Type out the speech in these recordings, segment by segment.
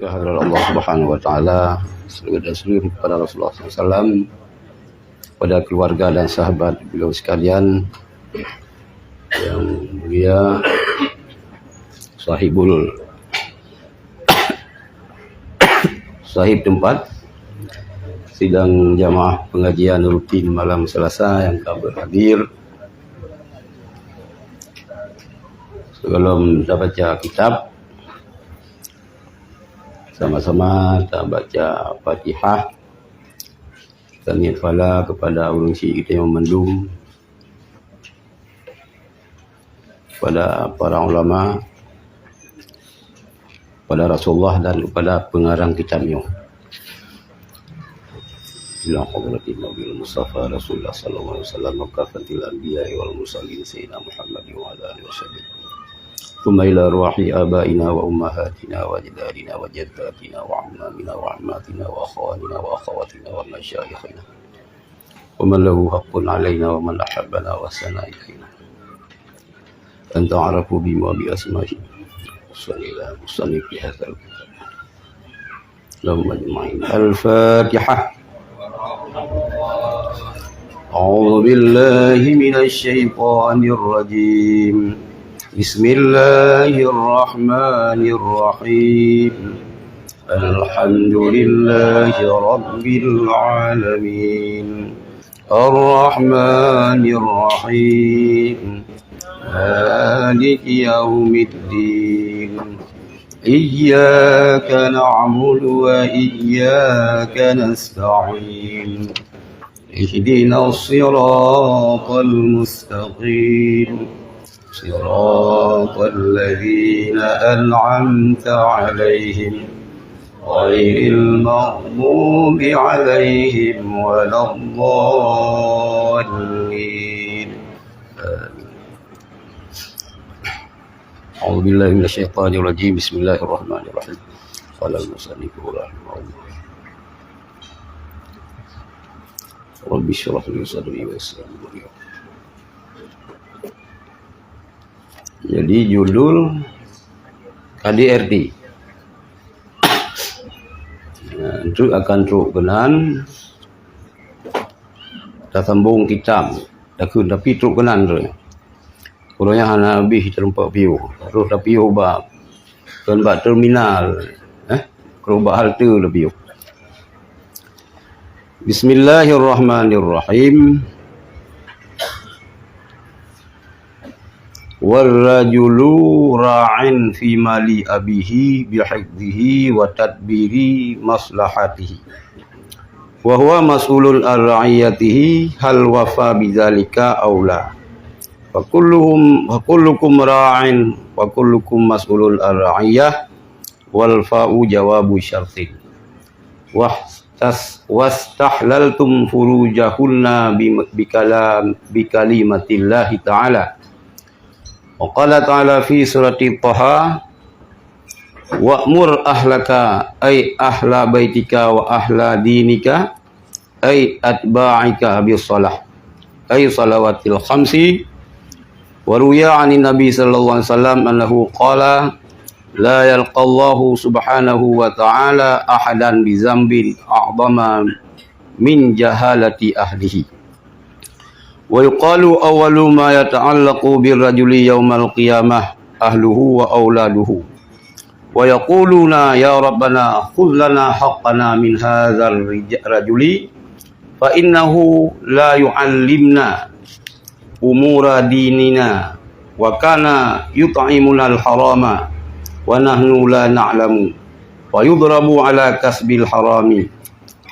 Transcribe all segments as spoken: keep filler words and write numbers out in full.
Kehadirat Allah Subhanahu wa Taala, salawat dan salam kepada Rasulullah sallallahu alaihi wasallam, kepada keluarga dan sahabat beliau sekalian, yang mulia sahibul sahib tempat sidang jamaah pengajian rutin malam Selasa yang ka berhadir. Sebelum tabaca kitab, sama-sama tabaca Fatihah. Kita niat pahala kepada ureuëng syik kita nyang mandum, kepada para ulama, kepada Rasulullah dan kepada pengarang kitab nyoe. Ila hadratin Nabil Mustafa Rasulullah sallallahu alaihi wasallam wa kafatil anbiya wal mursalin sayyidina Muhammad wa ala alihi wasallam. Tsumma ila ruhi abaina wa ummahatina wa ajdadina wa jaddatina wa ammamina wa ammatina wa akhwanina wa akhawatina wa masyayikhina wa man lahu haqqun alaina wa man ahabbana wa ahsana ilaina. An ta'arafu bima bi asma'i. Sallallahu alaihi wasallam fi hadzal kitab. Allahumma ajma'in. Al-Fatihah. أعوذ بالله من الشيطان الرجيم. بسم الله الرحمن الرحيم. الحمد لله رب العالمين. الرحمن الرحيم. مالك يوم الدين. إياك نعبد وإياك نستعين. اهدنا الصراط المستقيم. صراط الذين أنعمت عليهم غير المغضوب عليهم ولا الضالين. آمين. أعوذ بالله من الشيطان الرجيم. بسم الله الرحمن الرحيم. قال المصنف رحمه الله. رب اشرح لي صدري ويسر لي أمري. Jadi judul K D R T. Nah, untuk akan trok keunan, tasambong kitab. Takheun tapi trok keunan tu. Uroe nyan hana habéh teureumpok piôh. Terus tapiôh bak, kon bak terminal, eh, keureuh bak halte tapiôh. Bismillahirrahmanirrahim. Warrajulu ra'in fi mali abihi bihifdzihi wa tadbiri maslahatihi. Wa huwa mas'ulun an ra'iyatihi hal wafa bidzalika aw la. Fa kulluhum, fa kullukum ra'in wa kullukum mas'ulun an ra'iyah, wal fa'u jawabu syartin. Wahtas-, wastahlaltum furujahunna bi, bi kalam, bi kalimatillahi ta'ala. Wa qala ta'ala fi surati Taha, "Wa'mur ahlaka," ay ahla baitika wa ahla dinika, ay atba'ika bis shalah, ay salawatil khamsi. Wa ruwiya 'anin Nabi sallallahu alaihi wasallam annahu qala, "La yalqallahu subhanahu wa ta'ala ahadan bi dzambin a'dhama min jahalati ahlihi." Wa yuqalu awwalu ma yata'allaqu bir rajuli yaumal qiyamah ahluhu wa auladuhu. Wa yaquluna, "Ya Rabbana, khudh lana haqqana min hadzal rija-, rajuli, fa innahu la yu'allimna umura dinina, wa kana yut'imunal harama, wa nahnu la na'lamu." Wa yudrabu ala kasbil harami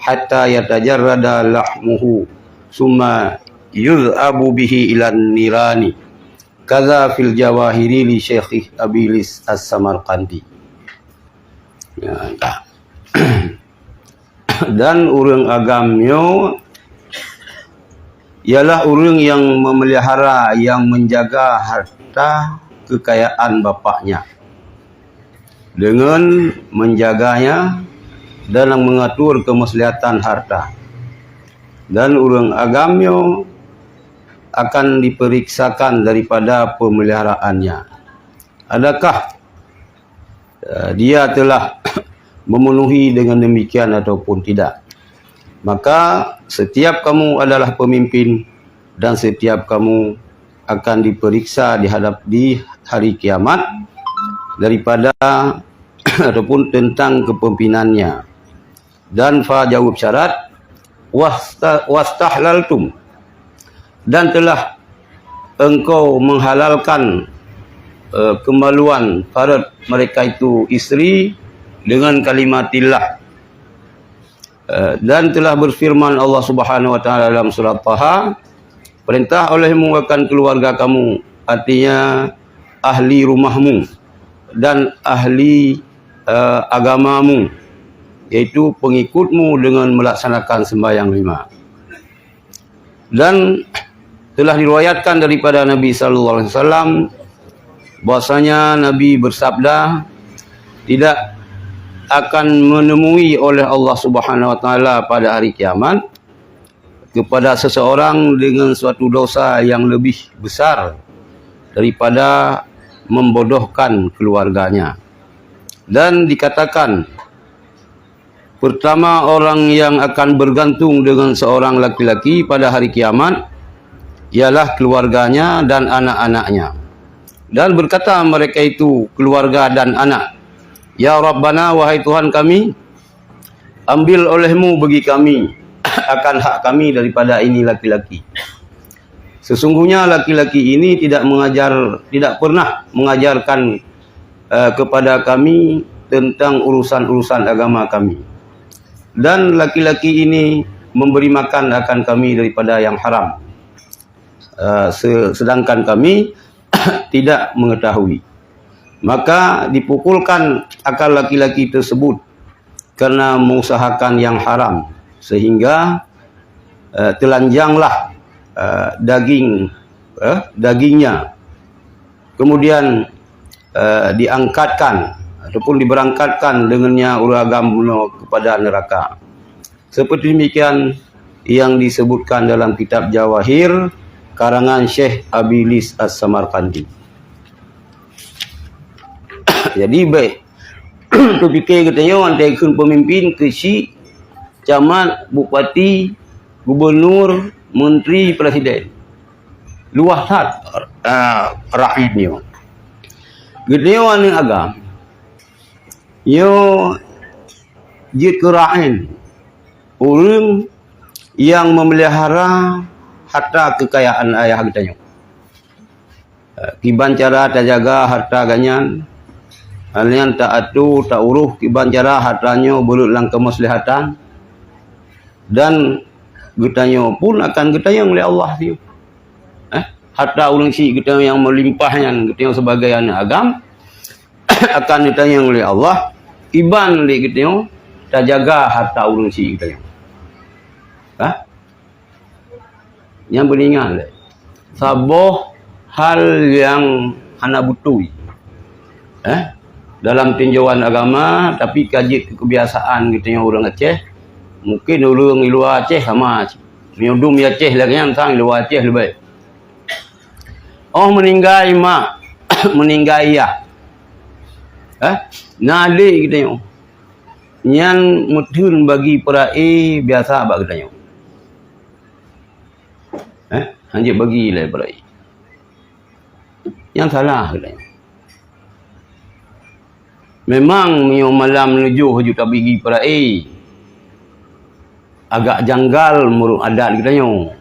hatta yatajarrada lahmuhu, summa yuz'abu bihi ilan nirani. Kaza fil Jawahiri li Syekh Abilis As-Samarqandi. Ya, tak. Dan ureuëng agam nyoe ialah ureuëng yang memelihara, yang menjaga harta kekayaan bapaknya, dengan menjaganya dan mengatur kemaslahatan harta. Dan ureuëng agam nyoe akan diperiksakan daripada pemeliharaannya. Adakah, eh, dia telah memenuhi dengan demikian ataupun tidak. Maka setiap kamu adalah pemimpin dan setiap kamu akan diperiksa di hadap, di hari kiamat daripada ataupun tentang kepemimpinannya. Dan fa jawab syarat, wasta-, wastahlaltum, dan telah engkau menghalalkan, eh, kemaluan faraj mereka itu isteri dengan kalimatillah. Eh, dan telah berfirman Allah Subhanahu wa Taala dalam surat Taha, "Perintah olehmu akan keluarga kamu," artinya ahli rumahmu dan ahli, eh, agamamu, yaitu pengikutmu, dengan melaksanakan sembahyang lima. Dan telah diriwayatkan daripada Nabi sallallahu alaihi wasallam bahwasanya Nabi bersabda, "Tidak akan menemui oleh Allah Subhanahu wa Taala pada hari kiamat kepada seseorang dengan suatu dosa yang lebih besar daripada membodohkan keluarganya." Dan dikatakan, pertama orang yang akan bergantung dengan seorang laki-laki pada hari kiamat ialah keluarganya dan anak-anaknya. Dan berkata mereka itu, keluarga dan anak, "Ya Rabbana, wahai Tuhan kami, ambil olehmu bagi kami akan hak kami daripada ini laki-laki. Sesungguhnya laki-laki ini tidak mengajar, tidak pernah mengajarkan, eh, kepada kami tentang urusan-urusan agama kami. Dan laki-laki ini memberi makan akan kami daripada yang haram. Eh, se-, sedangkan kami tidak mengetahui." Maka dipukulkan akal laki-laki tersebut karena mengusahakan yang haram, sehingga, eh, telanjanglah, eh, daging, eh, dagingnya. Kemudian, eh, diangkatkan ataupun diberangkatkan dengannya ureuëng agam bunoe kepada neraka. Seperti demikian yang disebutkan dalam kitab Jawahir karangan Syekh Abilis As-Samarkandi. Jadi, baik, teupiké geutanyoe, watée kheun peumimpin, keuchik, camat, bupati, gubunur, menteri, presiden. Luwah that, ah, rakyat nyoe. Geutanyoe aneuëk agam, nyoe jeuet keu rakyat, ureuëng nyang memelihara harta keukayaan ayah geutanyoe. Eh, kiban cara tajaga harta geuhnyan, nyan ta-atoe, ta-uroh kiban cara harta nyoe beureuet lam keumaslahatan, dan geutanyoe pun akan geutanyong lé Allah siuroe. Eh, harta ureuëng chik geutanyoe nyang meulimpah nyan, geutanyoe sibagoe aneuëk agam, akan geutanyong lé Allah, kiban lé geutanyoe tajaga harta ureuëng chik geutanyoe. Hah? Nyang beuningat lé, saboh hal nyang hana beutôi, eh, dalam tinjauan agama, tapi ka jeuet keu keubiasaan geutanyoe ureuëng Aceh. Mungken ureuëng di luwa Aceh sama cit. Meunyoe dum di Aceh lagée nyan, sang di luwa Aceh leubeh. Oh, meuninggai mak, meuninggai yah, eh, na adék geutanyoe, nyan meutheun bagi peuraé biasa bak geutanyoe. Eh, hanjeuet bagi lé peuraé. Nyang salah lé. Memang meunyoe malam neujôh ju tabagi peuraé, agak janggal meunurot adat geutanyoe.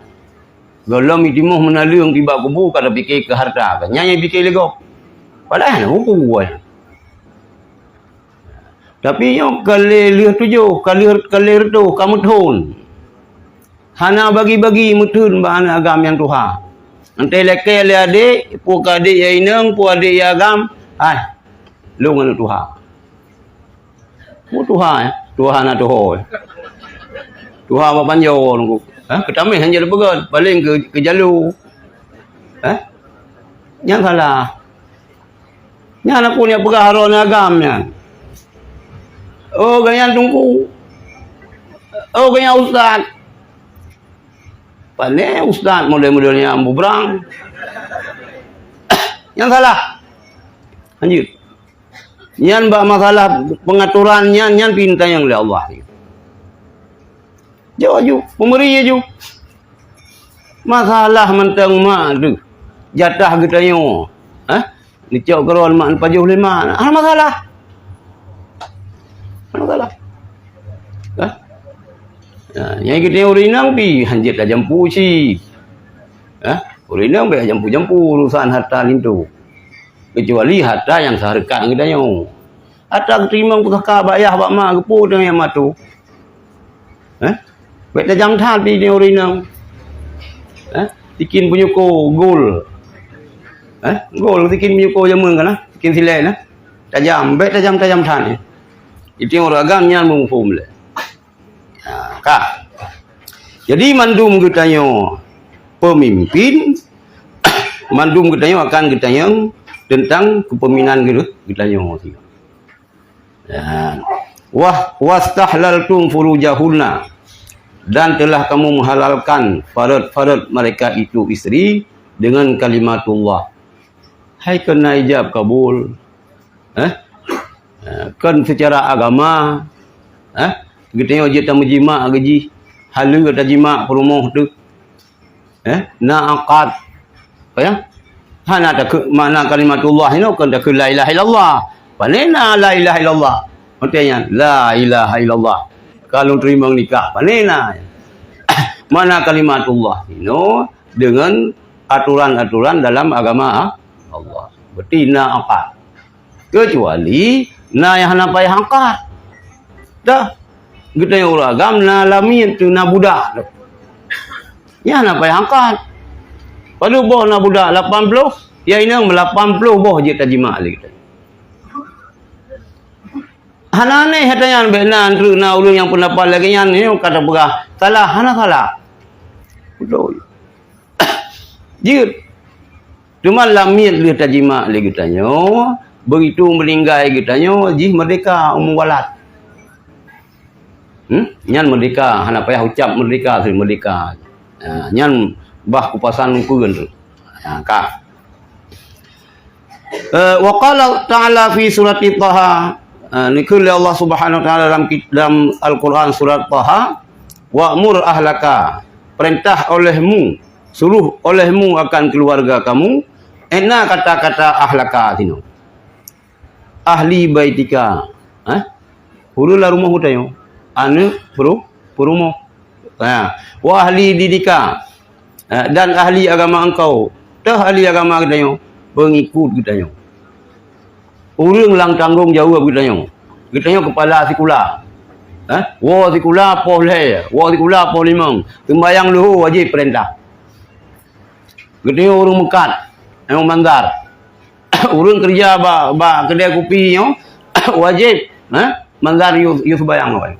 Gohlom jitimoh meunaleueng tibak kubu ka tapiké keu harta, nyan nyang piké lé gob. Padahai na kubu nyan. Tapi nyoe ka lheueh tujoh, ka lheueh, ka lheueh reutôh, ka meuthon. Hana bagi-bagi meutheun bak aneuëk agam nyang tuha. Entée lakée lé adék, peue keu adék nyang inong, peue adék nyang agam, hai, lôn aneuëk tuha. Peue tuha, eh? Tuha na tuho, eh? Tuha bak panjoe nunggu. Hah? Keutameh hana jadi peugét, paleng keu, keu jaloe. Hah? Nyang salah. Nyan aku nyang peugah droeneuh agam nyan. Oh, gobnyan teungku. Oh, gobnyan ustaz. Pane ustaz model-model nyang bubrang. Nyang salah. Lanjut. Nyan bak masalah pengaturan nyan, nyan pih neutanyong lé Allah. Jawab aju, peumeri aju. Masalah mantong mak tu, jatah geutanyoe. Hah? Neucok keudroe mak neupajoh lé mak. Hana masalah. Hana masalah. Hah? Ha, nyang geutanyoe ureueng inong pih hanjeuet tajampu cit. Hah? Ureueng inong bèk jampu-jampu urusan harta linto. Kecuali harta nyang seuhareukat ngon geutanyoe. Harta geuteurimong pusaka bak yah bak ma, geupeue teuma nyang ma tu? Eh? Bèk tajam that pih di ureueng inong. Eh? Sikin peunyuko gol. Eh? Gol sikin peunyuko jameun kan, ah? Sikin silèe nah. Tajam, bèk tajam-tajam that, eh. Itu ureueng agam nyan muphom lé. Ha, ka. Jadi mandum geutanyoe peumimpin, mandum geutanyoe akan geutanyong teuntang keupeuminan geu-, geutanyoe. Dan, wah, wastahlaltum furujahunna, dan telah kamu menghalalkan farot-farot mereka itu isteri dengan kalimatullah. Hai keu na ijab kabul. Eh? Eh, kon seucara agama. Eh? Geutanyoe jeuet tameujimak keu jih. Haleue tajimak peurumoh teuh. Eh, na akad. Apa ya? Hana takheun makna kalimatullah inoe, kon takheun la ilaha illallah. Pane na la ilaha illallah? Maksudnya, la ilaha illallah. Kalau teurimong nikah, pane na? Makna kalimatullah inoe dengan aturan-aturan dalam agama Allah. Berarti na akad. Kecuali na nyang hana payah angkat. Dah, geutanyoe ureueng agam na lamiet tu, na budak tu. Nyan hana payah angkat. Padub boh na budak? Lapan ploh. Ya inong, lapan ploh boh jeuet tajimak lé geutanyoe. Hana aneh ata nyan, bèk na treuk na ureueng nyang peundapat lagèe nyan, nyoe ka tapeugah salah, hana salah. Beutôi. Jeuet. Teuma lamiet lheueh tajimak lé geutanyoe, begitu meuninggai geutanyoe, jih meurdeka umu walad. Hmm? Nyan meurdeka, hana payah ucab meurdeka, meurdeka. Ha, nyan bah kupasan ukeuen tu. Ha, ka. Eh, wa qala ta'ala fi surati Taha, eh, neukheun lé Allah Subhanahu wa Taala dalam kit-, dalam Al-Quran surat Taha, "Wa'mur ahlaka," perintah olehmu, suruh olehmu akan keluarga kamu, eh, na kata-kata ahlaka sinoe. Ahli baitika, eh? Ureueng lam rumoh geutanyoe, aneuk peuru-, peurumoh. Ha. Wa ahli dinika, eh, dan ahli agama engkau. Toh ahli agama geutanyoe, peungikut geutanyoe. Ureueng lam tanggong jaweueb geutanyoe. Geutanyoe keupala sikula. Eh? Woe sikula poh lhèe, woe sikula poh limong. Seumbahyang luhô wajéb peurintah. Geutanyoe ureueng meukat, nyang mandar. Ureueng keureuja bak, bak keudè kupi nyoe, wajéb, eh, mandar yôh, yôh seumbahyang awai.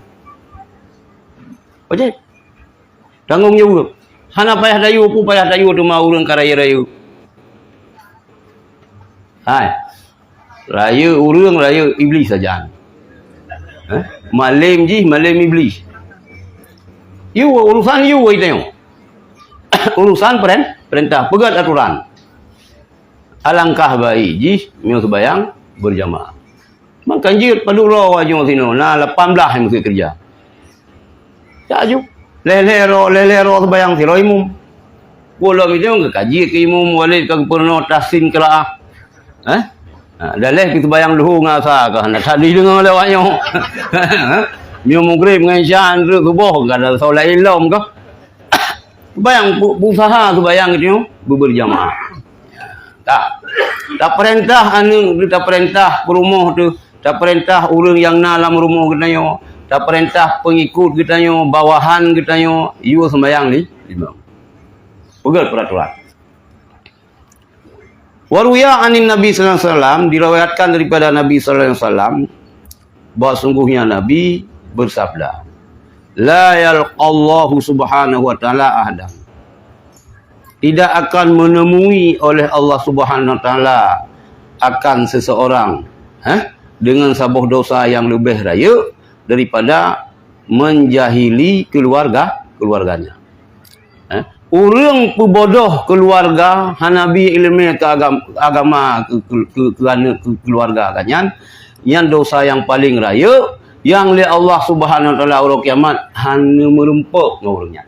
Wajéb. Tanggong jaweueb. Hana payah tayue, peue payah tayue teuma ureueng ka rayeuk-rayeuk. Hai. Rayeuk ureueng, rayeuk Iblih sajan. Eh? Malém jih, malém Iblih. Yue, urusan yue tanyoe. Urusan peren-, peurintah, peugöt aturan. Alangkah baik jih meunyoe seumbahyang beurjamaah. Maka jeuet padub droe awak nyoe sinoe, na lapan blaih nyang meukeureuja. Jak aju. Lhèe-lhèe droe, lhèe-lhèe droe seumbahyang sidroe imum. Peue lom itu, ka jeuet keu imum, walét ka geupeurunoe tahsin qiraah. Eh? Ha, dan lheuh keu seumbahyang luhô ngon asa ka hana that jideungoe lé awak nyoe. Meunyoe mugreb ngon isya, treuk suboh ka na soe laén lom ka. Seumbahyang, bu-, beusaha seumbahyang geutanyoe beubeurjamaah. Ka. Tapeurintah aneuk, tapeurintah peurumoh teuh, tapeurintah ureueng nyang na lam rumoh geutanyoe, tapeurintah peungikut geutanyoe, bawahan geutanyoe, yue seumbahyang li-, limong. Peugöt peuraturan. Wa ruwiya anin Nabi sallallahu alaihi wasallam, diriwayatkan daripada Nabi sallallahu alaihi wasallam, bahwa sungguhnya Nabi bersabda, "La yalqallahu subhanahu wa ta'ala ahadan." Tidak akan menemui oleh Allah Subhanahu wa Taala akan seseorang, eh, dengan saboh dosa yang lebih rayeuk daripada menjahili keluarga, keluarganya. Eh, ureueng peubodoh keuluwarga, hana bi iéleumé keu agam-, agama, keu, keu, keu, keu aneuk, keu keuluwarga geuh nyan, Nyan dosa nyang paleng rayeuk, nyang lé Allah Subhanahu Wa Taala uroe kiamat hana meurumpok ngon ureuëng nyan.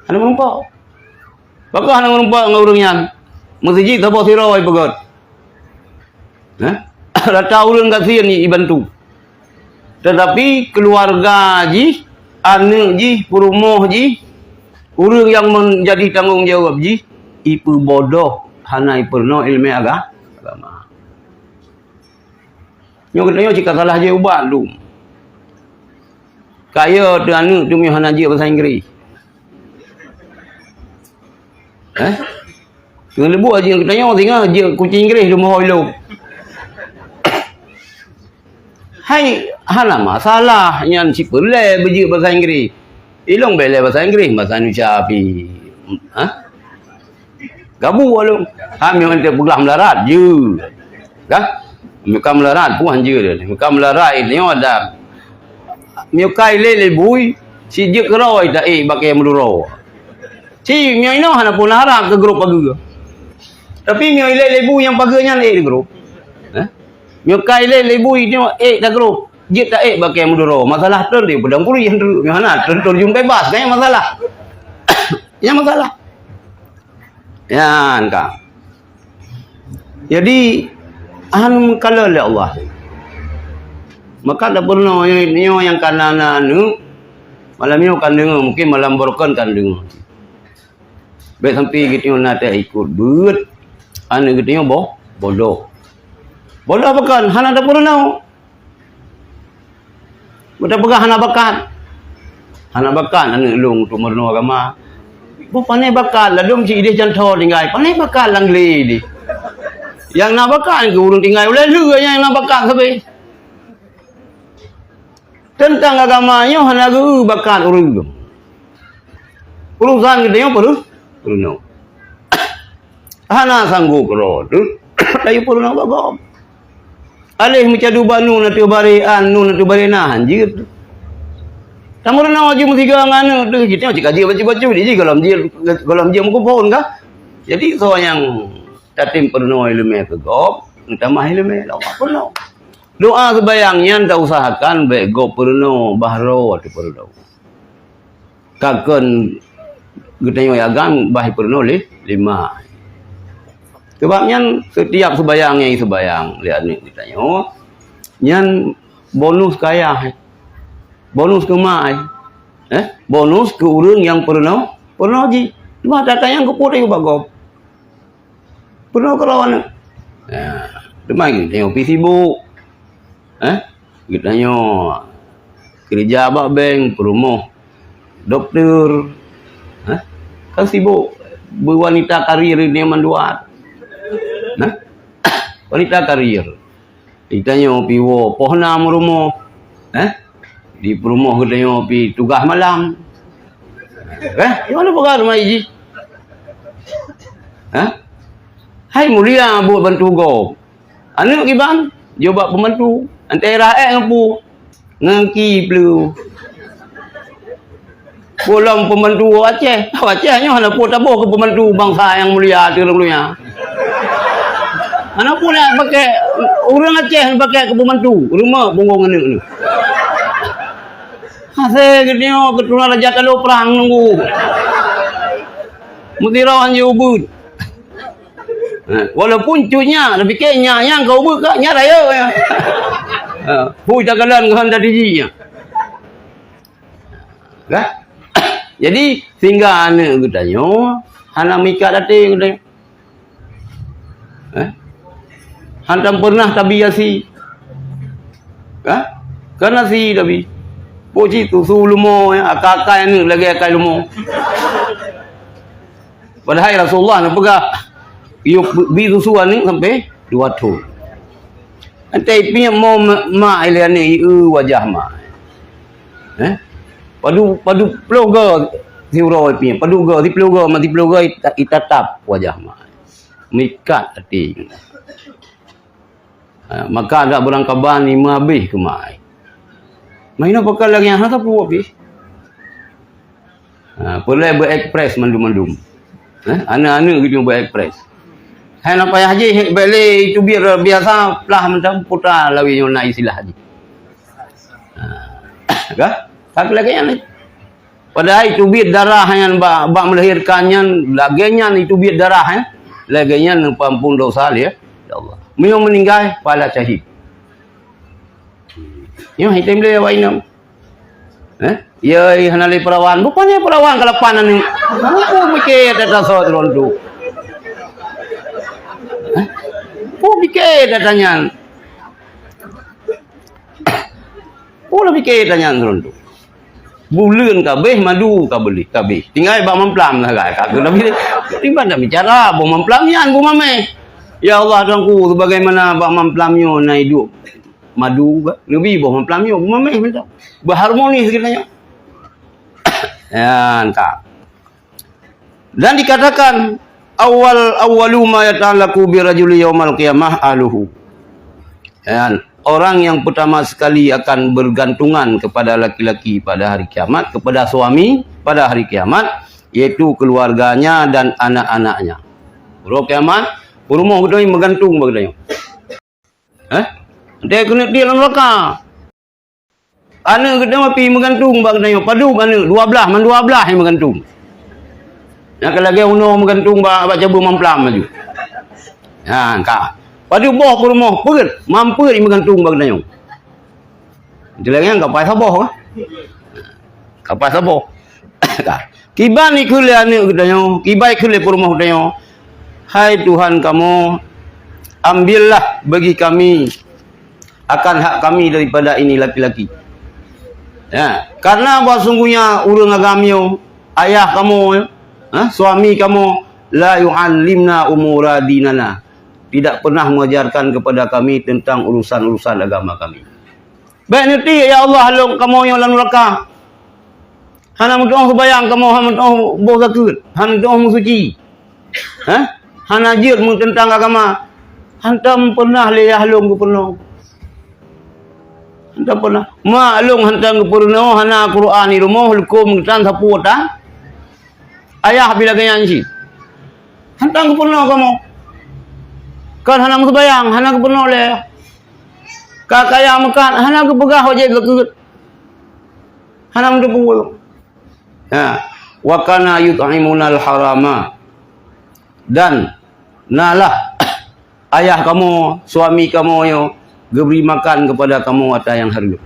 Hana meurumpok. Pakon hana meurumpok ngon ureuëng nyan? Meuseujid saboh sidroe peugöt. Hah? Rata ureuëng gasien ibantu. Tetapi keluarga jih, aneuëk jih, peurumoh jih, ureuëng nyang menjadi tanggong jawab jih, ipeubodoh, hana ipeurunoe iéleumé aga-, agama. Nyoe geutanyoe cit ka salah jih ubat lom. Kaya teu aneuëk teu miyueb hana jeuet basa Inggris. Eh? Keuneuk leubuek jih geutanyoe singoh jeuet kucing Inggris lom ho ilong. Hai, hana masalah nyan sipeulée beujeuet basa Inggris. Ilong bèk lé basa Inggris, basa Indonesia pi. Ha? Gabu along. Ha, meunan teupeugah meularat jeuet. Kan? Meuka meularat puih jeuet. Meuka meularat nyoe ada. Meuka ilé lé bui, si jeuet keurôi taék bak kayèe Madura. Si nyoe inoe hana pun harab keu grup pageue. Tapi nyoe ilé lé bui nyang pageue nyan ék di grup. Eh? Meuka ilé lé bui nyoe ék ta grup. Jeuet taék bak kayèe Madura. Masalah tron di peudong kuri nyoe hana tron terjun bebas kan masalah. Nyang masalah. Nyan ka. Jadi, hana meukalon lé Allah. Maka tapeurunoe nyoe nyang kana na aneuëk, malam nyoe kan deungoe, mungkin malam barokon kan deungoe. Bèk sampai geutanyoe na taikot beuet, aneuëk geutanyoe boh, bodoh. Bodoh pakon, hana tapeurunoe. Beuta peugah hana bakat. Hana bakat aneuëk lôn untuk meurunoe agama. Boh pané bakat, ladôm cit idéh janto tinggai. Pané bakat lam glé idéh. Nyang na bakat keu ureuëng tinggai ulèe lheueh nyang na bakat sabe. Teuntang agama nyoe hana geu bakat ureuëng. Urusan geutanyoe peureunoe. Hana sanggob keudroe teuh, tayue peurunoe bak gob. Aléh meucadu bak nu na teuh baré an, nu na teuh baré na, han jeuet. Tameurunoe jih meusigoe ngon aneuëk teuh, jih teuh cit ka jeuet bacut-bacut, jih gohlom jeuet, gohlom jeuet meukuphon kah? Jadi, soe nyang tatem peurunoe iéleumé keu gob, neutamah iéleumé, Allah peurunoe. Doa seubayang nyan tausahakan bèk gob peurunoe, bah droe teuh peurunoe. Ka kon geutanyoe agam bah peurunoe lé, lé mak. Sabab nyan, setiap seubayang nyang seubayang lé aneuëk geutanyoe, nyan bonus keu ayah, bonus keu mak, eh, bonus keu ureuëng nyang peurunoe, peurunoe jih. Cuma that-that nyang keupeue tayue bak gob. Peurunoe keudroe aneuëk. Ya, teuma geutanyoe pih sibuk. Eh? Geutanyoe keureuja bak bank, peurumoh doktor. Eh? Kan sibuk beuwanita karir di mandua. Nah? Wanita karir. Geutanyoe pih woe poh nam rumoh, eh? Di peurumoh geutanyoe pih tugaih malam. Eh? Di mana peugah teuma jih? Eh? Hai mulia buet bantu gob. Aneuëk kiban, jih bak pembantu. Antara ék ngon peue? Ngon ki pleu. Peue lom pembantu Aceh. Aceh nyoe hana peue taboh keu pembantu bansa nyang mulia ateueh ureuëng donya. Hana peue nak pakai, ureuëng Aceh pakai keu pembantu. Rumoh punggong aneuëk nyoe. Hase geutanyoe keuturonan raja talo prang nunggu. Meusidroe han jeuet ubeuet. Ha, walaupun cut nyak, tapi keu nyak nyang ka ubeuet ka, nyak rayeuk nyan. Ha, pui takalon keu han tadi jih nyan. Kan? Jadi, sehingga aneuëk geutanyoe hana meuikat até geutanyoe. Eh? Hantom pernah tabi asi. Kan? Kan asi tabi. Pok cit tusu leumo, ya, akai-akai aneuëk lagèe akai leumo. Padahai Rasulullah neupeugah, yôh bi susu aneuëk sampai dua thon. Entah ipiep mo ma-, mak ilèe aneuëk ieu wajah mak. Eh? Padu, padu ploh go siuroe ipiep, padu go, siploh go, ma siploh go ita-, itatap wajah mak. Meuikat até. Ha, maka adak beurangkaban imeubéh keu mak ai. Mainoe pakon lagèe nyan hana sapeue pih. Ha, peureulèe beu-ekspres mandum-mandum. Ha, aneuëk-aneuëk geutanyoe beu-ekspres. Hai na payah jih, bèk lé iteubiet biasa, plah mantong puta lawét nyoe na istilah jih. Ha. Ka? Tapi lagèe nyan. Padahai iteubiet darah nyan bak, bak melahirkan nyan, lagèe nyan iteubiet darah nyan. Lagèe nyan neupeuampon dosa lé, ya Allah. Meunyoe meuninggai, pahala syahid. Nyoe item lé awak inong. Eh? Ya, hana lé perawan. Bukan ya perawan kalapan aneuk. Bukan mikir tata soe teuron tu. Eh? Bukan mikir tata nyan. Pula mikir tata nyan teuron tu. Buleuen ka beh, madu ka beli, ka beh. Tinggai bak mamplam lah, ka, ka, tapi tiba dah bicara, bak mamplam nyan, bak mameh. Ya Allah, Tuhanku, sebagaimana bak mamplam nyoe na idup madu, ka, neubi bak mamplam nyoe, bak mameh mantong. Berharmoni sekitar nyoe. Ya, entah. Dan dikatakan, "Awal, awwalu ma yata'allaqu birajuli yaumal qiyamah ahluhu." Dan orang yang pertama sekali akan bergantungan kepada laki-laki pada hari kiamat, kepada suami pada hari kiamat, yaitu keluarganya dan anak-anaknya. Uroe kiamat, peurumoh geutanyoe meugantung bak geutanyoe. Eh? Dia keuneuk tiek lam neuraka. Aneuk geutanyoe pih meugantung bak geutanyoe. Padub aneuk, dua blaih, man dua blaih nyang meugantung. Nyang ka lagèe unoe meugantung bak, bak cabeueng mamplam laju. Ha, ka. Padub boh peurumoh, peuet, man peuet nyang meugantung bak geutanyoe. Itu lagèe nyan kapai saboh, kan? Kapai saboh. Ka. Kiban ikheun lé aneuk geutanyoe, kiban ikheun lé peurumoh geutanyoe, "Hai Tuhan kamoe, ambillah bagi kami akan hak kami daripada ini laki-laki." Ya, karena bahwa sungguhnya ureueng agam nyoe, ayah kamoe, ha, suami kamoe, la yu'allimna umura dinana, tidak pernah mengajarkan kepada kami tentang urusan-urusan agama kami. Bèk neutiek, ya Allah, lôn kamoe nyoe lam neuraka. Hana meutu'oh seumayang kamoe, hana meutu'oh boh zakeuet, hana meutu'oh meusuci. Hah? Hana jeuet meuteuntang agama. Hantom peunah lé yah lôn geupeurunoe. Hantom peunah. Mak lôn hantom geupeurunoe, hana Quran di rumoh, leukom geutan sapeue tan. Ayah bila geuyan cit. Hantom geupeurunoe kamoe. Kan hana meuseumayang, hana geupeurunoe lé. Ka kaya meukat, hana geupeugah wajéb zakeuet. Hana meuteupeue. Ha. Wa kana yut'imunal harama. Dan nalah ayah kamoe, suami kamoe nyoe geubri makan kepada kamoe ata nyang hareuem.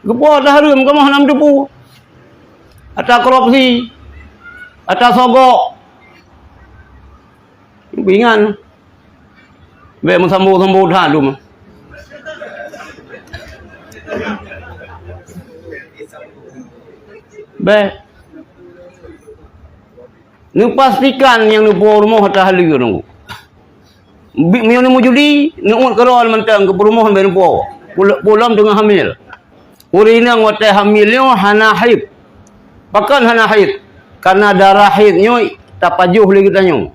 Geupo ata hareuem kamoe hana meuteupeue. Ata korupsi, ata sogok. Ingat. Bèk meusambo-sambo that dum. Bèk. Neupastikan nyang neupo rumoh ata haleue nunggu. Bi-, meunyoe neumujudi, neu'ot keudroe mantong keu peurumoh bèk neupo. Pul-, pulom teungoh hamil. Ureueng inong watèe hamil nyoe hana haid. Pakon hana haid? Karena darah haid nyoe tapajoh lé geutanyoe.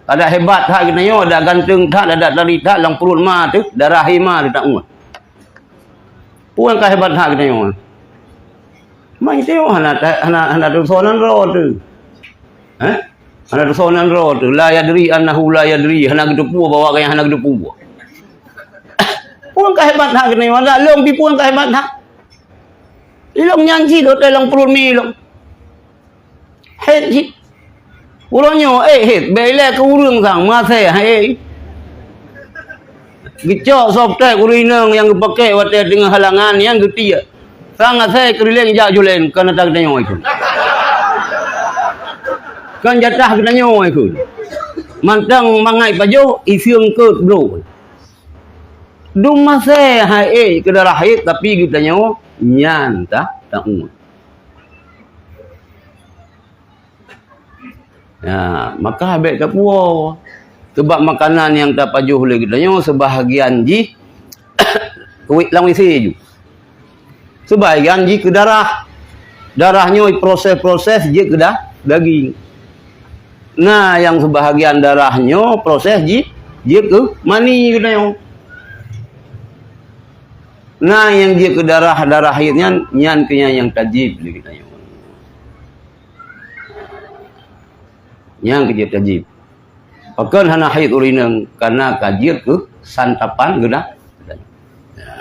Adak hebat that geutanyoe, adak ganteng that, adak tari that, lam pruet ma teuh, darah haid ma teuh taôt. Peue nyang ka hebat that geutanyoe? Mai teuh hana ta-, hana, hana teusoe nan droe teuh. Hah? Hana teusoe nan droe teuh. La yadri annahu la yadri. Hana geuteupeue bahwa gobnyan hana geuteupeue. Peue nyang ka hebat that geutanyoe? Adak lôn pih peue nyang ka hebat that? Ilôn nyan cit watèe lam pruet mi lôn. Hèt cit. Uroe nyoe, eh, hèt. Bèk ilèe keu ureueng sang, meuasèe, hai. Geucok softtek ureueng inong nyang geupakèk watèe teungoh halangan, nyan geutiek. Sang asèe keurileng jak juleng, kon ata geutanyoe ikheun. Kon jatah geutanyoe ikheun. Mantong mangat pajoh, iseung keut bloe. Dum asèe hai ék keu darah haid, tapi geutanyoe nyan ta-, taôt. Ya, maka bèk tapuwoe. Sabab makanan nyang tapajoh lé geutanyoe, seubahagian jih wi-, lam W C ju. Seubahagian jih keu darah. Darah nyoe proses-proses jeuet keu da-, daging. Na nyang seubahagian darah nyoe proses jih jeuet keu mani geutanyoe. Na nyang jeuet keu darah, darah haid nyan, nyan keuh nyan nyang tajib lé geutanyoe. Nyan keuh jeuet tajib. Pakon hana haid ureueng inong, karena ka jeuet keu santapan geuda. Ya.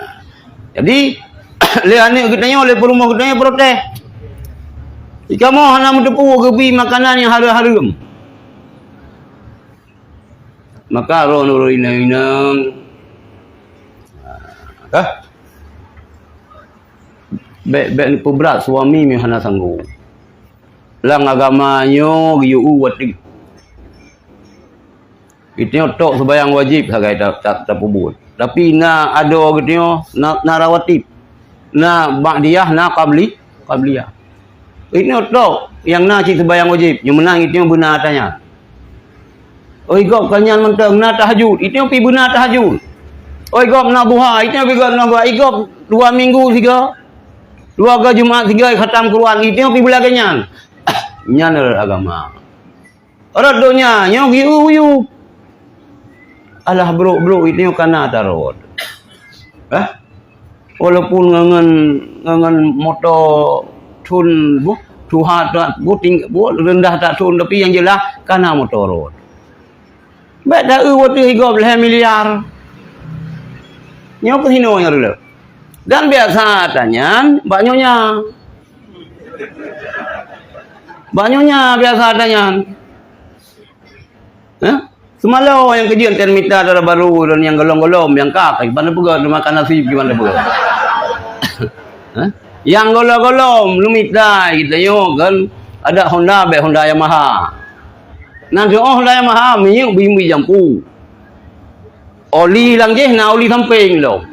Jadi, lé aneuk geutanyoe, lé peurumoh geutanyoe protes. Di kamoe hana meuteupeue geubi makanan nyang hareuem-hareuem. Maka droeneuh ureueng inong-inong, ah, bèk, bèk neupeubrat suami meunyoe hana sanggob. Lam agama nyoe geuyue watèe. Geutanyoe tok seumayang wajéb sagai ta-, ta-, tapeubuet. Tapi na adoe geutanyoe, na, na rawatib. Na ba'diyah, na qabli-, qabliyah. Geutanyoe tok nyang na cit seumayang wajéb, nyoe meunan geutanyoe beuna ata nyan. Oi gob ka nyan mantong na tahajud, geutanyoe pih beuna tahajud. Oi gob na duha, geutanyoe pih gob na duha. Oi gob dua minggu sigoe, dua goe Jumat sigoe khatam Quran, geutanyoe pih beulagèe nyan. Nyan adalah agama. Rot donya nyoe geuyue-yue. Alah brok-brok geutanyoe kana tarot. Hah? Walaupun ngon, ngon, ngon moto thon, buh, tuha that, buh, ting-, buh, reundah that thon, tapi nyang jeulaih kana moto rot. Bèk ta-eu watèe gob lhèe miliar. Nyoe keuh hinoe nyang reuloh. Dan biasa tanyan bak nyonya. Bak nyonya biasa tanyan. Hah? Seumalo nyang keujeuet ten mita dara barô dan nyang golom-golom nyang ka, kiban peugah, neumakan nasib kiban peugah. Hah? Nyang golom-golom neumita geutanyoe kan, adak Honda, bèk Honda Yamaha. Nan teuôh Honda Yamaha, minyeuk bimbi jampu. Oli lam jih na oli sampéng lom.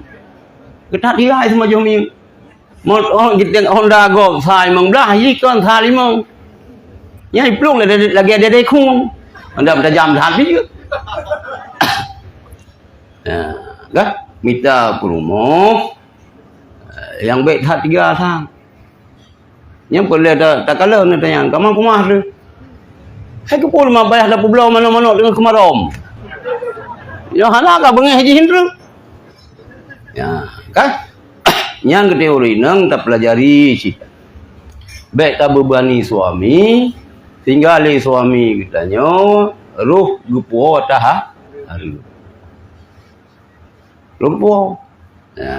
Geutat dirai seumajoh minyeuk. Mot-, oh, geutanyoe Honda gob sa limong blah, jih kon sa limong. Nyan iplueng lagèe, lagèe adèe-adèe khueng. Honda meutajam that jih. Ya, kan? Mita peurumoh, eh, nyang bèk that tiga sang. Nyang peureulèe ta-, takalon geutanyoe, kamoe keumah teuh. Hai keupeue leumah payah tapeubloe manok-manok deungon keumarôm. Nyoe hana ka beungèh jih indreuk. Ya, kan? Nyang geutanyoe ureueng inong tapeulajari cit. Bèk tabeubeuni suami, sehingga lé suami geutanyoe roh geupuwoe taha-, hareuem. Roh geupuwoe. Ya.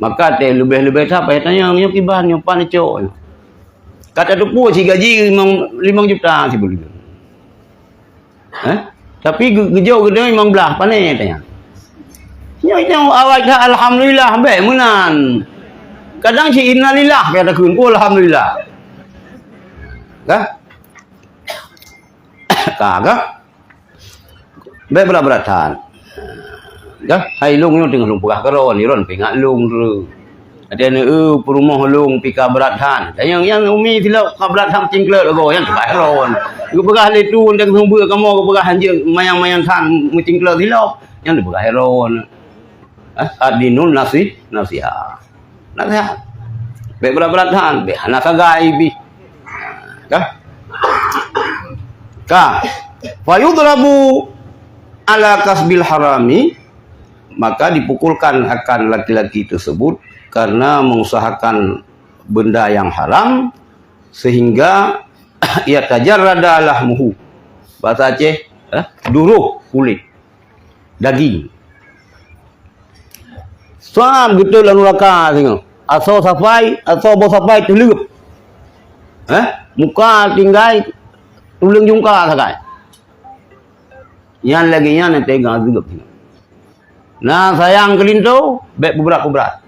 Maka teuh leubeh-leubeh that payah tanyong nyoe kiban nyoe pat neucok nyoe. Ka tateupeue si gaji limong, limong juta sibuleuen. Eh? Tapi geu-, geujok geutanyoe limong blah, pane tanya. Nyoe, nyoe awai that alhamdulillah bèk meunan. Kadang si innalillah payah takheun, oh alhamdulillah. Kah? Ka, kah? Bèk brat-brat that. Kah? Hai lôn nyoe teungoh lôn peugah keudroe, droeneuh peuingat lôn tu. Até neu eu peurumoh lôn pih ka brat that. Nyang, nyang umi silop ka brat that meucingklot lagoe, nyan peugah droeneuh. Geupeugah lé tu, ndak seumeubeuet kamoe geupeugah hanjeuet mayang-mayang that meucingklot silop. Nyan peugah droeneuh. Eh, ad-dinun nasi-, nasiha. Nasihat. Bèk brat-brat that, bèk hana sagai pih. Kah? Ka. Fayudrabu ala kasbil harami, maka dipukulkan akan laki-laki tersebut karena mengusahakan benda yang haram, sehingga yatajarrada lahmuhu. Bahasa Aceh, eh, duroh kulit, daging. Sam geutot lam nuraka singoh. Asoe sapai, asoe boh sapai teuleueb. Eh, muka tinggai tuleueng jungka sagai. Nyan lagèe nyan teuga zeueb singoh. Na sayang keu linto, bèk peubrat-peubrat.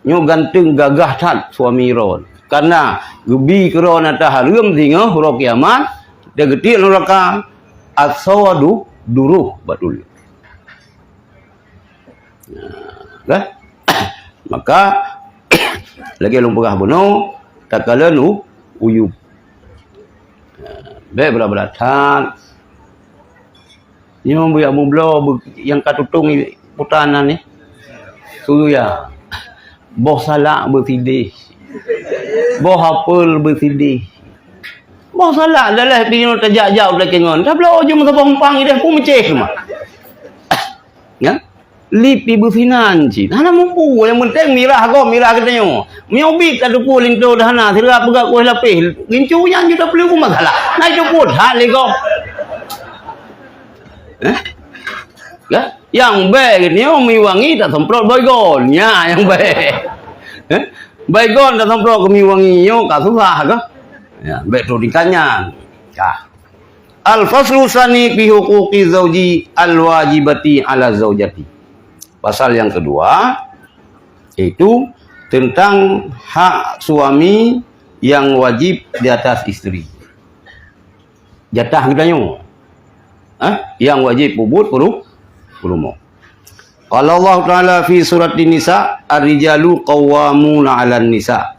Nyoe ganteng gagah that suami droeneuh. Karena geubi keu droeneuh ata hareuem singoh uroe kiamat, teugeutiek nuraka, asoe du-, duroh bak tuleueng. Nah, kan? Maka, lagèe lôn peugah bunoe, takalon u-, uyub. Nah, bèk brat-brat that. Nyoe beuyak meubloe beu-, nyang ka tutong i-, puta nan nyoe. Suya. Boh salak beusideh. Boh apel beusideh. Boh salak dalah pih nyoe tajak-jak u Takengon. Tabloe jeuem saboh umpang ideh pun meucéh teuma. Nyan. Lip pih beusinan cit. Hana mupu, nyang penting mirah gob, mirah geutanyoe. Meunyoe ubit ka teupeue linto dah hana, sira peugah kueh lapéh. Gincu nyan juta peuleue pun masalah. Na teupeue that lé gob. Eh? Ya? Nyang bèk nyoe mi wangi tasemprot Baygon. Nya nyang bèk. Eh? Baygon tasemprot keu mi wangi nyoe ka susah ka. Ya, bèk trok tingkat nyan. Ka. Al-faslu tsani fi huquqi zauji al-wajibati ala zaujati. Pasal yang kedua, yaitu tentang hak suami yang wajib di atas isteri. Jatah geutanyoe. Ha? Nyang wajéb peubuet peurumoh. Qala Allah Ta'ala fi suratin Nisa, "Ar-rijalu qawwamuna 'alan nisa."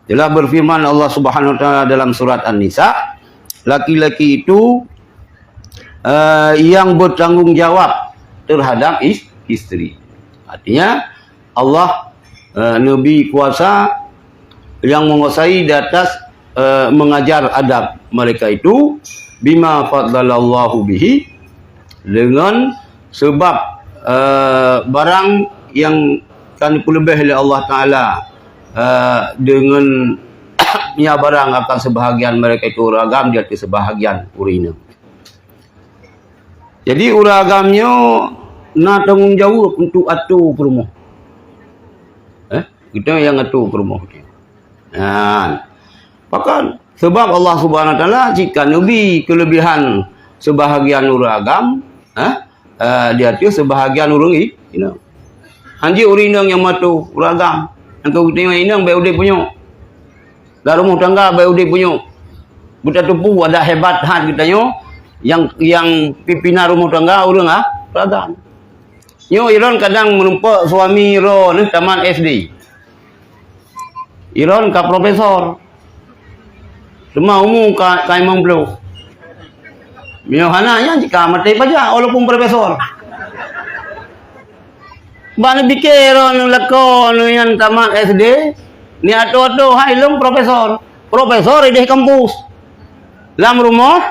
Telah berfirman Allah Subhanahu wa Ta'ala dalam surat An-Nisa, laki-laki itu, eh, yang bertanggung jawab terhadap is-, isteri. Artinya, Allah, eh, Nabi kuasa yang menguasai di atas, eh, mengajar adab mereka itu, bima faddalallahu bihi, dengan sebab, eh, barang yang kan dipeuleubeih oleh Allah Taala, eh, dengan nya barang akan sebahagian mereka itu ureueng agam di atas sebahagian ureueng inong. Jadi ureueng agam nyoe na tanggong jaweueb untuk atô peurumoh. Eh, kita yang atô peurumoh. Nah, pakat sebab Allah Subhanahu Wa Taala jika neubi kelebihan sebahagian ureueng agam, eh, eh, di ateueh sebahagian ureueng i-, inong. Hanjeuet ureueng inong nyang meuatô ureueng agam. Nyang keu geutanyoe inong bèk udép punyok. Lam rumoh tangga bèk udép punyok. Beutateupeue adak hebat that geutanyoe nyang, nyang pimpinan rumoh tangga ureueng a-, ureueng agam. Nyoe ilôn kadang meurumpok suami droeneuh tamat S D. Ilôn ka profesor. Teuma umu ka, ka limong ploh. Meunyoe hana nyan jika maté pajak walaupun profesor. Bak neupike droeneuh lakoe neuh nyan tamat S D, ni atô-atô hai lôn profesor. Profesor idéh kampus. Lam rumoh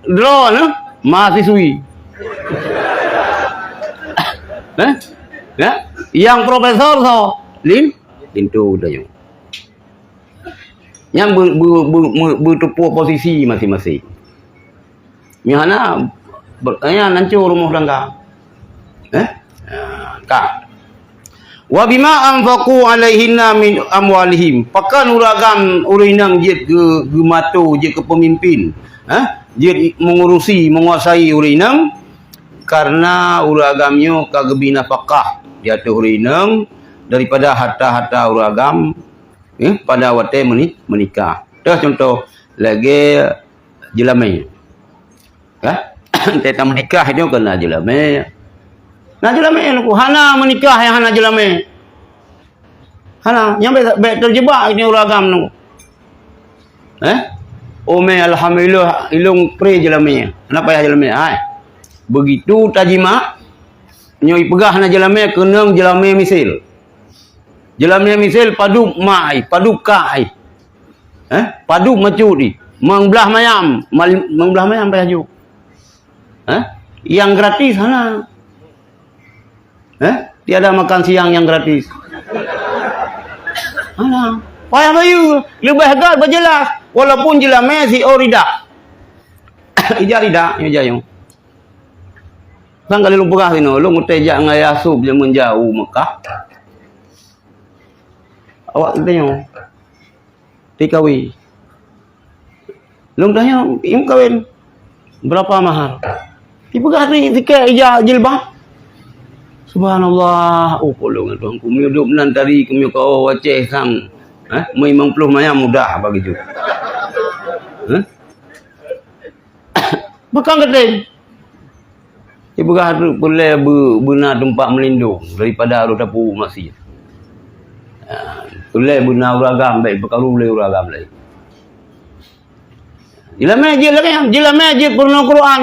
droeneuh mahasiswi. Eh? Ya? Nyang profesor soe? Lin, linto tanyoe. Nyang beu-, beu-, beu-, beu-, beuteupeue posisi maséng-maséng. Nyang hana, ber-, nyan hancô rumoh tangga. Eh? Ha, ka. Wa bima anfaqu alaihinna min amwalihim. Pakon ureueng agam ureueng inong jeuet keu, geumato, jeuet keu peumimpin. Eh? Jeuet i-, mengurusi, menguasai ureueng inong. Karena ureueng agam nyoe ka geubri nafakah di ateueh ureueng inong daripada harta-harta ureueng agam, eh, pada watèe meuni-, meunikah. Toh contoh, lagèe jeulamé. Kan? Teuka meunikah nyoe keu na jeulamé. Na jeulamé nyoe hana meunikah nyang hana jeulamé. Hana, nyang bèk, bèk teujeubak nyoe ureueng agam nyoe. Eh? Oh mè, alhamdulillah, ilôn pré jeulamé. Hana payah jeulamé, hai. Begitu tajimak, nyoe ipeugah na jeulamé, keunong jeulamé misil. Jeulamé misil padub mak ai, padub kak ai. Eh? Padub macut i. Meublah mayam, mal-, meublah mayam payah jok. Eh? Nyang gratis hana. Eh? Tiada makan siang yang gratis. Hana. Payah bayeue, leubeh göt beujeulaih. Walaupun jeulamé si oh ridah. Ija ridah, nyoe jayong. Sang kali lôn peugah inoe, lôn utée jak ngon Yusuf jameun jauh Mekah. Awak teutanyoe, "Tikawi." Lôn tanyong, "Im kawin, berapa mahar?" Ipeugah teuh sikée ija jilbab. Subhanallah, oh, polong Tuhanku, meunyoe dum nan tari keu meunyoe ka oh Aceh sang, eh, meunyoe limong ploh mayam mudah bagi jeuet. Eh? Bukan geutem. Ipeugah peureulée beu-, beuna teumpat meulindong daripada roh tapu maksiat. Ha, peureulée beuna ureueng agam bék peukaru lé ureueng agam laén. Jeulamé jeuet lagée nyan, jeulamé jeuet peurunoe Quran.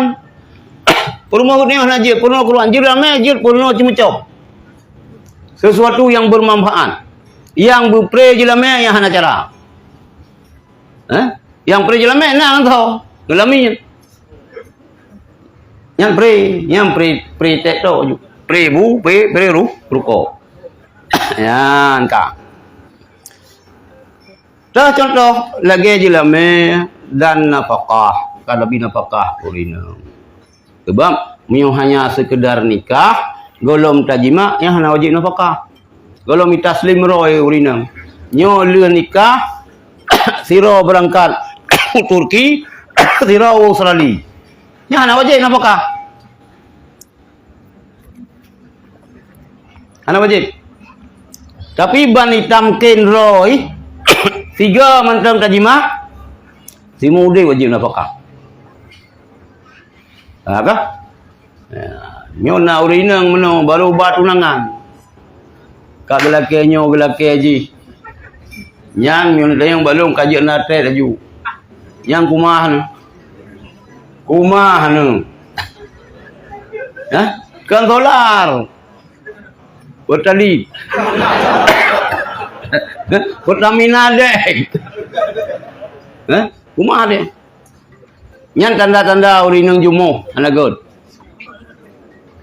Peurumoh geutanyoe hana jeuet peurunoe Quran, jeulamé jeuet peurunoe ceumeucok. Sesuatu yang bermanfaat. Yang beupré jeulamé nyang hana cara. Eh? Nyang pré jeulamé na ngon soe? Ngon lami. Nyan pré, nyan pré, pré tek tok ju. Pré bu, pré, pré ru-, rukok. Nyan ka. Teuh contoh lagée jeulamé dan nafakah. Ka Nabi nafakah ureueng inong. Sebab Meunyoe hanya sekedar nikah, gohlom tajimak, nyan hana wajéb nafakah. Gohlom itaslim droe ureueng inong. Nyoe lheueh nikah, sidroe beurangkat u Turki, sidroe u Australia. Nyan hana wajéb nafakah. Hana wajéb. Tapi ban itamken droe, sigoe mantong tajimak, simude wajéb nafakah. Ha, ka? Ya, nyoe na ureueng inong meunoe, baru ba tunangan. Ka geulakée nyoe, geulakée jih. Nyan nyoe tanyong balong ka jeuet na trép laju. Nyan kumaha nyoe? Kumaha nyoe? Hah? Kon solar. Pertalite. Pertamina deh. Hah? Kumaha deh? Nyan tanda-tanda ureueng inong jumoh, hana göt.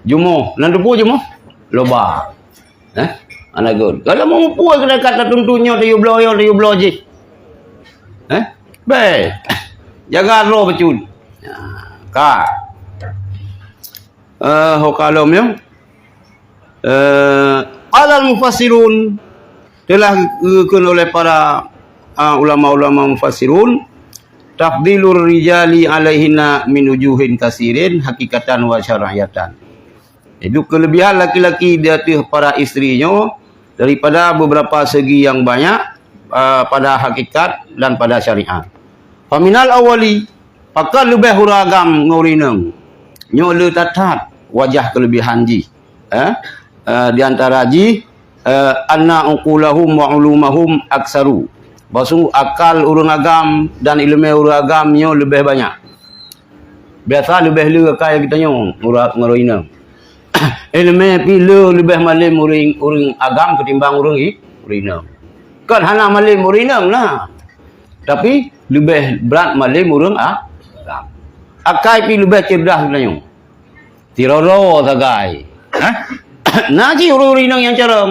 Jumoh, na teupeue jumoh? Loba. Eh? Hana göt. Kalau meupue keudekat tatuntut nyoe tayue bloe, nyoe tayue bloe jih. Eh? Beh. Jaga droe bacut. Ya, ka. Eh, ho kalom nyoe. Eh, qalal mufassirun, telah geukheun oleh para, ah, ulama-ulama mufassirun, tafdilur rijali alaihinna min wujuhin kasirin hakikatan wa syar'iyatan. Itu kelebihan laki-laki di atas para isteri nyoe daripada beberapa segi yang banyak, ah, pada hakikat dan pada syariat. Faminal awali, pakon leubeh ureueng agam ngon ureueng inong. Nyoe le that-that wajah kelebihan jih. Eh? Eh, di antara jih, eh, anna uqulahum wa ulumahum aksaru. Bahwa sungguh akal ureueng agam dan ileumé ureueng agam nyoe leubeh banyak. Biasa leubeh le akai geutanyoe ureueng, ureueng inong. Ileumé pih le leubeh malem ureueng, ureueng agam ketimbang ureueng i-, ureueng inong. Kon hana malem ureueng inong na. Tapi leubeh brat malem ureueng a-, agam. Akai pih leubeh cerdas geutanyoe. Tiroro sagai. Hah? Na cit ureueng-ureueng inong nyang carông.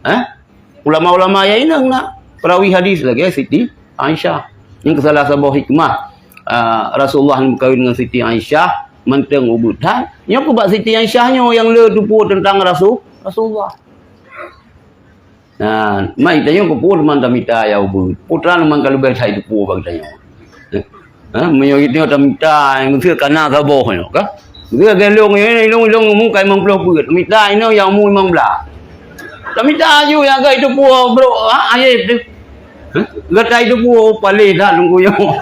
Hah? Ulama-ulama nyang inong na. Perawi hadis lagèe Siti Aisyah. Nyang keu salah saboh hikmah, ah, Rasulullah meukawen ngon Siti Aisyah mantong ubeuet that. Nyoe keu bak Siti Aisyah nyoe nyang le teupeue teuntang Rasul-, Rasulullah. Nah, mai tanyoe keupeue teuma tamita nyang ubeuet. Peue teuma ka leubeh that teupeue bak tanyoe. Ha, meunyoe geutanyoe tamita, meuseu kana saboh nyoe, ka? Meuseu lagèe lôn nyoe, lôn, lôn umu ka limong ploh peuet. Tamita inoe nyang umu limong blah. Tamita aju nyang ka teupeue brok, ha, akhé teuh. Ha? Gata teupeue paléh that lôn kuyong.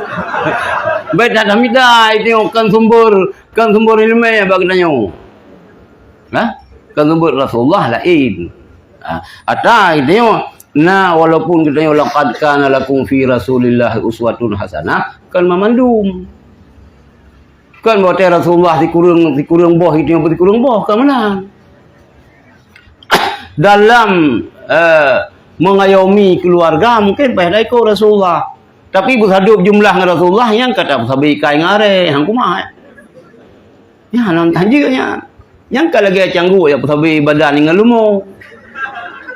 Bèk that tamita, itu kan sumber, kan sumber ilmu bak geutanyoe. Ha? Kan sumber Rasulullah laén. Ha, ata geutanyoe na, walaupun geutanyoe laqad kana lakum fi Rasulillah uswatun hasanah, kan mamandum. Kan watèe Rasulullah sikureueng, sikureueng boh, geutanyoe pun sikureueng boh, kan meunan. Dalam, eh, mengayomi keluarga mungkin payah daiko Rasulullah. Tapi beusadub jumlah ngon Rasulullah nyang ka tapeusabe ikai ngon arèe, han kumat. Nyan, hanjeuet nyan. Nyan ka lagèe cangguek nyang peusabe badan ngon leumo.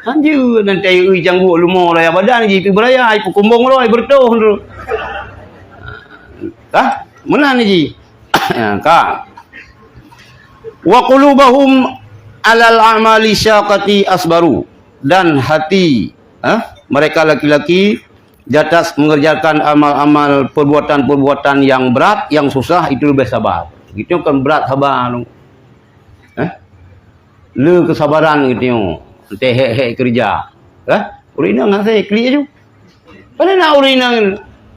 Hanjeuet nan tayue cangguek leumo raya badan jih pih beuraya, ipeukumbong roh, ibeureutoh tu. Hah? Meunan jih. Ya, ka. Wa qulubahum alal a'mali syaqati asbaru. Dan hati, ha, mereka laki-laki di atas mengerjakan amal-amal, perbuatan-perbuatan yang berat, yang susah, itu lebih sabar. Itu kan berat sabar tu. Eh? Le kesabaran gitu. Teuhek-hek kerja. Eh? Ureueng inong hase klik aju. Padahai na ureueng inong.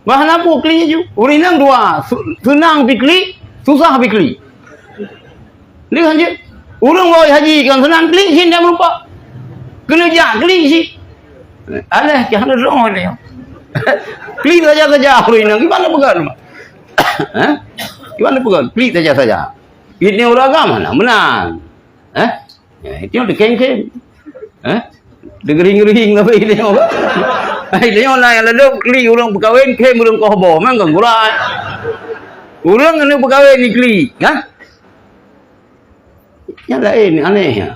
Bah na peue klik aju. Ureueng inong dua. Su-, seunang pih klik, susah pih klik. Lihat je. Ureueng bawai haji kan seunang klik, shin dak meulumpah. Keuneuk jak klik sih. Alah, keuh hana droe lé. Klik saja-saja ureueng inong. Gimana peugah? Hah? Gimana peugah? Klik saja-saja. Ini ureueng agam mana? Meunan. Hah? Ya, itu yang dikhem-khem. Hah? Degering-gering tapi itu. Itu yang lain lalu klik ureueng peukawen, khem ureueng koh boh. Memang kan gulai. Ureueng keuneuk peukawen ni klik. Hah? Nyan laén, aneh, ya.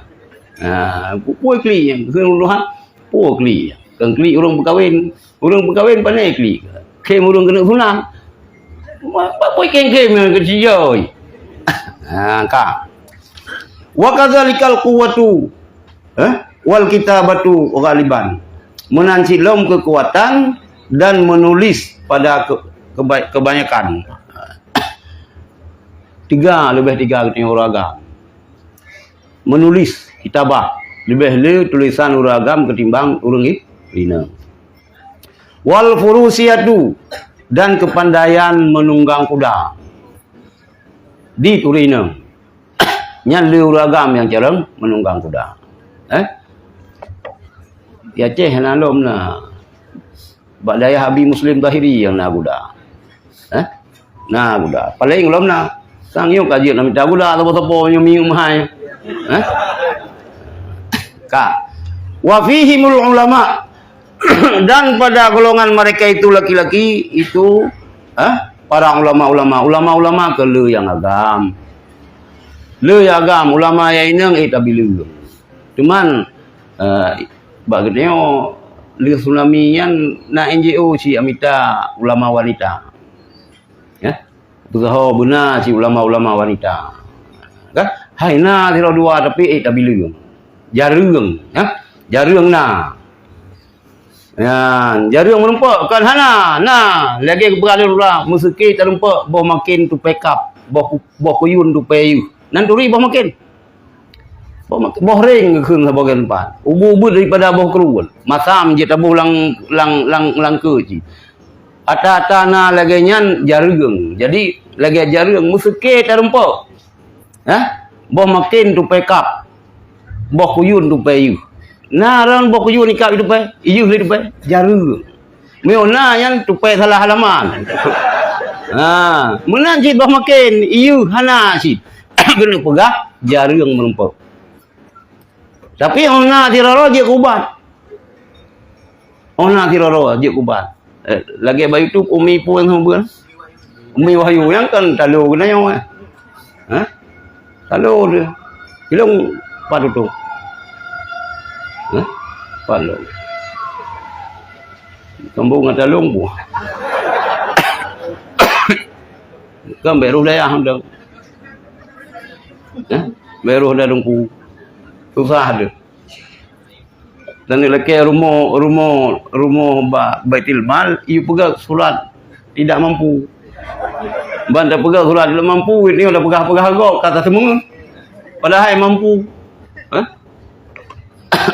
Ha, pu-, peue klik nyan? Kheun ureueng, peue klik nyan? Kon klik ureueng peukawen. Ureueng peukawen pane klik. Khem ureueng keuneuk sunat. Ma-, ma-, peue khem-khem nyan keu sijoi? Ha, ka. Wa kadzalikal quwwatu, eh, wal kitabatu ghaliban. Meunan cit lom keukuatan dan menulis pada ke-, keba-, kebanyakan. Tiga, leubeh tiga geutanyoe ureueng agam. Menulis kitabah, leubeh le tulisan ureueng agam ketimbang ureueng i-, inong. Wal furusiyatu, dan kepandaian menunggang kuda. Di ureueng inong. Nyan le ureueng agam nyang carông menunggang kuda. Eh? Di Aceh hana lom na. Bak dayah Abi Muslim Zahiri nyang na kuda. Eh? Na kuda. Paléng lom na. Sang nyoe ka jeuet na mita kuda, sapo-sapo nyoe minyeuk meuhai. Eh? Ka. Wa fihimul ulama. Dan pada golongan mereka itu laki-laki itu, eh, para ulama-ulama. Ulama-ulama keu le nyang agam. Le nyang agam, ulama nyang inong, eh, tabi le. Cuman, eh, bak geutanyoe, lheueh tsunami nyan na N G O cit mita ulama wanita. Ya. Peusaho beuna cit ulama-ulama wanita. Kan? Hai na sidroe dua tapi, eh, tabi le. Jareueng, ya. Jareueng na. Nyan, jareueng meurumpok kon hana. Na, lagèe geupeugah lé lurah, meuseuké tarumpok, boh maken tupè kap, boh ku-, boh kuyun tupè yuh. Nan turi boh maken. Boh mak-, boh réng geukheun saboh teumpat. Ubeut-ubeut daripada boh keureubeuen. Masam jeuet taboh lam, lam, lam, lam keue jih. Ata-ata na lagèe nyan jareueng. Jadi, lagèe jareueng meuseuké tarumpok. Hah? Boh maken tupè kap. Boh kuyun tupè yuh. Na ron boh kuyun ikap tupè, yuh tupè, jareueng. Meunyoe na nyan tupè salah halaman. Ha, meunan cit boh maken, yuh hana cit. Keuneuk peugah jareueng meurumpok. Tapi óh na sidroe-droe jeuet keu ubat. Óh na sidroe-droe jeuet keu ubat. Eh, lagèe bak YouTube, Umi peue nyang seumeubeuet? Umi Wahyu nyang kan talo geutanyoe, eh? Hah? Talo teuh. Ilong pat tutoe. Hah? Pat lom. Sombong ngon talong buah. Kan bèk roh dayah dong. Hah? Bèk roh dayah dong ku. Susah deuh. Dan lakèe rumoh, rumoh, rumoh ba-, Baitul Mal, ipeugah surat tidak mampu. Ban tapeugah surat tidak mampu, nyoe tapeugah-peugah gob, ka tateumé. Padahai mampu. Hah?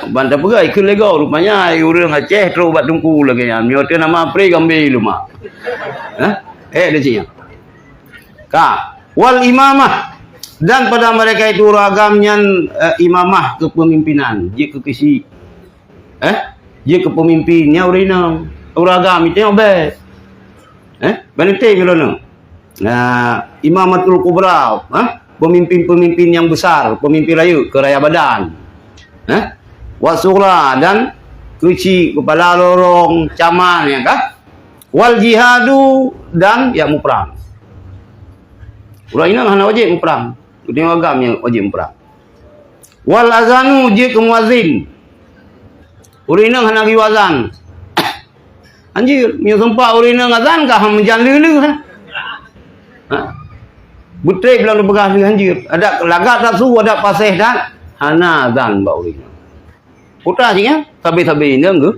Ban tapeugah ikheun lé gob, rupanya ureueng Aceh trok bak teungku lagèe nyan. Nyoe teuh nama pri gambe luma. Hah? Eh, dia cik nyan. Ka. Wal imamah. Dan pada mereka itu ureueng agam nyan, eh, imamah, kepemimpinan. Jeuet keu keuchik. Eh? Jeuet keu pemimpin, nyan ureueng inong. Ureueng agam itu nyan bèk. Eh? Bèk neutem ulôn nyoe. Nah, imamatul kubra, eh? Pemimpin-pemimpin yang besar, pemimpin rayeuk, keu raya badan. Eh? Wasugra dan keuchik, kepala lorong, camat, ya kan? Wal jihadu, dan jak muprang. Ureueng inong hana wajéb muprang. Ureueng agam nyang wajéb muprang. Wal azanu, jeuet keu muazin. Ureueng inong hana geuyue azan. Hanjeuet, meunyoe seumpat ureueng inong azan ka han meujan leuh-leuh, ha. Ha. Beutrép lam peugah leuh hanjeuet. Adak lagak that su, adak paséh that, hana azan bak ureueng inong. Putra cit nyan, sabe-sabe inong geuh.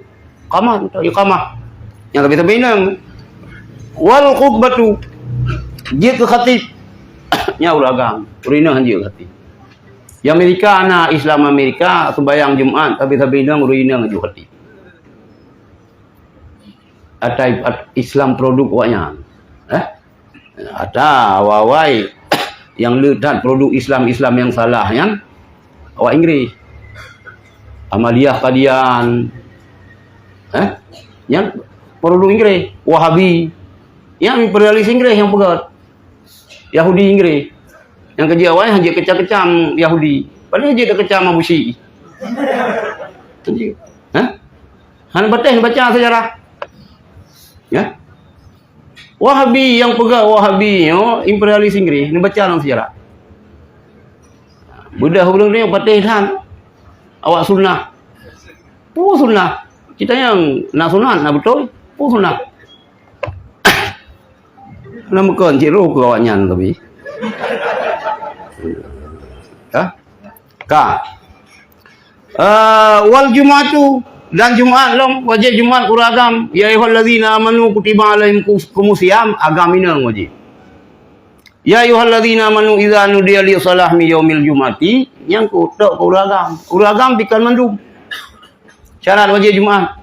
Iqamah, iqamah. Nyang sabe-sabe inong. Wal khutbatu. Jeuet keu khatib. Nyan ureueng agam. Ureueng inong hanjeuet keu khatib. Di Amerika na Islam Amerika, sembahyang Jumat, sabe-sabe inong ureueng inong hanjeuet keu khatib. Atai at-, Islam produk awaknyan. Eh? Ata awai-awai nyang le that produk Islam-Islam nyang salah nyan, awak Inggris. Amaliyah Qadian. Eh? Nyan produk Inggris, Wahabi. Nyan imperialis Inggris nyang peugöt. Yahudi Inggris. Nyang keujeuet awai han jeuet kecam-kecam Yahudi. Padahai jeuet kecam Abu Syi'i. Hah? Hana patéh baca sejarah. Ya? Wahabi nyang peugah Wahabi nyoe imperialis Inggris, neubaca lam sejarah. Beudah ureueng nyoe patéh that awak sunnah. Peue sunnah? Kita nyang na sunat, na beutôi. Peue sunnah? Na meukon cit roh keu awaknyan tapi. Ha? Ka. Eh, wal jum'atu, dan Jumat lom, wajéb Jumat keu ureueng agam. Ya ayyuhallazina amanu kutiba alaikumus siyam, agam inong wajéb. Ya ayyuhallazina amanu idza nudiya lis shalah min yaumil jum'ati, nyang keu tok keu ureueng agam. Ureueng agam pih kon mandum. Syarat wajéb Jumat.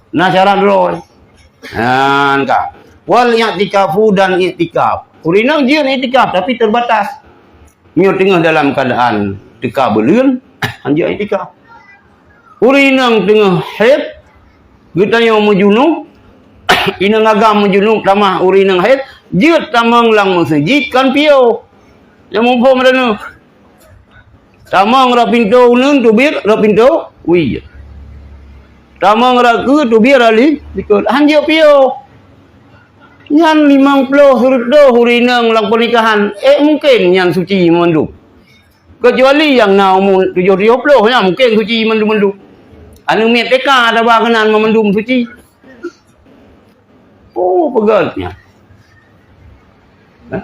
Na syarat droe. Nyan ka. Wal i'tikafu, dan iktikaf. Ureueng inong jeuet iktikaf tapi terbatas. Meunyoe teungoh dalam keuadaan teuka buleuen, hanjeuet iktikaf. Ureueng inong teungoh haid, geutanyoe meujunub, inong agam meujunub tamah ureueng inong haid, jeuet tamong lam meuseujid kon piôh. Nyang muphom droeneuh. Tamong rot pintoe uneuen teubiet rot pintoe wie. Tamong rot keue teubiet rot li-, likot. Hanjeuet piôh. Nyan limong ploh, seureutôh ureueng inong lam pernikahan. Eh, mungken nyan suci mandum. Kecuali nyang na umu tujoh, tujoh ploh, nyan mungken suci mandum-mandum. Aneuk miet T K taba keunan mandum suci. Oh, peugét nyan. Hah?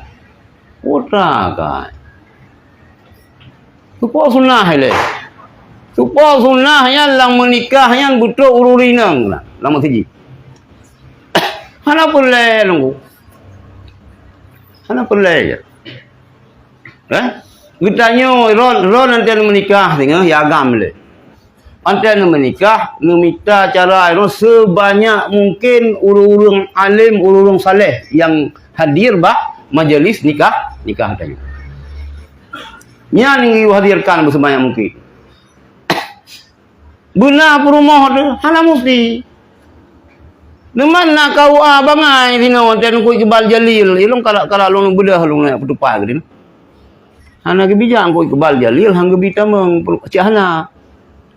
Putra kai. Tupo sunah ilée. Tupo sunah nyan lam meunikah nyan beutôi ureueng inong lah, lam meuseujid. Hana peureulée lôn. Hana peureulée je. Eh? Geutanyoe ron, ron anté meunikah singoh ya agam lé. Anté neumeunikah, neumita cara nyoe seubanyak mungken ureueng-ureueng além, ureueng-ureueng saleh nyang hadir bak majelis nikah, nikah tanyoe. Nyan geuyue hadirkan beuseubanyak mungken. Beuna peurumoh teuh hana musti. Neuman na K U A bangai sinoe, anté neukui keubal jalil, ilong karak-karak lôn beudôh lôn nyak peutupat keudeh. Hana geubijak ngkot keubal jalil, han geubi tamong, cit hana.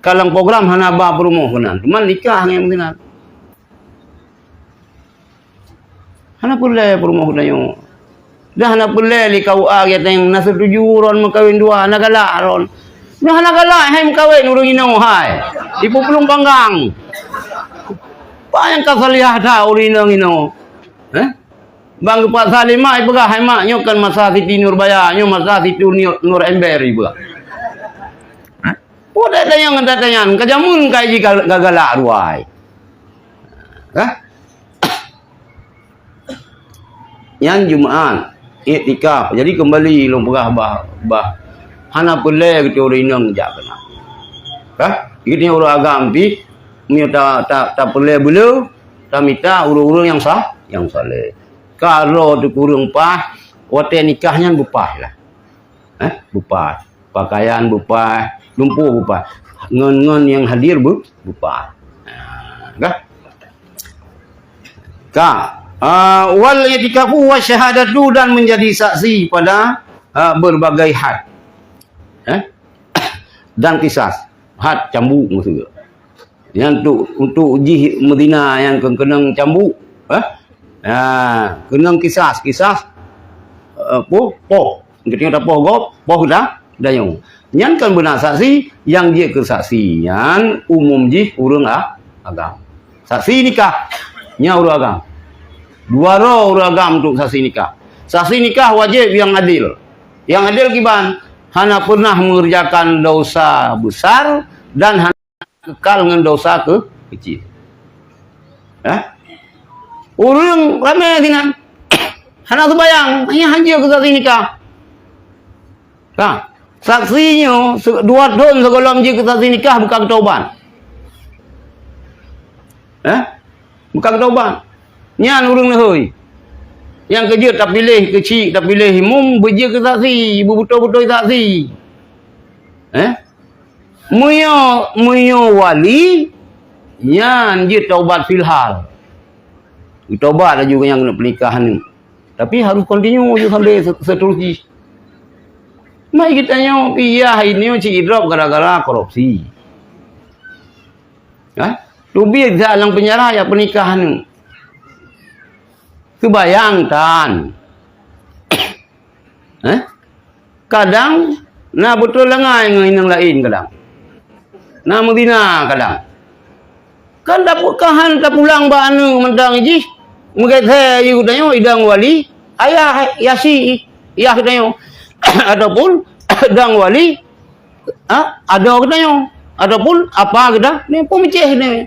Ka lam program hana ba peurumoh keunan, teuma nikah ngon meusinan. Hana peureulée peurumoh geutanyoe. Dah hana peureulée lé K U A geutanyoe na seutuju ron meukawen dua, hana galak ron. Dah hana galak hai meukawen ureueng inoe hai. Ipeuplueng panggang. Apa nyang ka salihah that ureueng inong inoe? Hah? Bang geupaksa lé mak, ipeugah, "Hai mak, nyoe kan masa Siti Nurbaya, nyoe masa Siti Nur, Nur Ember," ipeugah. Peue tanyong, tanyong, ka jameun ka jih ga-, gagalak ruai. Hah? Nyan Jumat, iktikaf. Jadi keumbali lôn peugah bah, bah hana peureulée geutanyoe ureueng inong jak keunan. Hah? Geutanyoe ureueng agam pih, meunyoe ta, ta, tapeureulée beu le, tamita ureueng-ureueng nyang sa-, nyang saleh. Ka droe teuh kureueng paih, watée nikah nyan beupaih lah. Eh, beupaih. Pakaian beupaih, lumpu beupaih. Ngon, ngon nyang hadir beu-, beupaih. Ha, ka? Ka. Ah, wal i'tikafu wa syahadatu, dan menjadi saksi pada, ah, berbagai had. Eh? Dan kisas. Had cambuk maksud. Nyan untuk, untuk jih meuzina nyang keunong cambuk, eh? Ha, keunong kisas, kisas, eh, poh, poh. Keunong tapoh gob, poh da-, dayong. Nyan kan beuna saksi, nyang jeuet keu saksi nyan umum jih ureueng a-, agam. Saksi nikah, nyan ureueng agam. Dua droe ureueng agam untuk saksi nikah. Saksi nikah wajéb nyang adil. Nyang adil kiban, hana pernah mengerjakan dosa besar dan hana kekal ngon dosa keu-, keucil. Eh? Ureueng ramé sinan. Hana seumayang, hanya hanjeuet keu saksi nikah. Ka. Saksi nyoe se-, dua thon sigohlom jeuet keu saksi nikah beuka geutobat. Eh? Beuka geutobat. Nyan ureueng leuhôi. Nyang keujeuet tapiléh keuchik, tapiléh imum, beujeuet keu saksi, beubeutôi-beutôi saksi. Eh? Meunyoe, meunyoe wali, nyan jeuet taubat filhal. Geutobat laju nyang keuneuk peunikah aneuk. Tapi harus kontinu laju sampai se-, seterus jih. Mai geutanyoe pih yah inoe cit idrop gara-gara korupsi. Hah? Teubiet that lam penjara ya peunikah aneuk. Teubayang tan. Eh? Kadang na beutôi langai ngon inong laén kadang. Na meuzina kadang. Kan tapeukahan tapulang bak aneuk mantong jih. Meugeusé yue tanyoe idong wali. Ayah Yasi, yah tanyoe. ataupun dang wali, ha, adoe geutanyoe, ataupun apa geutanyoe, ni pun meucéh ni.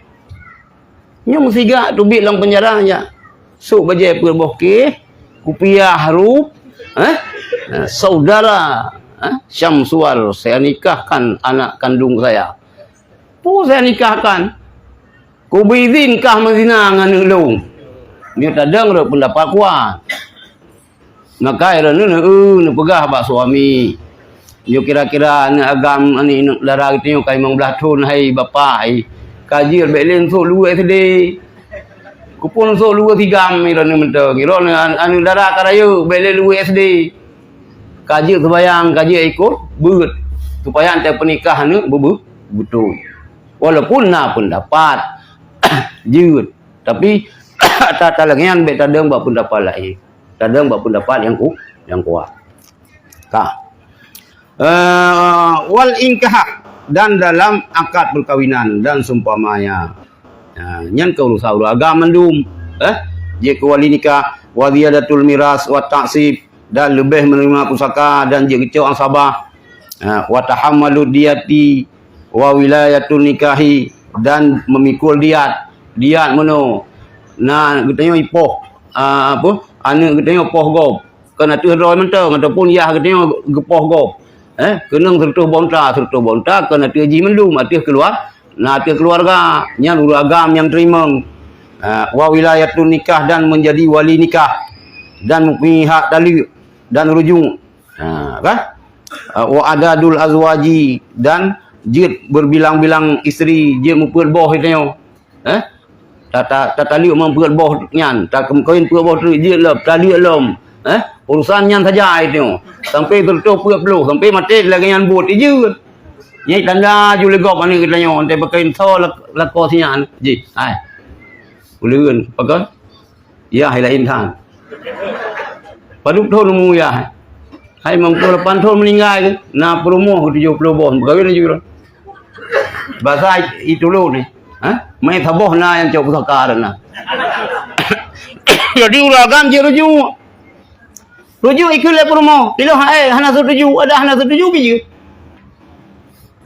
Nyoe meusigak teubiet lam penjara jak. Sôk bajée peuet boh keh, kupiah rup, eh? Saudara, eh? Syamsuar, saya nikahkan anak kandung saya. Peue saya nikahkan? Kubri idhin kah meuzina ngon aneuk lôn. Nyoe tadong rot peundapat kuat. Maka droeneuh, eh, neupeugah bak suami, "Nyoe kira-kira aneuk agam, aneuk dara geutanyoe ka limong blaih thon, hai bapak, hai. Ka jeuet bèk lé neusôk luweue S D. Keupeue neusôk luweue sigam," droeneuh mantong. Droeneuh an-, aneuk dara ka rayeuk, bèk lé luweue S D. Ka jeuet seumayang, ka jeuet ikôt beuet, supaya teuh peunikah aneuk beu-, beutôi. Walaupun na peundapat jeuet, tapi ata-ata lagèe nyan bèk tadong bak peundapat laén. Tadong bak peundapat nyang ku-, nyang kuat. Ka. Eh, wal inkihah, dan dalam akad perkawinan dan seumpamanya. Ha, nyan keu urusan ureueng agam mandum. Eh, jeuet keu wali nikah, wa ziyadatul miras wa ta'sib, dan leubeh meuneurimong pusaka dan jeuet geucok asabah. Ha, wa tahammalud diyati wa wilayatun nikahi, dan meumikul diat. Diat meunoe, na geutanyoe ipoh, ah, apa, aneuk geutanyoe poh gob. Kon ateueh droe mantong, ataupun yah geutanyoe geupoh gob. Eh, keunong seureutôh bonta, seureutôh bonta kon ateueh jih mandum, ateueh keuluar-, na ateueh keuluarga, nyan ureueng agam nyang teurimong. Ah, wa wilayatun nikah, dan menjadi wali nikah, dan mempunyai hak taleuek dan rujuk. Ha, kan? Ah, wa adadul azwaji, dan jeuet berbilang-bilang isteri, jeuet meupeuet boh geutanyoe. Eh? Ta-, ta-, tataleuek meupeuet boh nyan, takeuh kawin peuet boh teuk jeuet lom, taleuek lom. Eh? Urusan nyan saja ai tanyoe. Sampai seureutôh peuet ploh, sampai maté lagèe nyan buet jeuet. Nyan tanda ju lé gob aneuk geutanyoe, entah pakon soe lak-, lakoe si nyan. Jih, hai. Ulèe, pakon? Yah laén that. Padub thon umu yah? Hai, limong ploh lapan thon meuninggai, na peurumoh tujoh ploh boh, meukawén laju. Basa itulôn ni. Ha? Meusaboh na nyang cok pusaka na. Jadi ureueng agam jeuet rujuk. Rujuk ikheun lé peurumoh. Piloh hai, hana setuju, ada hana setuju pih jeuet.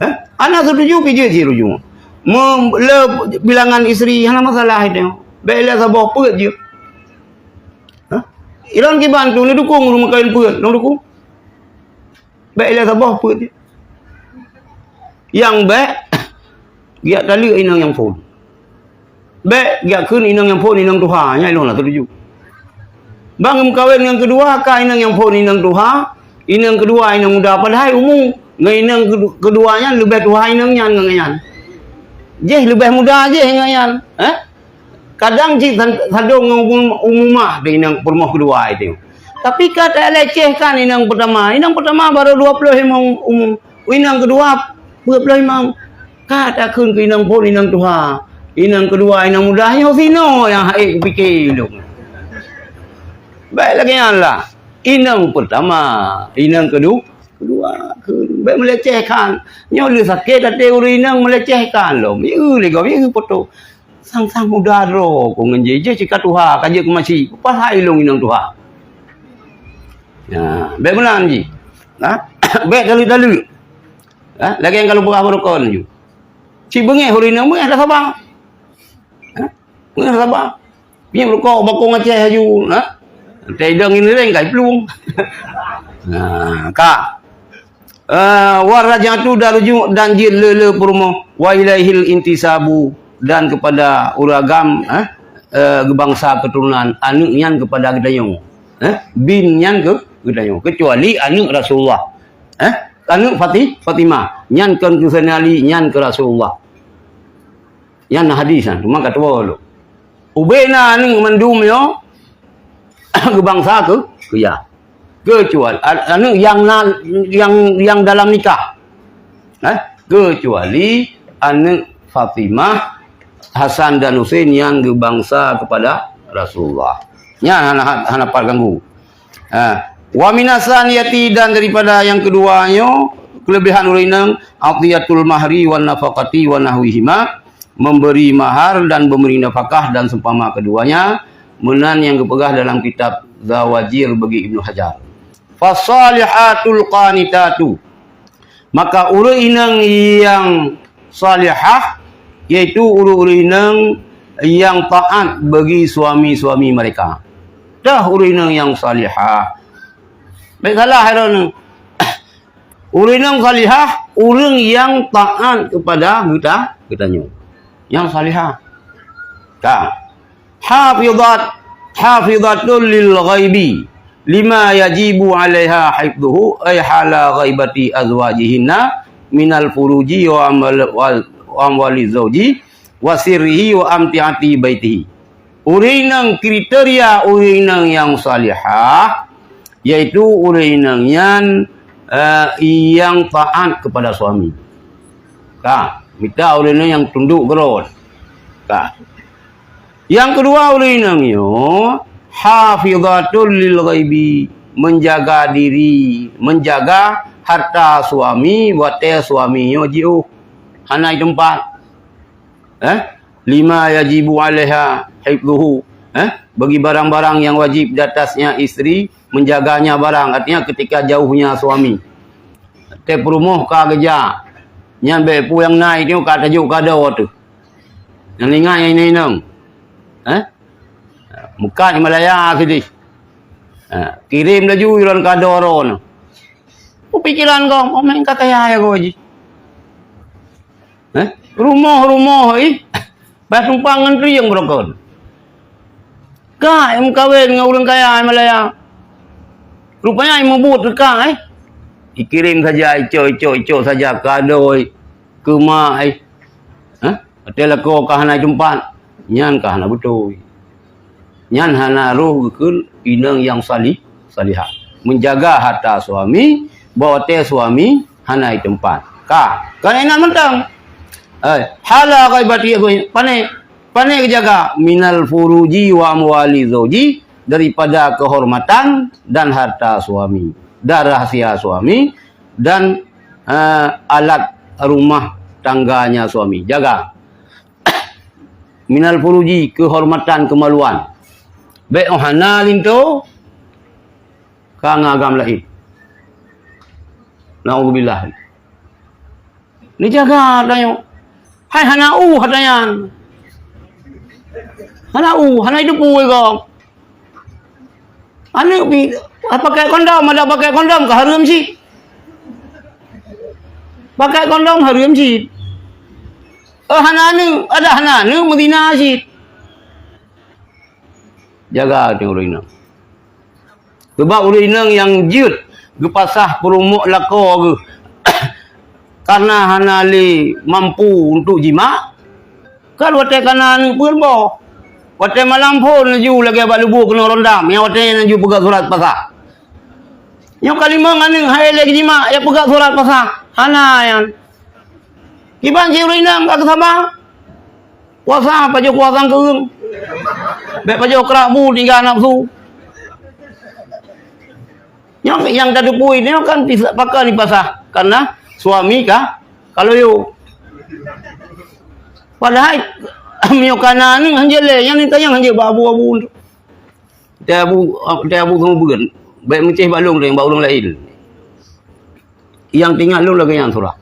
Ha? Hana setuju pih jeuet jih rujuk. Me-, le bilangan isteri hana masalah itu. Bèk lé saboh peuet jeuet. Ha? Ilôn kiban tu neudukung ureueng meukawén peuet, lôn dukung. Bèk lé saboh peuet jeuet. Nyang bèk, geujak taleuek inong nyang phôn. Bèk geujak kheun inong nyang phôn inong tuha, nyan lôn hana setuju. Bang meukawén nyang keudua ka inong nyang phôn inong tuha, inong keudua inong muda, padahai umu ngon inong kedu-, keudua nyan leubeh tuha inong nyan ngon nyan. Jih leubeh muda jih ngon nyan, eh? Kadang cit san-, sadong ngon umu, umu mah di inong peurumoh keudua itu. Tapi ka talecehkan inong peutama. Inong peutama baru dua ploh limong umu. Inong keudua dua ploh limong. Ka takheun keu inong phôn inong tuha. Inong keudua inong muda nyoe sinoe nyang hai kupike lôn. Bèk lagèe nyan lah. Inong peutama, inong kedu-, keudua, keu-, bèk meulecehkan. Nyoe lé sakét até ureueng inong meulecehkan lom. Yeu lé gob, yeu poto. Sang-sang muda droe ku ngon jih, jih cit ka tuha, ka jeuet keu makcik. Pahai lôn inong tuha. Ya, bèk meunan jih. Ha? Bèk taleuek-taleuek. Ha? Lagèe nyang ka lôn peugah baroe kon ju. Cit beungèh ureueng inong, beungèh dah saba. Ha? Beungèh dah saba. Piep rukok bakong Aceh laju, ha? Teuidong ini reng kai plueng. Nah, ka. Eh, wa raj'atu dan rujuk dan jeuet le-le peurumoh, wa ilaihil intisabu dan kepada ureueng agam, eh, eh, geubangsa keuturonan aneuk nyan kepada geutanyoe. Eh, bin nyan keu geutanyoe, kecuali aneuk Rasulullah. Eh, aneuk Fati-, Fatimah, nyan kon keu Saidina Ali, nyan keu Rasulullah. Nyan na hadis nyan, cuma ka tuwoe lôn. Ubé na aneuk mandum nyoe geubangsa keu, keu yah. Keucuali a-, aneuk nyang na, nyang, nyang dalam nikah. Eh, keucuali aneuk Fatimah, Hasan dan Husein nyang geubangsa kepada Rasulullah. Nyan hana, hana pat ganggu. Ha. Wa minas saniyati, dan daripada yang kedua nyoe, kelebihan ureueng inong, atiyatul mahri wan nafaqati wa nahwihima, memberi mahar dan memberi nafkah dan seumpama keduanya, meunan nyang geupeugah dalam kitab Zawajir bagi Ibnu Hajar. Fasalihatul qanitatu. Maka ureuëng inong nyang salihah, yaitu ureuëng-ureuëng inong nyang taat bagi suami-suami mereka. Dah ureuëng inong nyang salihah. Baik salah droeneuh. Ureuëng inong salihah, ureuëng nyang taat kepada geuta-, geutanyoe. Nyang salihah. Ka. Hafizat, hafizatul lil ghaibi, lima yajibu alaiha hifdhuhu, ay hala ghaibati azwajihinna minal furuji wa amwal-, wa amwali zauji wa sirrihi wa amtiati baitihi. Ureuëng inong, kriteria ureuëng inong nyang salihah, yaitu ureuëng inong nyan, eh, nyang taat kepada suami. Ka, mita ureuëng inong nyang tunduk keurot. Ka. Nyang keudua, ureuëng inong nyoe hafizatul lil ghaibi, menjaga diri, menjaga harta suami, watée suami nyoe jiôh, hana di teumpat. Eh? Lima yajibu alaiha hifdhuhu. Eh? Bagi barang-barang yang wajib di atasnya istri, menjaganya barang, artinya ketika jauhnya suami. Teuh peurumoh ka geujak, nyan bék peue nyang na nyoe ka tajok kado teuh. Nyang ingat nyang inong-inong. Eh? Meukat Himalaya sideh. Ha, kirém laju ilôn kado droeneuh. Peue pikeran gob, oh, meunan ka kaya ya gob jih. Eh? Rumoh-rumoh ih, bah tumpang ngon trieng beurokon. Ka meukawen ngon ureuëng kaya Himalaya. Rupanya meubuet teuka, eh. Ikirém saja, icok, icok, icok saja kado, eh. Keu mak, eh. Hah? Watée lakoe ka hana teumpat, nyan ka hana beutôi. Nyan hana roh geukheun inong nyang salih, salihah. Menjaga harta suami, bak watée suami hana teumpat. Ka, ka ingat mantong. Eh, hala ghaibati, pane, pane geujaga minal furuji wa amwali zauji, daripada kehormatan dan harta suami, dan rahasia suami, dan, eh, alat rumah tangganya suami. Jaga. Minal furuji, kehormatan, kemaluan. Bék oh hana linto, ka ngon agam laén. Naudzubillah. Neujaga tanyoe. Hai hana u hata nyan. Hana u, hana iteupeue gob. Aneuk pi, ah, pakai kondom, ada pakai kondom ka hareuem cit. Pakai kondom hareuem cit. Oh, hana aneuk, ada hana aneuk meuzina cit. Jaga teuh ureuëng inong. Sabab ureuëng inong nyang jeuet geupasah peurumoh lakoe geuh karena hana lé mampu untuk jimak, kan watée kana aneuk peuet boh. Watée malam phon laju lagée bak lubue keunoe rondam, nyang watée nyan laju peugah surat pasah. Nyoe ka limong aneuk hai lé jimak, ya peugah surat pasah. Hana nyan. Kiban cit ureuëng inong ka keusaba. Puasa pajoh kuasa keueung. Bék pajoh krak bu tinggai nafsu. Nyang, nyang tateupeue nyoe kan pisa-, pakon dipasah karena suami ka, ka loyo. Padahai meunyoe kana ni hanjeuet lé, nyang ni tanyong hanjeuet bak abu-abu. Teuh abu, teuh abu kamu beugeuen. Bék meucéh bak lôn, bak ureuëng laén. Nyang teuingat lôn lagée nyan surah.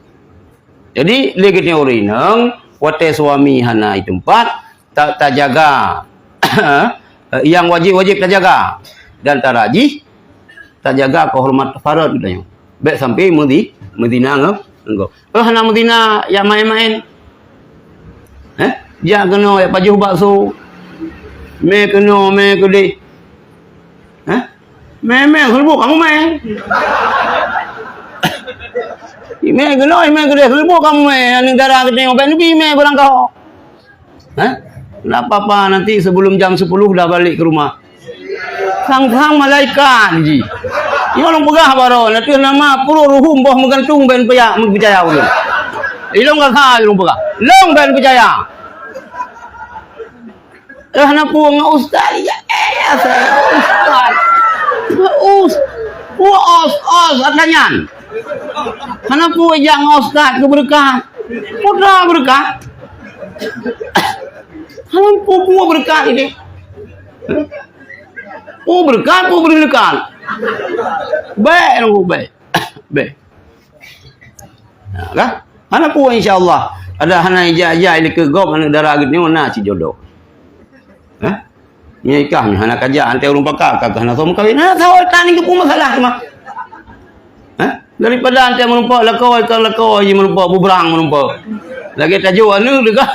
Jadi, lé geutanyoe ureuëng inong, watée suami hana di teumpat, ta-, tajaga nyang wajéb-wajéb tajaga. Dan tarajih, tajaga kehormat farot geutanyoe. Bék sampai meudi-, meudina ngon, ngon gob. Oh, hana meudina, ya maén-maén. Eh? Jak keunoe, ya pajoh bakso. Mé keunoe, mé keudeh. Eh? Mé, mé, seuleubu kamu mé. Mé keunoe, mé keudeh, seuleubu kamu mé. Aneuk dara geutanyoe, bék neubi mé barangkaho. Hah? Ndak apa-apa, nanti sebelum jam sepuluh dah balik ke rumah. Sang-sang malaikat ji. Nyoe lôn peugah baroe, na teuh nama pruet ruhuem boh meugantung ban peuyak meupeucaya ulôn. Ilôn gasa lôn peugah. Lôn ban peucaya. Eh, hana peue ngon ustaz, ya, eh, ya, saya ustaz. Us-, us-, os, os, ata nyan. Hana peue jak ngon ustaz keu beureukat. Putra beureukat. Hana peue-peue beureukat ini. Peue beureukat, peue beureukat. Bèk, nunggu bèk. Bèk. Nah, kan? Hana peue, insya Allah. Ada hana ijak-ijak ilikeue gob aneuk dara geutanyoe na sijodoh. Hah? Nyoe ikah nyoe hana kajak, anté ureueng pakat, ka hana soe meukawen. Hana soe tan nyoe peue masalah teuma. Hah? Daripada anté meurumpok lakoe, kon lakoe jih meurumpok, bubrang meurumpok. Lagèe tajok aneuk teuh ka,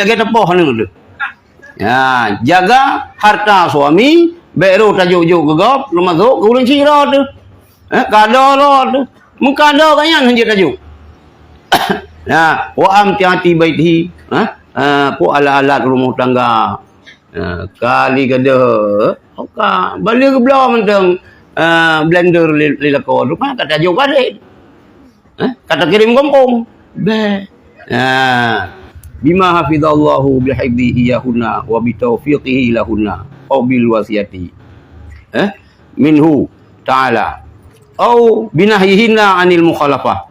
lagèe tapoh aneuk teuh. Ya, jaga harta suami, bèk rôh tajok-jok keu gob, teumasok keu ureueng sidroe teuh. Eh, kado droe teuh. Meukado ka nyan hanjeuet tajok. Ya, wa amtiati baitihi, ha? Eh, peue alat-alat rumoh tangga. Eh, kali gadoh, oka, bali geubloe mantong, eh, blender lé, lé lakoe teuh, ka tajok padé. Eh, ka takirém gampông. Bèk. Nah, bima hafizallahu bihifzihi iyahunna wa bitaufiqihi lahunna, au bil wasiyati. Eh, minhu ta'ala. Au binahyihinna anil mukhalafah.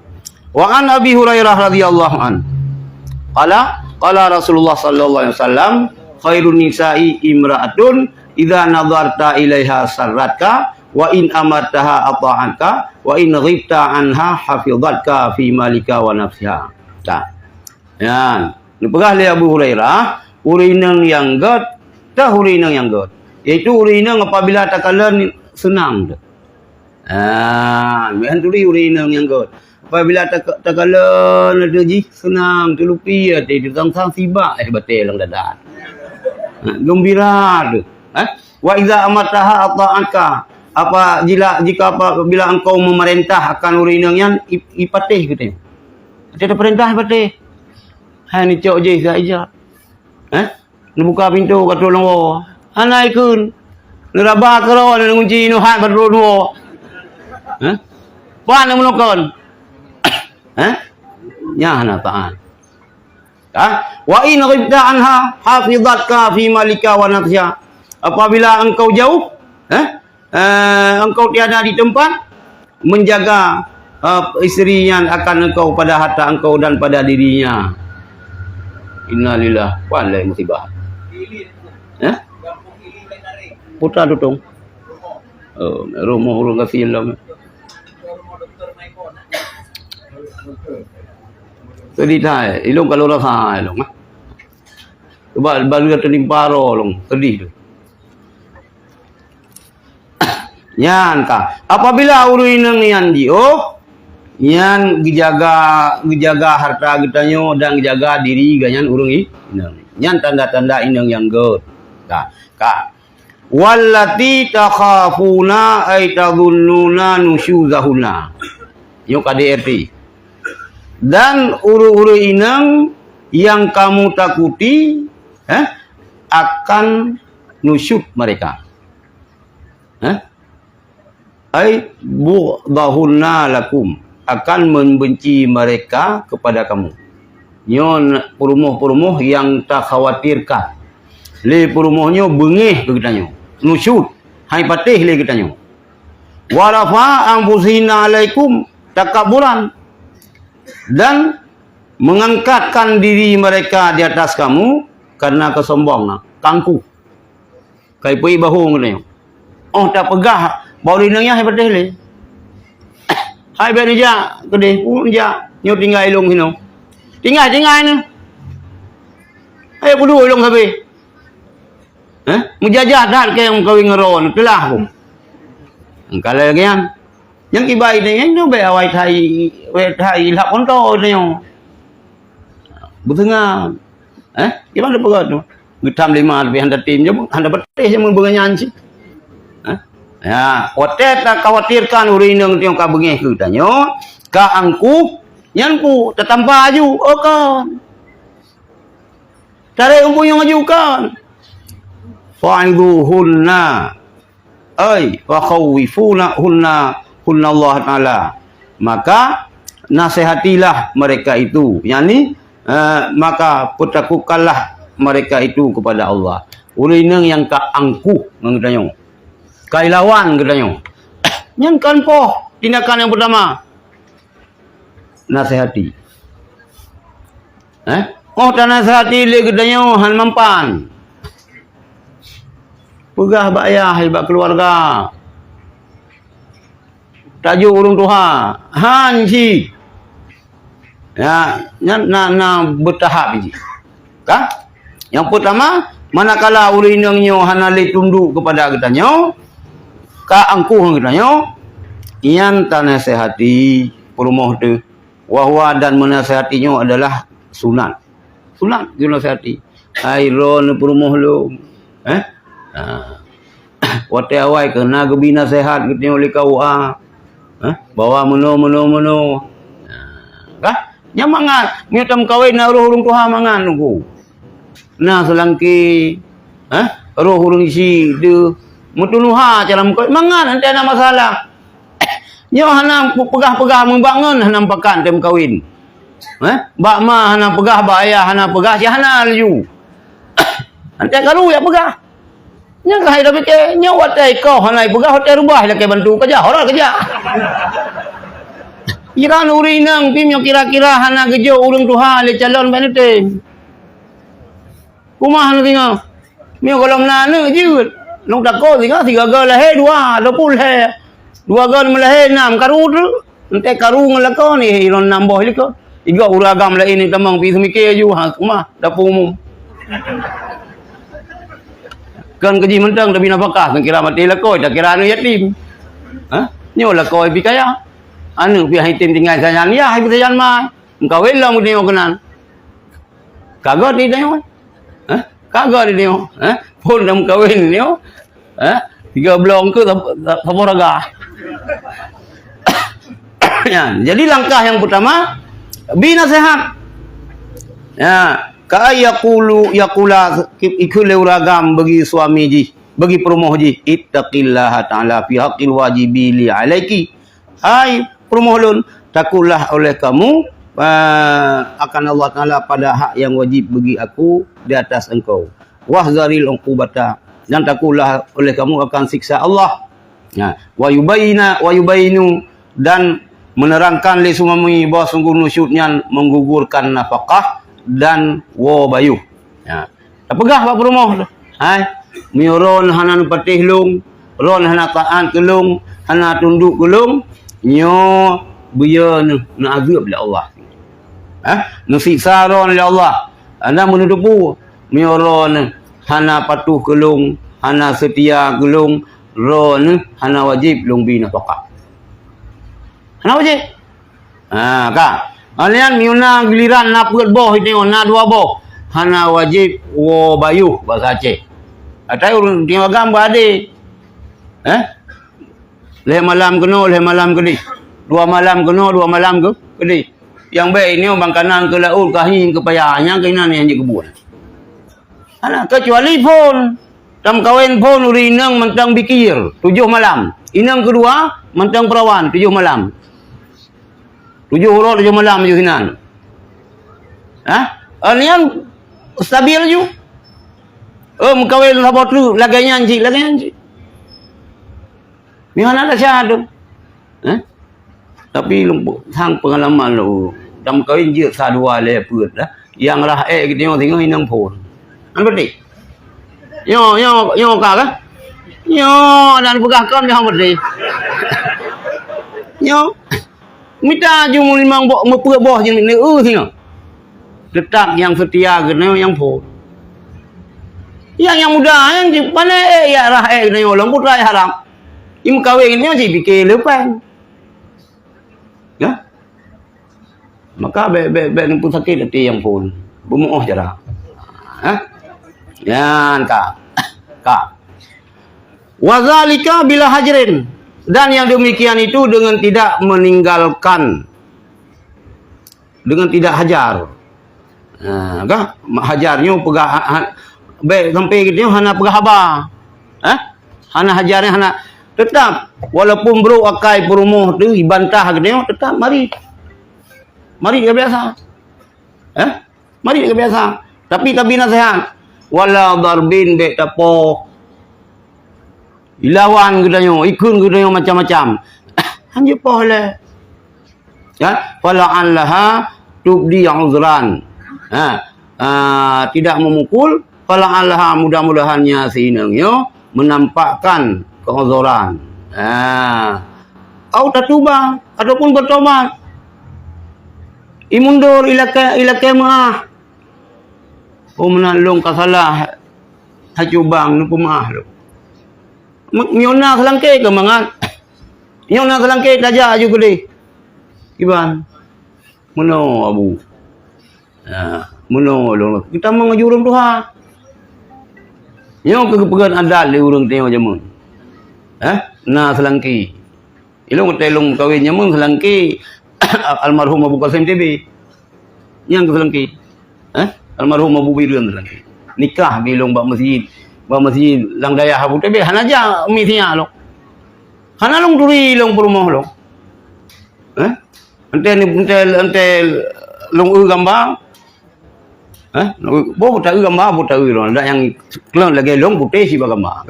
Wa an Abi Hurairah radhiyallahu an. Qala, qala Rasulullah sallallahu alaihi wasallam, "Khairun nisa'i imra'atun idza nadharta ilaiha sarratka, wa in amartaha ata'atka, wa in ghibta anha hafizatka fi malika wa nafsiha." Ka. Nyan, neupeugah lé Abu Hurairah, ureueng inong nyang gèt, teuh ureueng inong nyang gèt. Yaitu ureueng inong apabila takalon seunang teuh. Ah, meuhan turi ureueng inong nyang gèt. Apabila tak-, takalon ateueh jih seunang, teulupi até teuh, sang-sang sibak éh batèe lam dada. Ha, geumbira teuh. Ha? "Wa iza amartaha ata'atka." Apa jila-, jika apabila engkau memerintah akan ureueng inong nyan, i-, ipatéh geutanyoe. Até tapeurintah ipatéh. Hai neucok jih sak ija. Ha? Neubuka pintoe ka trok lam woe. Hana ikheun. Neuraba keudroe, neungunci, neuhat ka trok lam woe. Hah? Pat neumeunoe kon? Hah? Nyan hana taat. Hah? "Wa in ghibta anha hafizatka fi malika wa nafsiha." Apabila engkau jauh, hah? Eh, engkau tiada di tempat menjaga, eh, isteri nyan akan engkau pada harta engkau dan pada dirinya. Innalillah. Wan lé musibah. Eh? Puta tutong. Oh, rumoh ureueng gasien lom. Sedih that, ilong kalau rasa ilong. Sebab baru tertimpa roh long, sedih tu. Nyan ka. Apabila ureueng inong nyan jiôh, nyan geujaga, geujaga harta geutanyoe dan geujaga diri geuh nyan ureueng inong. Nyan tanda-tanda inong nyang gèt. Ka. Ka. "Wallati takhafuna ay tadhunnuna nusyuzahunna." Nyoe ka di R T. Dan ureueng-ureueng inong nyang kamu takuti, eh, akan nusyuz mereka. Eh? Ay bughdahunna lakum, akan membenci mereka kepada kamu. Nyoe peurumoh-peurumoh nyang takhawatirkan. Lé peurumoh nyoe beungéh keu geutanyoe. Nusyuz, hai patéh lé geutanyoe. Wa rafa'a anfusihinna alaikum takabburan. Dan mengangkatkan diri mereka di atas kamu karena kesombongan, kangku. Kai pui bahong nyoe. Oh, tapeugah bak ureueng inong nyan hai patéh lé. Hai bèk neujak keudéh, pun neujak. Nyoe tinggai ilong sinoe. Tinggai, tinggai nyoe. Hai peuduek ilong sabe. Eh? Meujajah that keu nyang meukawen ngon droeneuh, teulah pun. Engkalai lagèe nyan. Nyang kibai nyan nyoe bèk awai thai, bèk thai lhak ponto nyoe. Beuseungan. Eh? Gimana peugah tu? Geutam lima leubeh hana tem je, hana beuteh je meubeungan nyan cit. Eh? Ya, watèe takhawatirkan ureueng inong tanyoe ka beungéh keu tanyoe, ka angkuh, nyan peue tatampa aju, oh kon. Tarek umpuyong aju kon. Fa'idhuhunna. Ai, wa khawwifuna hunna, hunna Allah Ta'ala. Maka nasihatilah mereka itu, yakni, eh, maka peutakutkanlah mereka itu kepada Allah. Ureueng inong nyang ka angkuh ngon geutanyoe, ka ilawan geutanyoe. Nyan kon poh tindakan nyang peutama. Nasihati. Eh? Oh, tanasihati lé geutanyoe hana mampan. Peugah bak ayah, bak keluarga. Tajok ureuëng tuha. Han cit. Ya, nyan na, na beutahap jih. Ka? Nyang peutama, manakala ureuëng inong nyoe hana lé tunduk keupada geutanyoe, ka angkuh ngon geutanyoe, nyan tanasehati peurumoh teuh. Wahwa dan menasehati nyoe adalah sunat. Sunat geunasehati. Hai droeneuh peurumoh lôn. Eh? Ha. Watée awai keuh na geubi naseuhat geutanyoe lé K U A. Eh? Bahwa meunoe, meunoe, meunoe. Ha. Kah? Nyan mangat. Meunyoe tameukawen na roh ureuëng tuha mangat nunggu. Na seulangké. Eh? Roh ureuëng isi deuh. Meutunuha cara meukawen. Mangat nanti na masalah. Nyoe hana peugah-peugah meubangon hana pakat tém kawin. Eh? Bak ma hana peugah, bak ayah hana peugah, si hana laju. Antai karu jak peugah. Nyang ka hai tapike, nyoe watée ikoh hana ipeugah, watée rubah lakée bantu keujah, horot keujah. Kira ureuëng inong pih nyoe kira-kira hana geujok ureuëng tuha lé calon bak neutem. Kumah na singoh. Miyueb gohlom na aneuëk jeuet. Lôn takot singoh sigaga lahé dua, ataupun lhée. Dua go meulahé nam karu tu. Entek karu ngon lakoe ni ilôn nam boh likot. Iga ureuëng agam laén ni tamong pi seumike aju ha kumah dapur umum. Kan keujih mantong tapi nafakah kira mati lakoe tak kira aneuëk yatim. Ha? Nyoe lakoe pi kaya. Aneuëk pi yatim tinggai sajan ya, pi sajan mai. Meukawen lom geutanyoe keunan. Ka göt di tanyoe. Hah? Ka göt di tanyoe. Hah? Phon dah meukawen di tanyoe. Hah? Tiga blong ke sab-, sab-, saboh raga. Ya, jadi langkah yang pertama, bi nasihat. Ya, ka yaqulu, yaqula, ikheun lé ureuëng agam bagi suami jih, bagi peurumoh jih, "Ittaqillaha ta'ala fi haqqil wajibi li alaiki." Hai peurumoh lôn, takutlah oleh kamu, ah, akan Allah Taala pada hak yang wajib bagi aku di atas engkau. Wahzaril uqubata, dan takutlah oleh kamu akan siksa Allah. Nah, wa yubayyina, wa yubayyinu, dan menerangkan lé suami bahwa sungguh nusyuz nyan menggugurkan nafkah dan woe bayoh. Ya. Tapeugah bak peurumoh tu. Hai, meunyoe droeneuh hana neupatéh lôn, droeneuh hana taát keu lôn, hana tunduk keu lôn, nyoe beu yö neuh neuazeueb lé Allah. Hah? Neusiksa droeneuh lé Allah. Hana meunutupue, meunyoe droeneuh hana patuh keu lôn, hana seutia keu lôn, droeneuh hana wajéb lôn bi nafakah. Hana wajéb. Ha, ka. Nyan meunyoe na giliran na peuet boh, itu na dua boh. Hana wajéb woe bayoh bahasa Aceh. Atai ureuëng tinggal agam beuadé. Eh? Lhée malam keunoe, lhée malam keudeh. Dua malam keunoe, dua malam ke-, keudeh. Nyang bék nyoe bang kanan keu laôt, keu hing, keu paya, nyang keunan nyang jikeubeuet. Hana, kecuali phon. Tameukawen phon ureuëng inong mantong bikir, tujoh malam. Inong keudua mantong peurawan, tujoh malam. Tujoh uroe, tujoh malam tujoh hinan. Hah? Nyan stabil ju. Oh, meukawen saboh treuk, lagée nyan cit, lagée nyan cit. Nyoe hana desya tu. Eh? Tapi lôn sang pengalaman lôn. Tameukawen jeuet sa dua lhée peuet dah. Nyang rah ék geutanyoe singoh inong phon. Hana beutôi. Nyoe, nyoe, nyoe ka kah? Nyoe dan peugah kon nyoe beutôi. Nyoe. Mita ju meulimong boh, meupeuet boh jeuet neu singoh. Teutap nyang seutia geutanyoe nyang phon. Nyang, nyang muda nyang jipane ék, ya rah ék geutanyoe lom putra haram. Imeukawen nyoe jipike leupeng. Ya? Maka bék, bék, bék neupeu sakét até nyang phon. Beumeuoh cara. Hah? Nyan ka. Ka. Wazalika bila hajrin. Dan yang demikian itu dengan tidak meninggalkan. Dengan tidak hajar. Ha, kah? Hajar nyoe peugah ha, ha, bék sampai geutanyoe hana peugah haba. Hah? Hana hajar nyoe hana. Tetap, walaupun brok akai peurumoh tu, ibantah geutanyoe, tetap mari. Mari ka biasa. Eh? Mari ka biasa. Tapi, tapi nasihat. Wala darbin bék tapoh. Ilawan geutanyoe, ikheun geutanyoe macam-macam. Hanjeuet poh lé. Ya, fala'allaha tubdi uzran. Ha, ah, tidak memukul, fala'allaha mudah-mudahannya si inong nyoe menampakkan keu'udhuran. Ha. Au tatuba, ataupun beutobat. Imundur ilakée, ilakée meu'ah. Oh, meunan lôn ka salah, hai cubang, neupeumeu'ah lôn. Me-, meunyoe na seulangké keu mangat. Meunyoe na seulangké tajak aju keudeh. Kiban. Meunoe, Abu. Ha, meunoe lôn. Geutamong aju ureuëng tuha. Nyoe keuh geupeugét adat lé ureuëng tanyoe jameun. Hah? Na seulangké. Ilôn watée lôn meukawen jameun seulangké almarhum Abu Qasim T B. Nyang keuh seulangké. Hah? Almarhum Abu Bireuen seulangké. Nikah bi lôn bak meuseujid. Bak meuseujid lam dayah Abu T B. Hana jak mi siya lôn. Hana lôn turi lôn peurumoh lôn. Hah? Entée ni, entée, entée lôn eu gamba. Hah? Boh taeu gamba, boh taeu lôn. Ada nyang kleueng lagée lôn putéh siba gamba.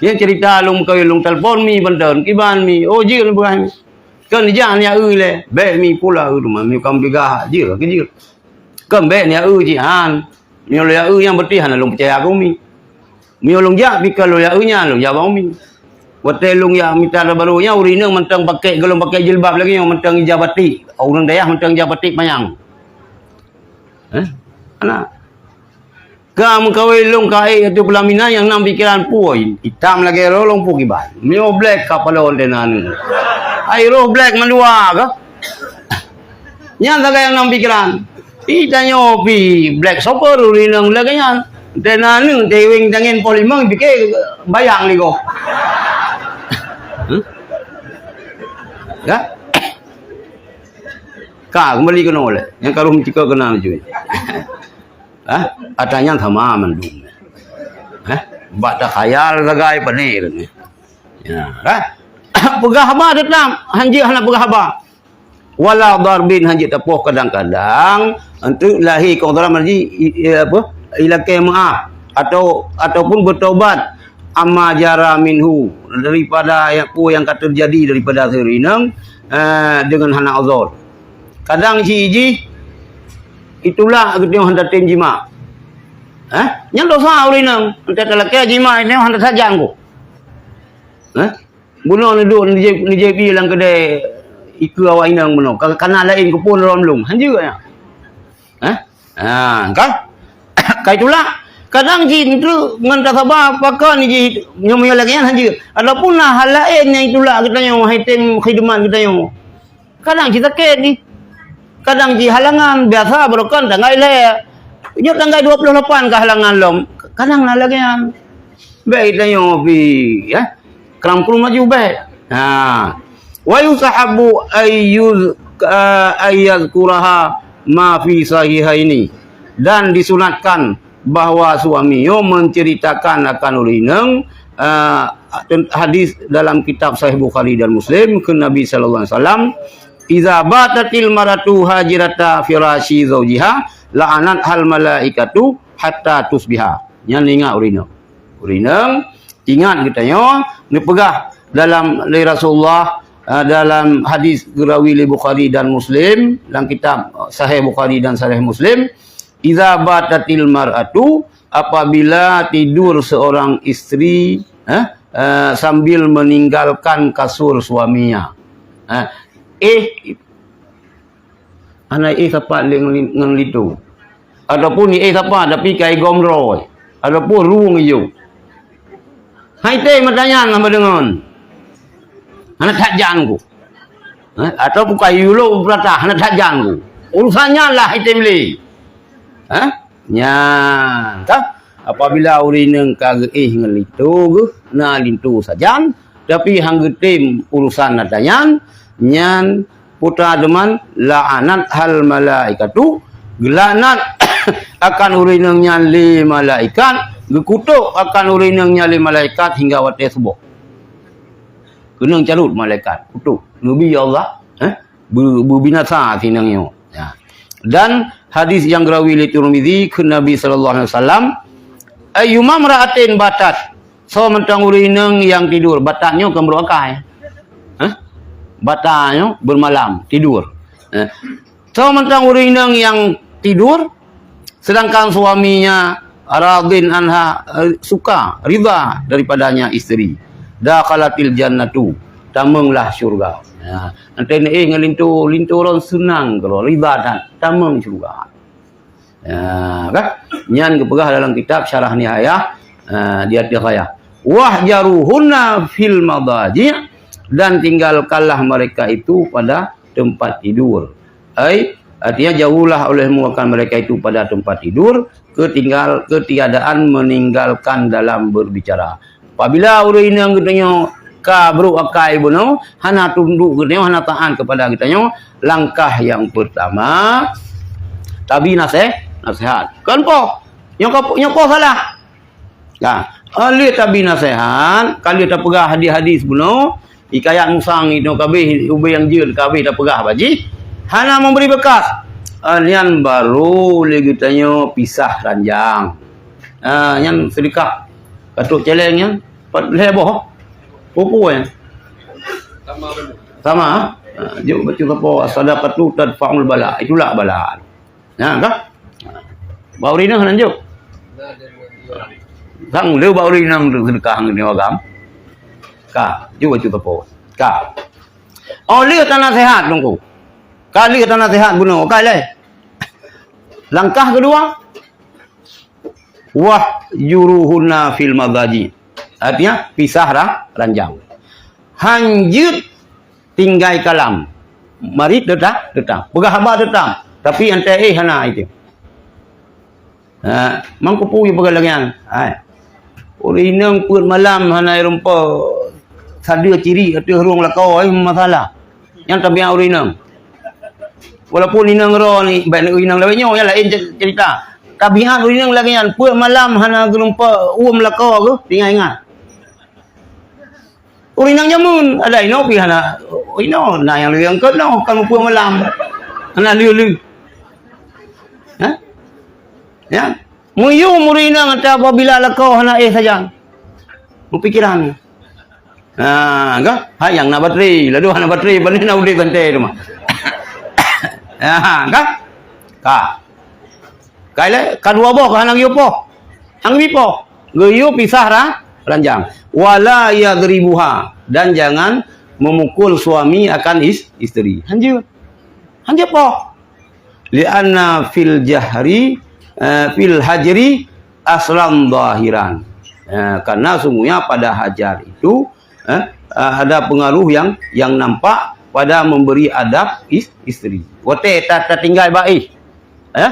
Nyang cerita lôn meukawen lôn telepon mi banteun, kiban mi. Oh, jeuet lôn peugah mi. Kon jak nyak eu lé. Bék mi pula eu teuma, mi kam peugah jeuet, keu jeuet. Kon bék nyak eu jihan. Meunyoe lôn jak eu nyan berarti hana lôn peucaya keu umi. Meunyoe lôn jak pih ka lôn jak eu nyan, lôn jak bak umi. Watée lôn jak mita tabarok nyan, ureuëng inong mantong pakai, gohlom pakai jilbab lagée nyoe, mantong ija batik. Ureuëng dayah mantong ija batik panyang. Eh? Hana. Ka meukawen lôn ka ék ateueh peulaminan nyang nam pikeran pue, itam lagée roh lôn pue kiban. Meunyoe black ka paloe antena nyoe. Ai roh black mandua ka. Nyan sagai nyang nam pikeran. Ih, tanyoe pih black soccer ureuëng inong lagée nyan. Teuh na neueng teuh weng tangen poh limong pike bayang lé goh. Huh? Ka? Ka, kembali keunoe lé. Nyang ka roh meucika keunan laju. Hah? Ata nyan sama mandum. Hah? Bak takhayal sagai pané. Ya, kan? Peugah haba teutap, hanjeuet hana peugah haba. Wala dharbin, hanjeuet tapoh, kadang-kadang untuk lahé keu'udhuran, maksud jih, i-, i-, apa, ilakée meu'ah atau, ataupun beutobat, amma jara minhu, daripada yang, peue nyang ka teujadi daripada si ureuëng inong, eh, deungon hana uzur. Kadang si jih itulak geutanyoe hana tem jimak. Eh? Nyan dosa ureuëng inong. Entah talakée jimak, nyan hana sajan ku. Eh? Bunoe neuduek neujép, neujép ié lam keudè ikeue awak inong bunoe. Ka, kana laén keupeue lom lôn. Hanjeuet nyan. Hah? Ha, kan? Ka itulak. Kadang jih treuk ngon tasaba pakon jih nyoe meunyoe lagée nyan hanjeuet. Ataupun na hal laén nyang itulak geutanyoe, hai tem khidmat geutanyoe. Kadang jih sakét jih. Kadang jih halangan, biasa barokon tanggai lhée. Nyoe tanggai dua puluh lapan ka halangan lom. Kadang na lagée nyan. Bék tanyoe pih, ya. Kram-krum laju bék. Ha. Wa yusahabu ayyuz-, a-, ayyazkuraha ma fi sahihaini. Dan disunatkan bahwa suami nyoe menceritakan akan ureuëng inong, a, hadis dalam kitab Sahih Bukhari dan Muslim, kheun Nabi sallallahu alaihi wasallam, "Idza batatil mar'atu hajirata firashi zaujiha, la'anathal malaikatu hatta tusbiha." Nyan ingat ureuëng inong. Ureuëng inong, ingat geutanyoe, neupeugah dalam, lé Rasulullah, eh, dalam hadis geurawi lé Bukhari dan Muslim, dalam kitab Sahih Bukhari dan Sahih Muslim, "Idza batatil mar'atu," apabila tidur seorang istri, eh, eh, sambil meninggalkan kasur suaminya. Eh, eh, Hana éh sapat lé ngon li-, ngon linto. Ataupun éh sapat, tapi ka igom droe. Ataupun rueng iyup. Hai tem mata nyan hamba deungon. Hana that jan ku. Eh, ataupun ka iyup lôn peurata, hana that jan ku. Urusan nyan lah hai tem lé. Hah? Nyan, ka? Apabila ureuëng inong ka geuéh ngon linto geuh, na linto sajan, tapi han geutem urusan ata nyan, nyan putra teuma la'anathal malaikatu, geulaknat akan ureuëng inong nyan lé malaikat, geukutok akan ureuëng inong nyan lé malaikat hingga watée suboh. Keunong carot malaikat, kutok. Neubi ya Allah, eh? Be-, beubinasa si inong nyoe. Ya. Dan hadis nyang geurawi lé Tirmizi, kheun Nabi sallallahu alaihi wasallam, "Ayyuma mra'atin batat," soe mantong ureuëng inong nyang tidur, batat nyoe kon brôk akai. Hah? Batat nyoe bermalam, tidur. Eh. Soe mantong ureuëng inong nyang tidur, sedangkan suaminya Aradin anha, eh, suka, ridha daripadanya isteri. Dakhalatil jannatu, tamonglah syurga. Ya, nanti ni, eh, ngon linto, linto lôn seunang keudroe, ridha that, tamong syurga. Ya, kan? Nyan geupeugah dalam kitab Syarah Nihayah, eh, di ateueh ayat. Wahjuruhunna fil madaji', dan tinggalkanlah mereka itu pada tempat tidur. Ai, artinya jauhlah olehmu akan mereka itu pada tempat tidur, ketinggal, ketiadaan meninggalkan dalam berbicara. Apabila ureuëng inong geutanyoe ka brok akai bunoe, hana tunduk geutanyoe, hana taat kepada geutanyoe, langkah yang pertama, tabi naseh-, nasihat. Kon poh, nyoe ka, nyoe poh salah. Nah, lheueh tabi naseuhat, ka lheueh tapeugah hadis-hadis bunoe, hikayat musang itu kabeh, ubeng nyang jeuet kabeh tapeugah bak jih, hana memberi bekas. Ah, nyan baru lé geutanyoe pisah ranjang. Ah, nyan seudeukah. Ka trok céléng nyan, pat lhèe boh. Peue-peue nyan? Sama, ah? Ah, jok bacut sapo, "As-sadaqatu tadfa'ul bala." Itulah bala. Nah, ka? Bak ureueng inong hana jok. Sang le bak ureueng inong tu seudeukah ngon nyoe agam. Ka, jok bacut sapo. Ka. Oh, lheueh tanaseuhat, Teungku. Ka lheueh tanaseuhat bunoe, ka lé. Langkah kedua, wahjuruhunna fil madaji. Artinya, pisah ra-, ranjang. Hanjeuet tinggai kalam. Mari teutap, teutap. Peugah haba teutap. Tapi antai éh hana itu. Ha, mangkupu peugah lagèe nyan. Hai. Ureueng inong peuet malam hana irumpa sadeue ciri ateueh rueng lakoe, eh, masalah. Nyan tabiat ureueng inong. Walaupun inong ro ni, baik inong lawét nyoe, nyan laén ce-, cerita. Tabiat ureueng inong lagèe nyan, peuet malam hana geurumpa uem lakoe geuh, ingat-ingat. Ureueng inong jameun, ada inoe pih hana, inoe na nyang lagèe keunoe, kan mupeue malam. Hana leu-leu. Ha? Ya. Meuyum ureueng inong ata apabila lakoe hana éh sajan. Mupikiran. Ha, ka? Hai nyang na batri, laju hana batri, pane na udép gantèe teuma. Ha, ka? Ka. Ka ilèe, ka dua boh ka hana geuyue poh. Hana geuyue poh. Geuyue pisah ra-, ranjang. Wala yadribuha, dan jangan memukul suami akan is-, isteri. Hanjeuet. Hanjeuet poh. Li'anna fil jahri, eh, fil hajri aslan zahiran. Eh, karena sungguhnya pada hajar itu, eh, eh, ada pengaruh yang, yang nampak pada memberi adab is-, isteri. Watèe ta-, tatinggai bak éh, eh,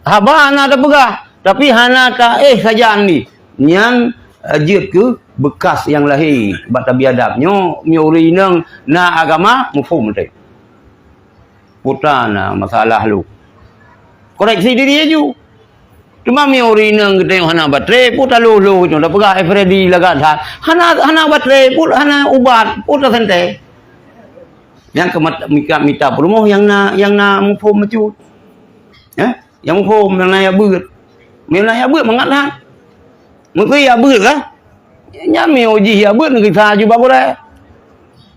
haba hana tapeugah, tapi hana ta-éh sajan ni. Nyan, eh, jeuet keu bekas nyang lahé bak tabi adab. Nyoe, nyoe ureueng inong na agama, muphom teuh. Peue ta na masalah lôn. Koreksi diri laju. Teuma meunyoe ureueng inong geutanyoe hana batré, peue ta lôn-lôn nyoe, tapeugah, "Eh, Freddy lagak that." Hana, hana batré, peue hana ubat, peue ta santée. Nyang keu mat-, mita, mita peurumoh nyang na, nyang na muphom bacut. Eh? Nyang muphom, nyang na jak beuet. Meunyoe na jak beuet, mangat that. Meuseuti jak beuet kah? Nyan meunyoe jih jak beuet, neugisa aju bak gurée.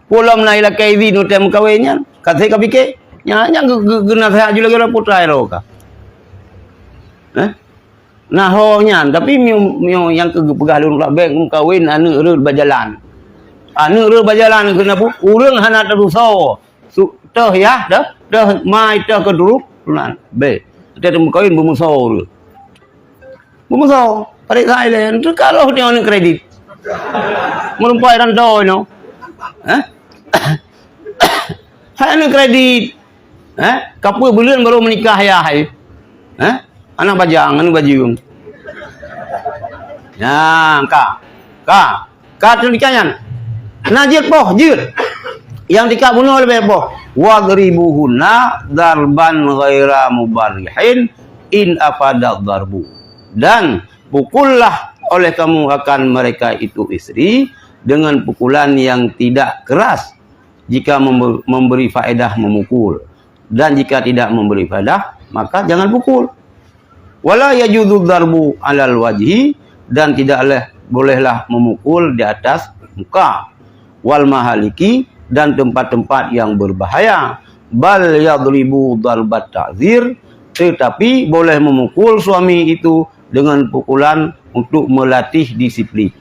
Peue lom na ilakée izin watée meukawen nyan, ka sép ka pike. Nyan, nyan geu-, geu-, geunaseuhat aju lagée ureueng putra droe ka. Eh? Na ho nyan, tapi meunyoe, meunyoe nyang keu geupeugah lôn, bèk meukawen aneuëk rhot bak jalan. Aneuëk rhot bak jalan keunan peue? Ureueng hana tatusoe. Su-, teuh yah, teuh, teuh mai, teuh keu durup, nan, bèk. Teuh teumeukawen beumusoe ureueng. Beumusoe, paréksa ilée, teuka roh nyoe aneuëk kredit. Meureumpok rantau nyoe. Hah? Hai aneuëk kredit. Hah? Ka peuet buleuen barô meunikah yah hai. Hah? Aneuk bajang, aneuk bajeueng. Nyan, ka. Ka. Ka teunikah nyan. Na jeuet poh, jeuet. Nyang tika bunoe leubeh poh. "Wadribuhunna darban ghaira mubarrihin in afadad darbu." Dan pukullah oleh kamu akan mereka itu istri dengan pukulan yang tidak keras. Jika membe-, memberi faedah memukul, dan jika tidak memberi faedah, maka jangan pukul. "Wala yajuzu darbu alal wajhi," dan tidaklah bolehlah memukul di atas muka. "Wal mahaliki," dan tempat-tempat yang berbahaya. "Bal yadribu darbat ta'zir," tetapi boleh memukul suami itu dengan pukulan untuk melatih disiplin.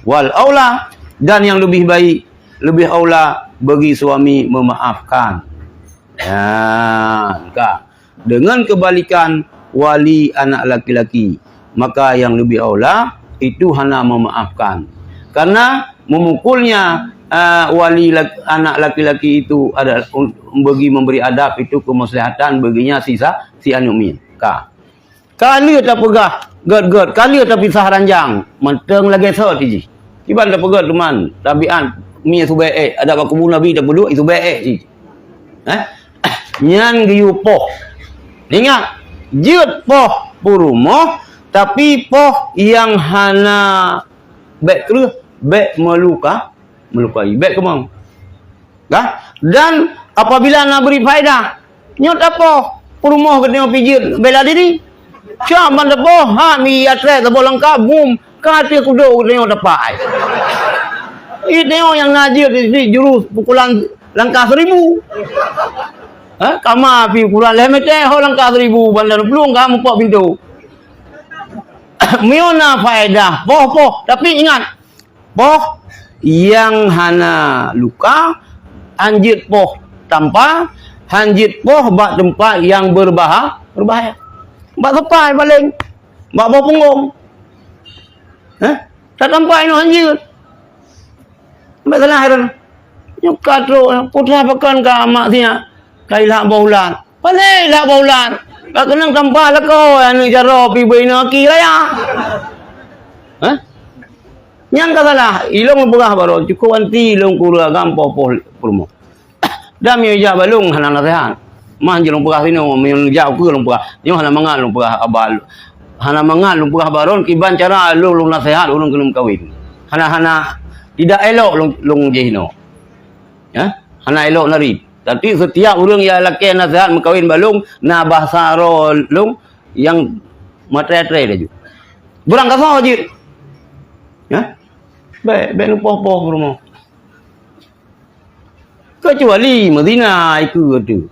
Wal aula, dan yang lebih baik, lebih aula bagi suami memaafkan. Ya, ka. Dengan kebalikan wali anak laki-laki, maka yang lebih aula itu hana memaafkan. Karena memukulnya, eh, wali lak-, anak laki-laki itu adalah un-, bagi memberi adab itu kemaslahatan baginya sisa si aneuk miet. Ka. Ka lheueh tapeugah, "Gét, gét," ka lheueh tapisah ranjang, mantong lagée soe jih. Kiban tapeugét teuma, tabiat miet subée ék, adak bak kubu Nabi tapeuduek, subée ék jih. Eh? Nyan geuyue poh. Ingat, jeuet poh peurumoh, tapi poh nyang hana bék kreueh, bék meuluka, meulukai, bék keumong. Kan? Dan apabila na bri faedah, nyoe tapoh, peurumoh geutanyoe pijeut bela diri. Cak ban tapoh, ha, mi atrek tapoh langkah, bum, ka ateueh kudok geutanyoe tapai. Geutanyoe nyang na jeuet di jurus pukulan langkah seribu. Ha, kama pi ukuran lhée meter, ho langkah seribu, ban dan plueng ka mupok pintoe. Meunyoe na faedah, poh-poh. Tapi ingat, poh nyang hana luka, hanjeuet poh tampa, hanjeuet poh bak teumpat nyang beureubaha-, beureubahaja. Bak sopai paleng, bak boh punggong. Eh? Tatampa inoe hanjeuet. Bak salah ron. Nyoe ka trok, putra pakon ka mak siat. Ka ilak boh ulat. Paleng ilak boh ulat. Ka keunong tampa lakoe aneuk jaroe pi beu inoe aki raya. Hah? Nyan ka salah. Ilong peugah baroe, cukup anti ilong kuru agam poh-poh peurumoh. Dan meunyoe jak balong hana naseuhat. Mah jih lôn peugah sinoe, meunyoe jak ukeue lôn peugah. Nyoe hana mangat lôn peugah abah. Hana mangat lôn peugah baroe, kiban cara lôn, lôn naseuhat ureuëng keuneuk meukawen. Hana, hana, tidak elok lôn, lôn jih inoe. Ya? Hana elok nari. Tapi setiap ureuëng nyang lakée naseuhat meukawen balong, na bahsa roe lôn nyang matrei-trei laju. Beurangkasoe jeuet. Ya? Bék, bék neupoh-poh peurumoh. Keucuali meuzina ikeue teuh.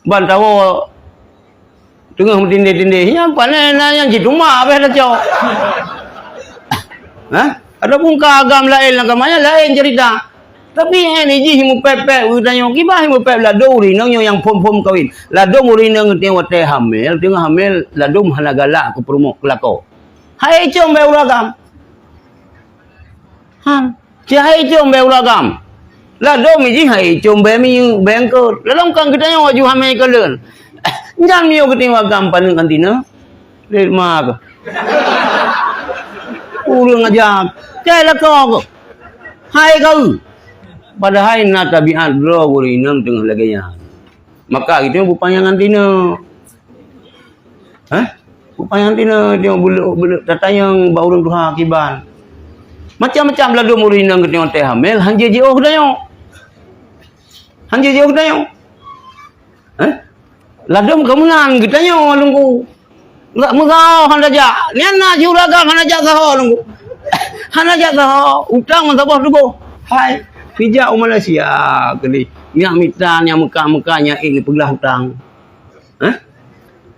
Ban tawoe teungoh meutindeh-tindeh, nyan pané na nyang cit uma abéh tacok. Hah? Ataupun ka agam laén lam kama nyan laén cerita. Tapi, eh, ni jih mupép-pép geutanyoe, kiban mupép ladôm ureuëng inong nyoe nyang phom-phom kawin. Ladôm ureuëng inong teungoh watée hamil, teungoh hamil ladôm hana galak keu peurumoh keu lakoe. Hai com bak ureuëng agam. Han. Cit hai com bak ureuëng agam. Ladôm jih hai com bak minyeuk, bak eungkôt. Ladôm kan geutanyoe aju hamé keu leuen. Nyan miyueb geutanyoe agam paneuk anti na. Lét ma keuh. Ureuëng aja. Cai lakoe keuh. Hai keu. Padahai na tabiat droe ureuëng inong teungoh lagée nyan. Maka geutanyoe beupanyang anti na. Hah? Bupanyang tina dia buluk-buluk tatanyong bak ureuëng tuha kiban. Macam-macam ladôm ureuëng inong geutanyoe teuh hamil, hanjeuet jiôh geutanyoe. Hanjeuet jiôh geutanyoe. Hah? Ladôm keumeunang geutanyoe lungku. Enggak meusaho hana jak. Nyan na juragam hana jak saho lungku. Hana jak saho, utang meusaboh tuboh. Hai, pijak u Malaysia keudeh. Nyak mita nyang meuka-meuka nyak ék neupeuglah utang. Hah?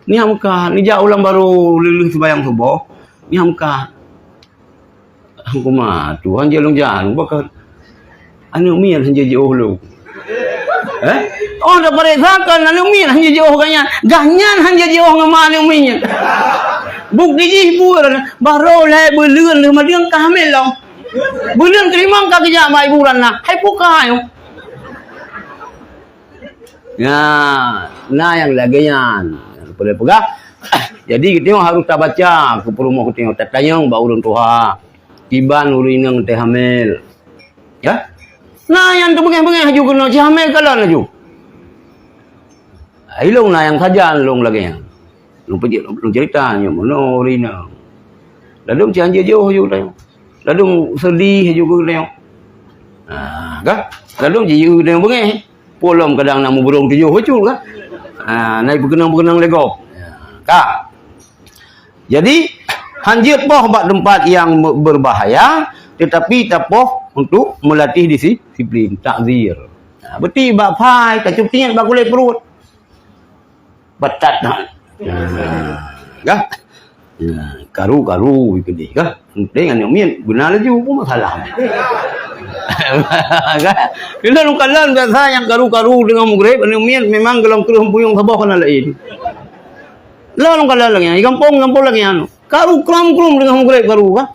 Nyak meukat, neujak ulang barô lheueh-lheueh seumayang suboh. Nyak meukat. Hangkoma Tuhan jih lôn jan, bukon aneuk miet hanjeuet jiôh lôn. Eh? Oh, tapareksakan aneuk miet hanjeuet jiôh gobnyan. Gobnyan hanjeuet jiôh ngon ma aneuk miet. Bukti jih buet, barô lhée buleuen lheueh madeueng ka hamil lom. Buleuen keulimong ka geujak bak ibu ranah. Hai puka nyoe. Nah, na nyang lagée nyan. Peue lé peugah? Jadi, geutanyoe harôh tabaca keu peurumoh geutanyoe, tatanyong bak ureuëng tuha, kiban ureuëng inong teuh hamil. Ya? Na nyang teubeungéh-beungéh laju keunoe, si hamil kalon laju. Ilong na nyang sajan lôn lagée nyan. Lôn peujeuet, lôn cerita nyoe meunoe ureuëng inong. Ladôm si hanjeuet jiôh laju geutanyoe. Ladôm seudeh laju geutanyoe. Ha, ka? Ladôm jiyue geutanyoe beungéh. Polom kadang na muburong tujoh bacut kan. Ha, na ipeukeunong-peukeunong lé gob. Ka. Jadi, hanjeuet poh bak teumpat nyang me-, berbahaya, tetapi tapoh untuk melatih disi-, disiplin, takzir. Ha, beuti bak phai, tacup tiet bak kulét pruet. Batat na. Ha. Ka. Ya, karu-karu keudeh kah? Penting aneuk miet, beuna laju pun masalah. Kan? Bila lôn kalon biasa nyang karu-karu teungoh mugreb, aneuk miet memang golom kreueh buyong saboh kana laén. Lôn kalon lagèe nyan, di gampông, gampông lagèe nyan. Karu krom-krom teungoh mugreb karu kah?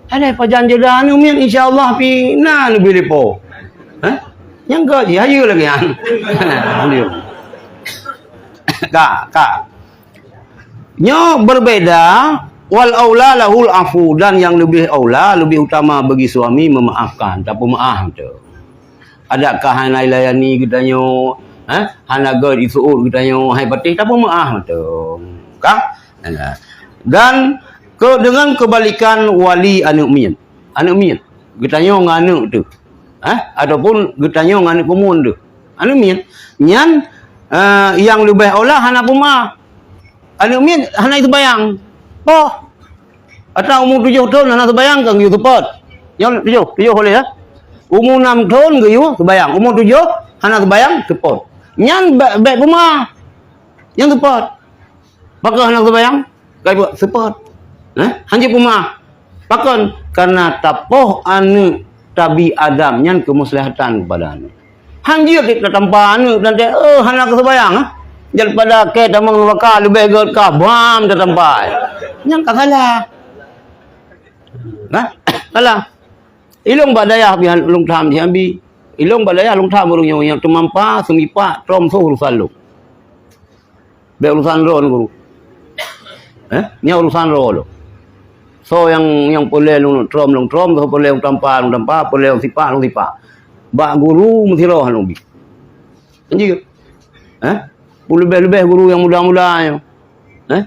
Ada pajan jodoh aneuk miet, insya Allah pi na leubeh leupah. Hah? Nyang ka jih hayeue lagèe nyan. Ka, ka. Nyoe berbeda, wal aula lahul afu, dan yang lebih aula, lebih utama bagi suami memaafkan, tapeumeu'ah tu. Adakah hana ilayani geutanyoe, eh? Hana gèt iseuôt geutanyoe, hai patéh tapeumeu'ah tu. Ka? Dan ke, dengan kebalikan wali aneuk miet. Aneuk miet, geutanyoe ngon aneuk tu. Eh? Ataupun geutanyoe ngon aneuk keumuen tu. Aneuk miet, nyan, eh, nyang leubeh aula hana peumeu'ah. Aneuk miet hana seubayang. Poh. Atau umu tujoh thon hana seubayang kan geuyue seupôt. Nyoe tujoh, tujoh boleh ya. Umu nam thon geuyue seubayang, umu tujoh hana seubayang seupôt. Nyan bèk, bèk peumeu'ah. Nyan seupôt. Pakon hana seubayang? Ka ibuet seupôt. Eh? Hanjeuet peumeu'ah. Pakon? Karena tapoh aneuk tabi adab nyan keumuslihatan kepada aneuk. Hanjeuet tatampa aneuk dan, "Eh, hana keuseubayang, eh?" Daripada kèe tamong neuraka leubeh gèt ka bam tatampa. Nyan ka salah. Nah, salah. Ilong bak dayah pih lôn tham siabi. Ilong bak dayah lôn tham ureueng nyoe nyang teumampa seumipak trom soe urusan lôn. Bèk urusan droe, guru. Eh? Nyan urusan droe lôn. Soe nyang, nyang peureulèe lôn trom, lôn trom, soe peureulèe lôn tampa, lôn tampa, peureulèe lôn sipak, lôn sipak. Bak guru meusiroh lôn bi. Kan jeuet. Eh? Peuleubeh-leubeh guru nyang muda-muda nyoe. Eh?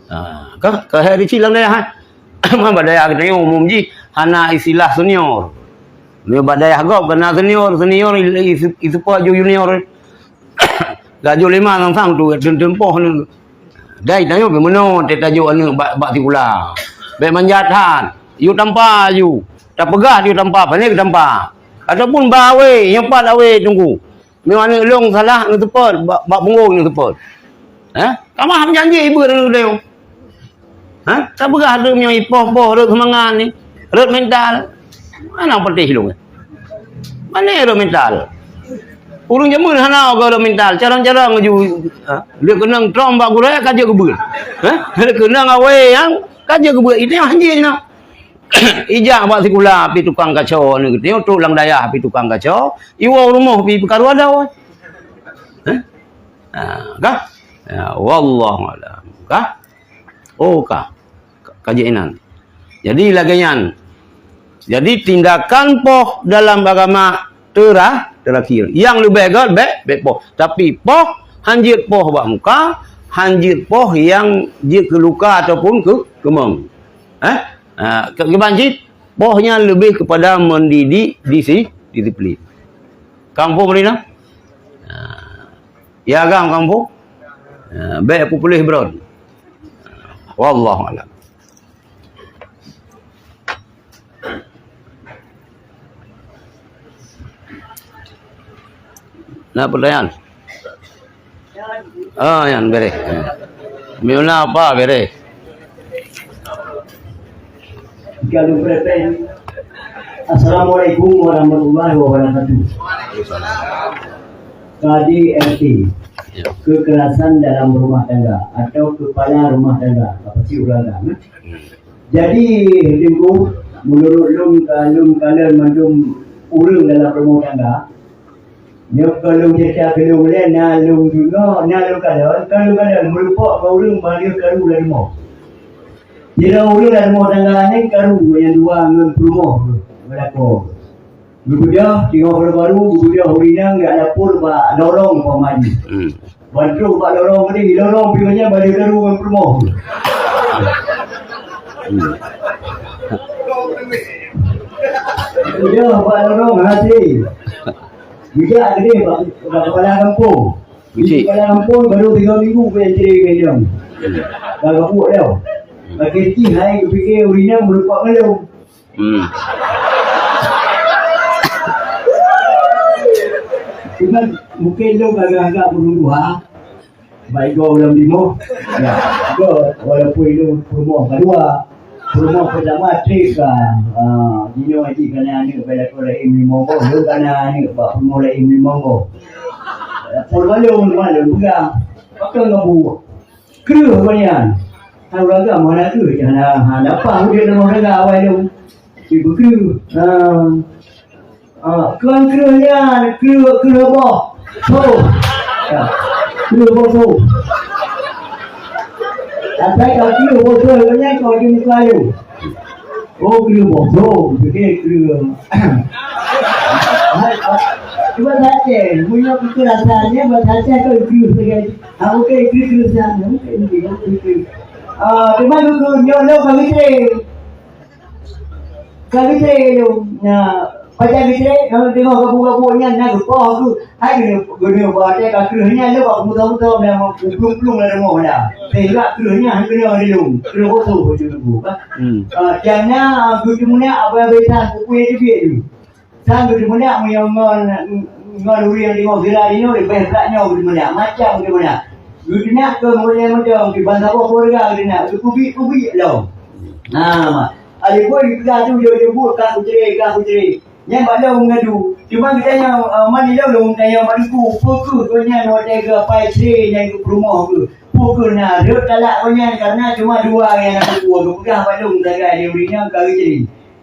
Ha, ka, ka hai Richie lam dayah, eh? Bak dayah geutanyoe umum jih hana istilah senior. Meunyoe bak dayah gob ka na senior, senior i, i, i, iseupôt ju junior. Gajôh lima sang-sang tu, teun-teun poh ni. Dai tanyoe pih meunoe, teutajok aneuk bak, bak sikula. Bèk manja that. Yue tampa ju. Tapeugah yue tampa, pane geutampa. Ataupun ba awé, nyoe pat awé teungku. Meunyoe aneuk lôn salah, neuseupôt, bak, bak punggong neuseupôt. Hah? Ka meu'ah janji ibeut aneuk lôn. Ha? Tapeugah lôn meunyoe ipoh-poh rhot seumangat ni, rhot mental. Mana patéh lôn? Mana rhot mental? Ureueng jameun hana ka rhot mental, carông-carông ju, ha? Lheuh keunong trom bak gurèe ka jeuet keubeut. Ha? Lheuh keunong awé nyang ka jeuet keubeut. Itu nyang hanjeuet nyoe. Ijak bak sikula pi tukang kaco aneuk geutanyoe, trok lam dayah pi tukang kaco, iwoe rumoh pi peukaru adoe. Ha? Ha, kah? Ya, wallahu a'lam. Kah? Oh, ka. Ka, ka jeuet inan. Jadi, lagèe nyan. Jadi, tindakan poh dalam agama terah, terakhir. Nyang leubeh gèt, bèk, bèk poh. Tapi, poh, hanjeuet poh bak muka, hanjeuet poh nyang jeuet keu luka ataupun keu keumong. Eh? Ha, keu, keu banjit, poh nyan leubeh kepada mendidik disi-, disiplin. Kampung Marina? Ha. Ya agam kampung? Ha, bèk peupuléh bron. Wallahu a'lam. Na pertanyaan? Ah, nyan bereh. Miuna apa bereh? Galuh Perepen. Assalamualaikum warahmatullahi wabarakatuh. K D R T, ya, kekerasan dalam rumah tangga atau kepala rumah tangga, apa sih urang dah, eh? Hmm. Jadi, Teungku, menurut lôn, ka lôn kalon mandum ureueng dalam rumah tangga, nyoe ka lôn cerita keu lôn ulèe, na lôn deungoe, na lôn kalon, ka lôn kalon, meureumpok ngon ureueng ban lheueh karu lam rumoh. Sidroe ureueng lam rumoh tangga nyan karu nyang dua ngon peurumoh meulakoe. Geubeudôh, singoh baru-baru, geubeudôh ureueng inong jak lapor bak lorong peumaji. Hmm. Ban trôh bak lorong tadi, lorong pi nyan ban lheueh karu ngon peurumoh. Hmm. Geubeudôh bak lorong hase. Geujak keudeh bak, bak kepala kampung. Kepala kampung baru tiga minggu pih cerita ngon inong. Hmm. Ka geubuet dah. Pakai ti hai geupike ureueng inong meureumpok ngon lôn. Hmm. Cuma mungkin lôn agak-agak ureueng tuha. Baik, go lom limo. Ya, go, walaupun itu peurumoh kedua. Peurumoh pertama trip ka, ah, jinoe jih kana aneuk bela ko lain limo go, yo kana aneuk bak peurumoh lain limo go. Peurumoh lom, peurumoh lom pegang. Pakai ngon buah. Kreueh ko nyan. Tahu raga mana kreueh, jangan, ha, dapat udah nama raga awal tu. Ibu kreueh. Ah. Ah, kon kreueh nyan, kreueh, kreueh boh. Tho. Ya. Kreueh boh tho. Asai ka kreueh boh tho, nyan kau di muka ayeu. Oh, kreueh boh tho, pikir kreueh. Hai, cuba saja, punya pikir rasanya, buat saja kau kreueh saja. Ah, okey, kreueh, kreueh sana, okey, okey, okey. Ah, cuma dulu, nyoh, nyoh, kami cek. Ka geutré lom. Na, pajan geutré, na teungoh gabuk-gabuk nyan na geupoh aku. Hai geuneuk, geuneuk bak watèe ka kreueh nyan lé bak muto-muto na plueng-plueng lam rumoh dah. Teuh gak kreueh nyan han keunoe lé lom. Kreueh boh tho baju teungku, bah. Hmm. Ah, dan na geuteumeunak abang-abang san pupui teubiet tu. San geuteumeunak meunyoe ngon, ngon ureueng limong sira inoe leubeh brat nyoe geuteumeunak. Macam geuteumeunak. Geuteumeunak keu mulai mantong di bansaboh keuluwarga geuteumeunak. Geukubit-kubit lom. Nah, ma. Alipun geupeugah tu, jeuet jeuet buet, ka kucre, ka kucre. Nyan bak lôn meungadu. Cuma geutanyoe, eh, man ilôn lôn tanyong bak teungku, peu kheueh gobnyan watèe geuapai cre nyan geupeurumoh kheueh? Peu kheueh na rhot talak gobnyan, karena cuma dua nyang na teungku geupeugah bak lôn sagai di ureueng nyan ka geucre.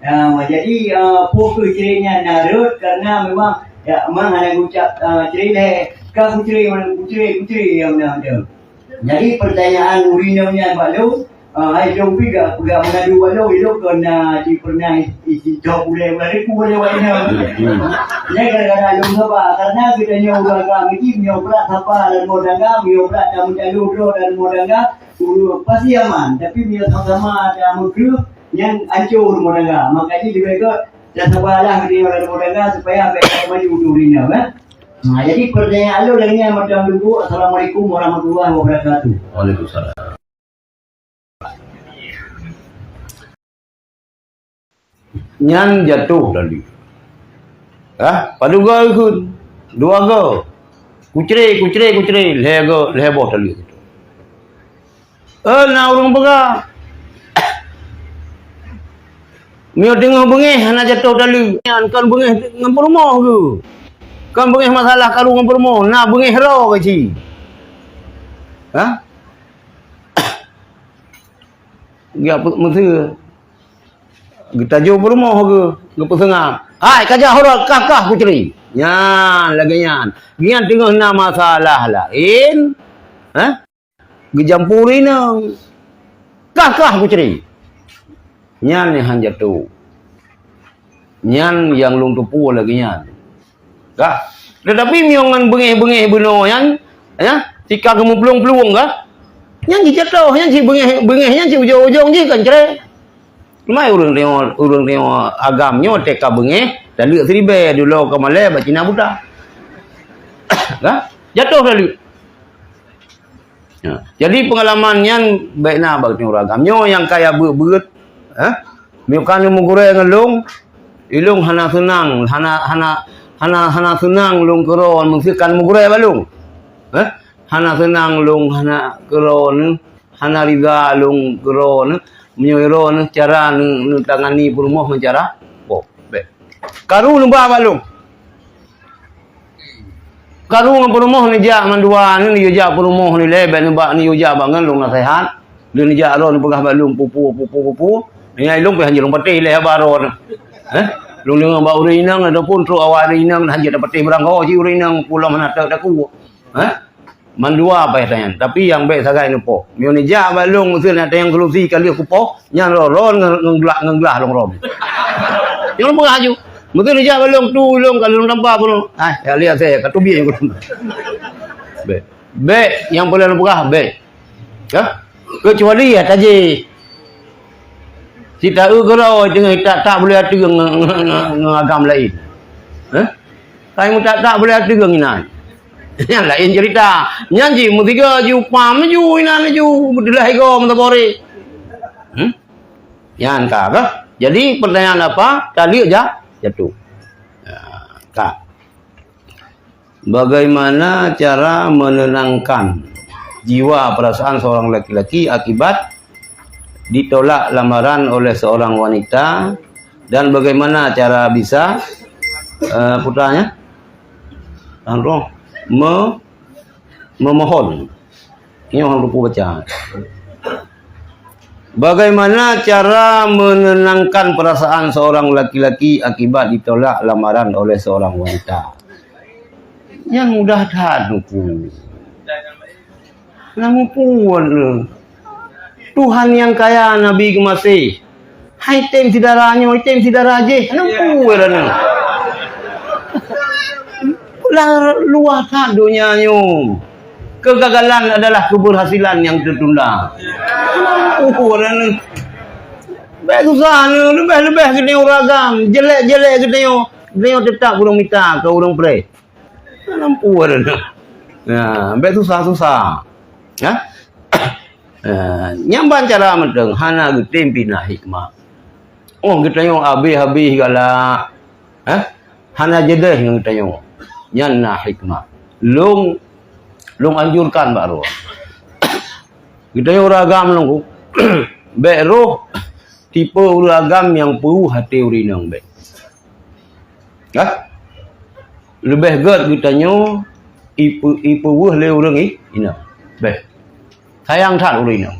Ah, jadi, eh, peu kheueh cre nyan na rhot, karena memang, ya, memang hana geucap, eh, cre lé. Ka kucre, kucre, kucre, ya, meunan, meunan. Jadi, pertanyaan ureueng nyan bak lôn, ah, hai lôn pi gak, gak meungadu bak lôn, ilôn kon na di pernah i-, i-, ijok ulèe, ulèe ku ulèe wak inong. Hmm, hmm. Nyan gara-gara lôn saba, karena geutanyoe ureueng agam nyoe, meunyoe brat saba lam rumoh tangga, meunyoe brat tameucalon droe lam rumoh tangga, ureueng pasti aman. Tapi meunyoe sama-sama tameukreueh, nyan ancô rumoh tangga. Maka jih leubeh gèt tasabalah geutanyoe lam rumoh tangga supaya bèk maju ureueng inong, eh. Nah, jadi pertanyaan lôn lagèe nyan, Madam Teungku. Assalamualaikum warahmatullahi wabarakatuh. Waalaikumsalam. Nyan jatoh tali. Hah? Padum go ikheun? Dua go. Kucre, kucre, kucre. Lhèe go, lhèe boh tali. Eh, na ureueng peugah, meunyoe teungoh beungèh hana jatoh tali, nyan kon beungèh ngon peurumoh geuh. Kon beungèh masalah karu ngon peurumoh, na beungèh droe geuh cit. Hah? Geujak pe-, meuseu. Geutajoe peurumoh geuh, geupeuseungab. "Hai, kajak horot, kah-kah kucre." Nyan, lagèe nyan. Nyan teungoh na masalah laén. Hah? Geujampu ureueng inong. Kah-kah kucre. Nyan nyang han jatoh. Nyan nyang lôn teupeue lagèe nyan. Kah. Tetapi meunyoe ngon beungèh-beungèh bunoe nyan, ya, tika geumeuplueng-plueng kah. Nyan jijatoh, nyan cit beungèh, beungèh nyan cit ujong-ujong jih kan cre. Mai ureueng teungoh, ureueng teungoh agam nyoe teuka beungèh, taleuek siribèe, dulo ka malèe bak Cina buta. Kah. Jatoh taleuek. Ya. Jadi, peungalaman nyan bèk na bak ureueng agam. Nyoe nyang kaya beuet-beuet, eh? Meunyoe ka neumeugurèe ngon lôn, ilôn hana seunang, hana, hana, hana, hana seunang lôn keudroe meuseu ka neumeugurèe bak lôn. Eh? Hana seunang lôn hana keudroe, hana rida lôn keudroe. Meunyoe droe neuh cara neu-, neutangani peurumoh ngon cara boh. Bèk. Karu neuba bak lôn. Karu ngon peurumoh neujak mandua, neujak peurumoh nilèe, bèk neubak neujak bangon lôn naseuhat. Lôn neujak droe neupeugah bak lôn pupu, pupu, pupu. Nyan lôn pih hanjeuet lôn patéh lé haba droe. Heh? Lôn deungö bak ureueng inong ataupun trok awak ureueng inong hanjeuet tapatéh beuranggo cit ureueng inong pulo hana teuh taku. Heh? Mandua paih tanyan, tapi nyang bèk sagai neupoh. Meunyoe neujak bak lôn meuseu neujak tanyong solusi ka lheueh kupoh, nyan ron-ron ngon, ngon glah, ngon glah lôn ron. Nyang lôn peugah aju. Meuseu neujak bak lôn tu, lôn ka lôn tampa pun. Ai, ya lihat saya, ka teubiet nyang lôn. Bèk. Bèk, nyang peureulèe lôn peugah, bèk. Hah? Keucuali ya tajih. Sita eu keudroe teungoh tak, tak boleh ateueng ngon, ngon, ngon, ngon agam laén. Hah? Kai meutak-tak boleh ateueng inan. Nyan laén cerita. Nyan jih meusigoe ju pam ju inan ju, beudeulah igoe meutabore. Hmm? Nyan ka kah? Jadi pertanyaan apa? Taleuek ja-, jatuh. Ya, ka. Bagaimana cara menenangkan? jiwa perasaan seorang laki-laki akibat ditolak lamaran oleh seorang wanita, dan bagaimana cara bisa, eh, putarnya? Langsung me-, memohon. Ini orang lupa baca. Bagaimana cara menenangkan perasaan seorang laki-laki akibat ditolak lamaran oleh seorang wanita? Nyan mudah that, Teungku. Namun pun, Tuhan nyang kaya Nabi geumaséh. Hai tem syedara nyoe, hai tem syedara jéh. Hana peue droeneuh. Lah luwah that donya nyoe. Kegagalan adalah keberhasilan yang tertunda. Hana peue droeneuh. Bèk susah nyoe, leubeh-leubeh geutanyoe ureueng agam, jelek-jelek geutanyoe, geutanyoe teutap ureueng mita keu ureueng preh. Hana peue droeneuh. Nah, bèk susah-susah. Ha? Eh, nyan ban cara mantong hana geutem pih na hikmah. Oh, geutanyoe habéh-habéh galak. Eh? Hana jeudeh ngon geutanyoe. Nyan na hikmah. Lôn, lôn anjurkan bak droe. Geutanyoe ureueng agam lôn ku. Bèk roh tipe ureueng agam nyang peu até ureueng inong bèk. Hah? Leubeh gèt geutanyoe ipe-, ipeuweuh lé ureueng i-, inong. Bèk. Sayang that ureueng inong.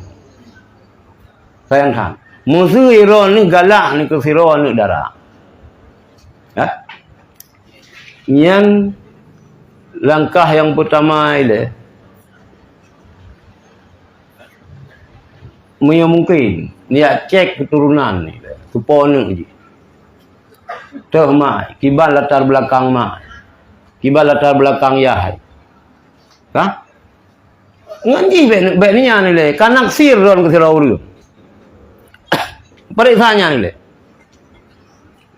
Sayang that. Meuseu droeneuh galak nyoe keu sidroe aneuk dara. Hah? Nyan langkah nyang peutama ilèe. Meunyoe mungken, neujak cek keuturonan nyoe, soe po aneuk jih. Toh mak, kiban latar belakang mak, kiban latar belakang yah. Ka? Ngon jih bèk, bèk nyan ilèe, ka naksir droen keu sidroe ureueng. Pareksa nyan ilèe.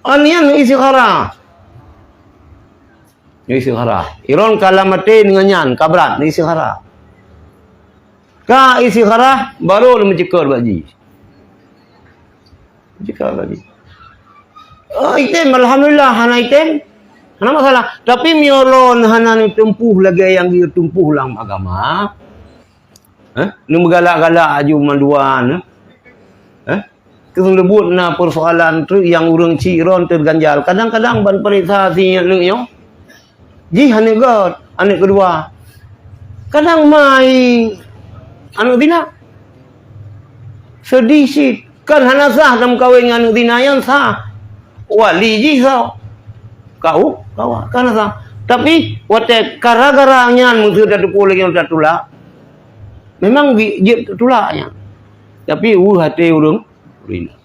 Nyan istikharah. Istikharah. Droen ka lam até ngon nyan, ka brat, istikharah. Ka istikharah, baru lom meucukôp bak jih. Meucukôp bak jih. Oh, item, alhamdulillah, hana item. Hana masalah. Tapi meunyoe droen hana neutumpôh lagèe nyang geutumpôh lam agama, eh, neumeugalak-galak aju mandua, eh? Eh? Keuneuk leubuet na persoalan treuk nyang ureueng chik droen teuganjal. Kadang-kadang ban pareksa si aneuk nyoe. Jih aneuk gèt, aneuk keudua. Kadang mai aneuk zina. Seudeh cit. Kan hana sah tameukawen ngon aneuk zina nyan sah. Wali jih soe? Kau, kawa, kan hana sah. Tapi watèe gara-gara nyan meuseu tateupeue lagèe nyan tatulak. Memang jeuet tatulak nyan. Tapi weueh até ureueng, ureueng inong.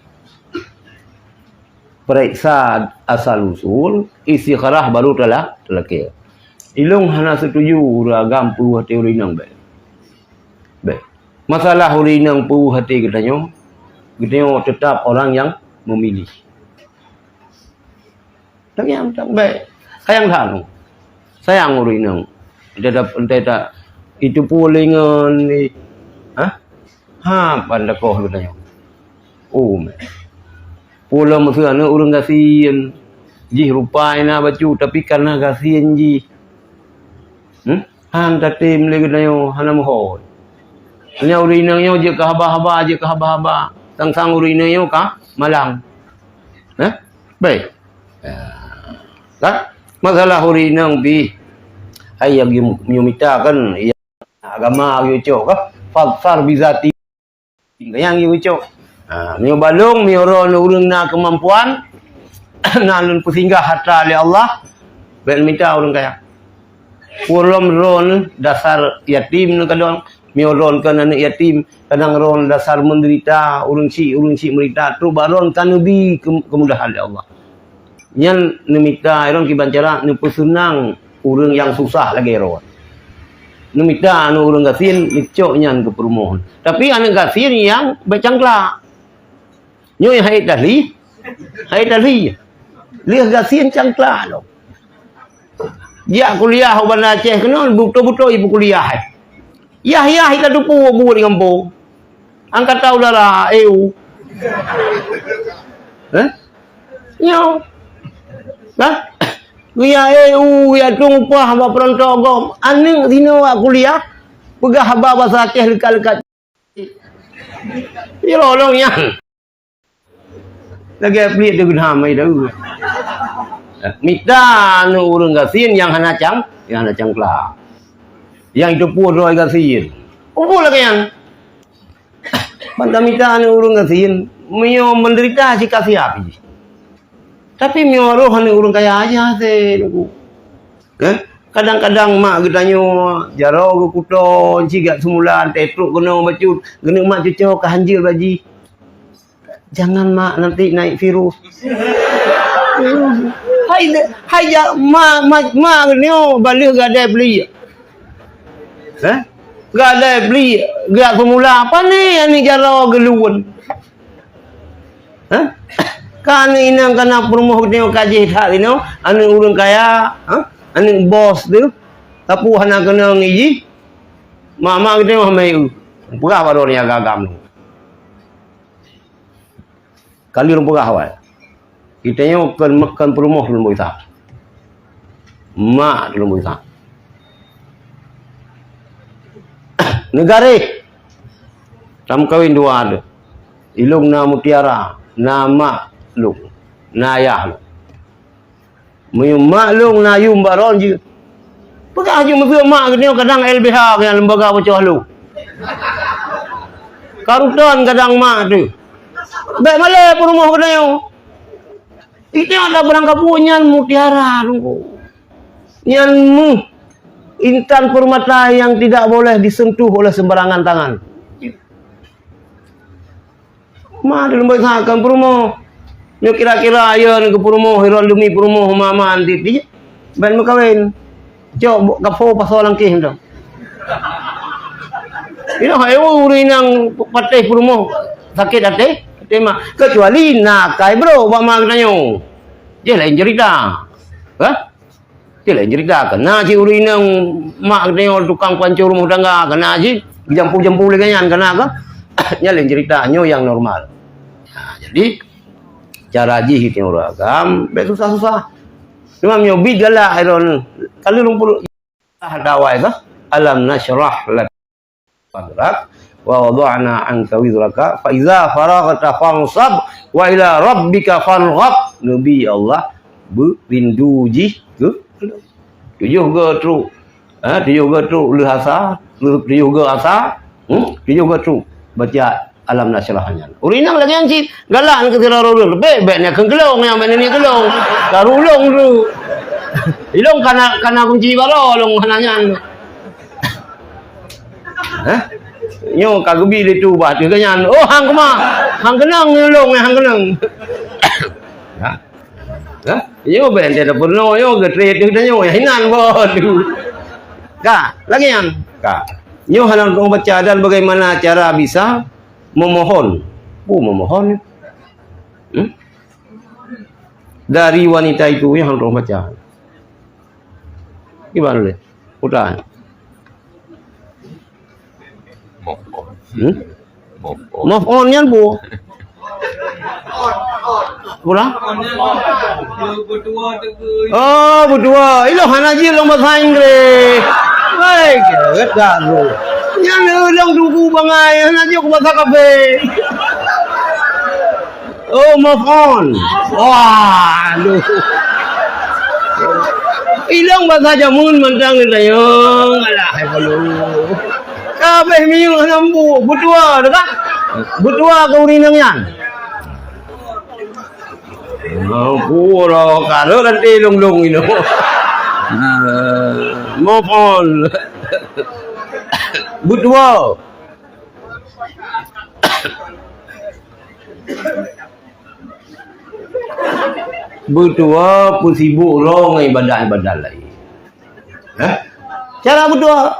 Pareksa asal usul, istikharah baru tala-, talakèe. Ilôn hana setuju ureueng agam peu até ureueng inong bèk. Bèk. Masalah ureueng inong peu até geutanyoe, geutanyoe teutap orang nyang memilih. Tapi nyang tak bèk. Sayang that. Sayang ureueng inong. Entah, entah tak itu pun lengan ni. Ha? Ha, ban takoh geutanyoe. Oh, meh. Pulo meuseu aneuk ureueng gasien. Jih rupa na bacut, tapi kana gasien jih. Hmm? Han tatem lé geutanyoe, hana meuhôi. Nyoe ureueng inong nyoe jeuet keu haba-haba, jeuet keu haba-haba. Sang-sang ureueng inong nyoe ka malang. Hah? Bèk. Ya. Kan? Masalah ureueng inong pih. Hai nyang geumita kan, ya, agama geucok kan. Fadfar bizati. Nyang geucok. Ha, meunyoe balong, meunyoe droeneuh ureueng na keumampuan, na lôn peusinggah harta lé Allah, bèk mita ureueng kaya. Pulom droeneuh dasar yatim neuh kadang, meunyoe droeneuh kon aneuk yatim, kadang droeneuh dasar menderita, ureueng chik, ureueng chik menderita, trok bak droeneuh ka neubi keu-, keumudahan lé Allah. Nyan neumita droeneuh kiban cara neupeuseunang ureueng nyang susah lagèe droeneuh. Neumita aneuk ureueng gasien neucok nyan keu peurumoh. Tapi aneuk gasien nyang bèk cangklak. Nyoe hai tahlil, hai tahlil. Lheueh gasien cangklak lom. Jak kuliah u Banda Aceh keunoe, beutôi-beutôi ipeukuliah, eh. Yah-yah ika tupu buet di gampông. Angkatan udara, E U. Eh? Nyoe. Lah? Geuyue E U, geuyue tueng upah bak peurantau gob. Aneuk sinoe wak kuliah. Peugah haba basa Aceh leukat-leukat. Iro lôn nyan. Lagèe pliek teuh geunam ai daun. Mita aneuk ureueng gasien nyang hana cang, nyang hana cangkla. Nyang jiteupeue droe gasien. Peue lagèe nyan. Ban tamita aneuk ureueng gasien, meunyoe meudeurita sikasiab jih. Tapi meunyoe roh aneuk ureueng kaya aja hase, Teungku. Eh? Kadang-kadang mak geutanyoe jaroe geukuto, sigak seumulan, teutrok keunoe bacut, geuneuk mak cucoe ka hanjeuet bak jih. Jangan mak, nanti naik virus. Hai, hai ja, mak, mak, mak geutanyoe baleueh gadai pliek. Eh? Gadai pliek, geujak seumula, pane aneuk jaroe geuluen. Hah? Ka aneuk inong kana peurumoh geutanyoe ka jih that inoe, aneuk ureueng kaya, hah? Aneuk bos teuh, tapi hana keunong iji. Mak-mak geutanyoe hana eu. Peugah baroe nyan agam-agam. Ka lheueh lôn peugah awai. Geutanyoe kon, kon peurumoh lôn bak gata. Mak lôn bak gata. Neugaréh. Tameukawen dua teuh. Ilong na mutiara, na mak lôn, na ayah lôn. Meunyoe mak lôn na yum bak droe jeuet. Peugah jeuet meuseu mak geutanyoe kadang L B H nyan lembaga beucok lôn. Karutan kadang mak teuh. Bèk malèe peurumoh geutanyoe. Itu ada barang kabu nyan mutiara, Teungku. Nyan meuh intan permata yang tidak boleh disentuh oleh sembarangan tangan. Ma lôn beusakan peurumoh. Nyoe kira-kira ayeue keu peurumoh, hiron demi peurumoh ma-ma tieb-tieb. Ban meukawen. Cok bu-, gapo pasoe langkéh tu. Inoe hai ureueng inong patéh peurumoh sakét até, até ma. Kecuali na kai brok bak ma geutanyoe. Jih laén cerita. Hah? Itu laén cerita. Kena cit ureueng inong mak geutanyoe tukang pancong rumoh tangga, kena cit jampu-jampu lagèe nyan, kena ka? Nyan laén cerita, nyoe nyang normal. Nah, jadi cara jih itu ureueng agam, bèk susah-susah. Cuma nyoe bit galak droeneuh. Kalau lôn peurunoe ah dawai ka, alam nasyrah lak sadrak, wa wada'na 'anka wizraka, fa iza faraghta fansab, wa ila rabbika farghab. Neubi Allah beurindu jih keu tujoh go trok. Ha, tujoh go trok lheuh asa, lheuh tujoh go asa, hmm, tujoh go trok baca alam nasyrah nyan. Ureueng inong lagèe nyan cit galak keu sidroe ureueng, bèk, bèk nyan keu geulong, nyang bèk nyan geulong. Ka rulong tu. Ilong kana, kana kunci baroe lôn hana nyan. Hah? Nyoe ka geubi lé tu bah teuh nyan. Oh, hang keumah. Hang keunong nyoe lôn, hang keunong. Hah? Hah? Nyoe bèk teuh peurunoe nyoe geutrép teuh tanyoe nyang hinan boh tu. Ka, lagèe nyan. Ka. Nyoe hana lôn baca dan bagaimana cara bisa memohon. Oh, memohon. Hmm? Dari wanita itu nyang hana lôn baca. Gimana lé? Udah. Move on. Hmm? Move on. Move on nyan bu. Udah? Oh, beudua. Ilong hana jeuet lôn bahasa Inggris. Hai, gèt dah lu. Nyan ilong tunggu bangai, hana jeuet bahasa kafé. Oh, move on. Wah, aduh. Ilong bahasa jameun mantong geutanyong. Alah, hai kalu. Kabeh miyueb hana mbu. Beudua, dah tak? Beudua keu ureueng inong nyan. Oh, pura karo nanti lung-lung inoe. Move on. Beudua. Beudua peusibuk droe ngon ibadat-ibadat laén. Hah? Cara beudua.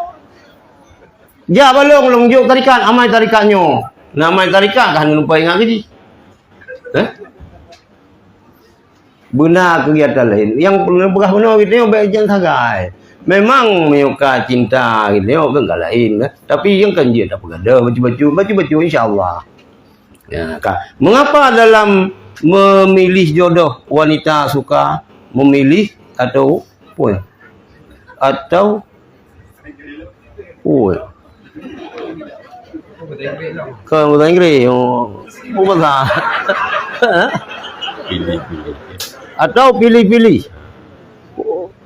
Jak balong lôn jok tarikat, amai tarikat nyoe. Na amai tarikat ka hana lupa ingat keu jih. Hah? Beuna keugiatan laén. Nyang peureulèe peugah bunoe geutanyoe bèk jan sagai. Memang meunyoe ka cinta geutanyoe kan ka laén, kan? Tapi nyang kan jeuet tapeugadôh bacut-bacut, bacut-bacut insya Allah. Ya, ka. Mengapa dalam memilih jodoh wanita suka memilih atau apa ya? Atau, oh, Kon bahasa Inggris. Oh, apa bahasa? Pilih-pilih. Atau pilih-pilih.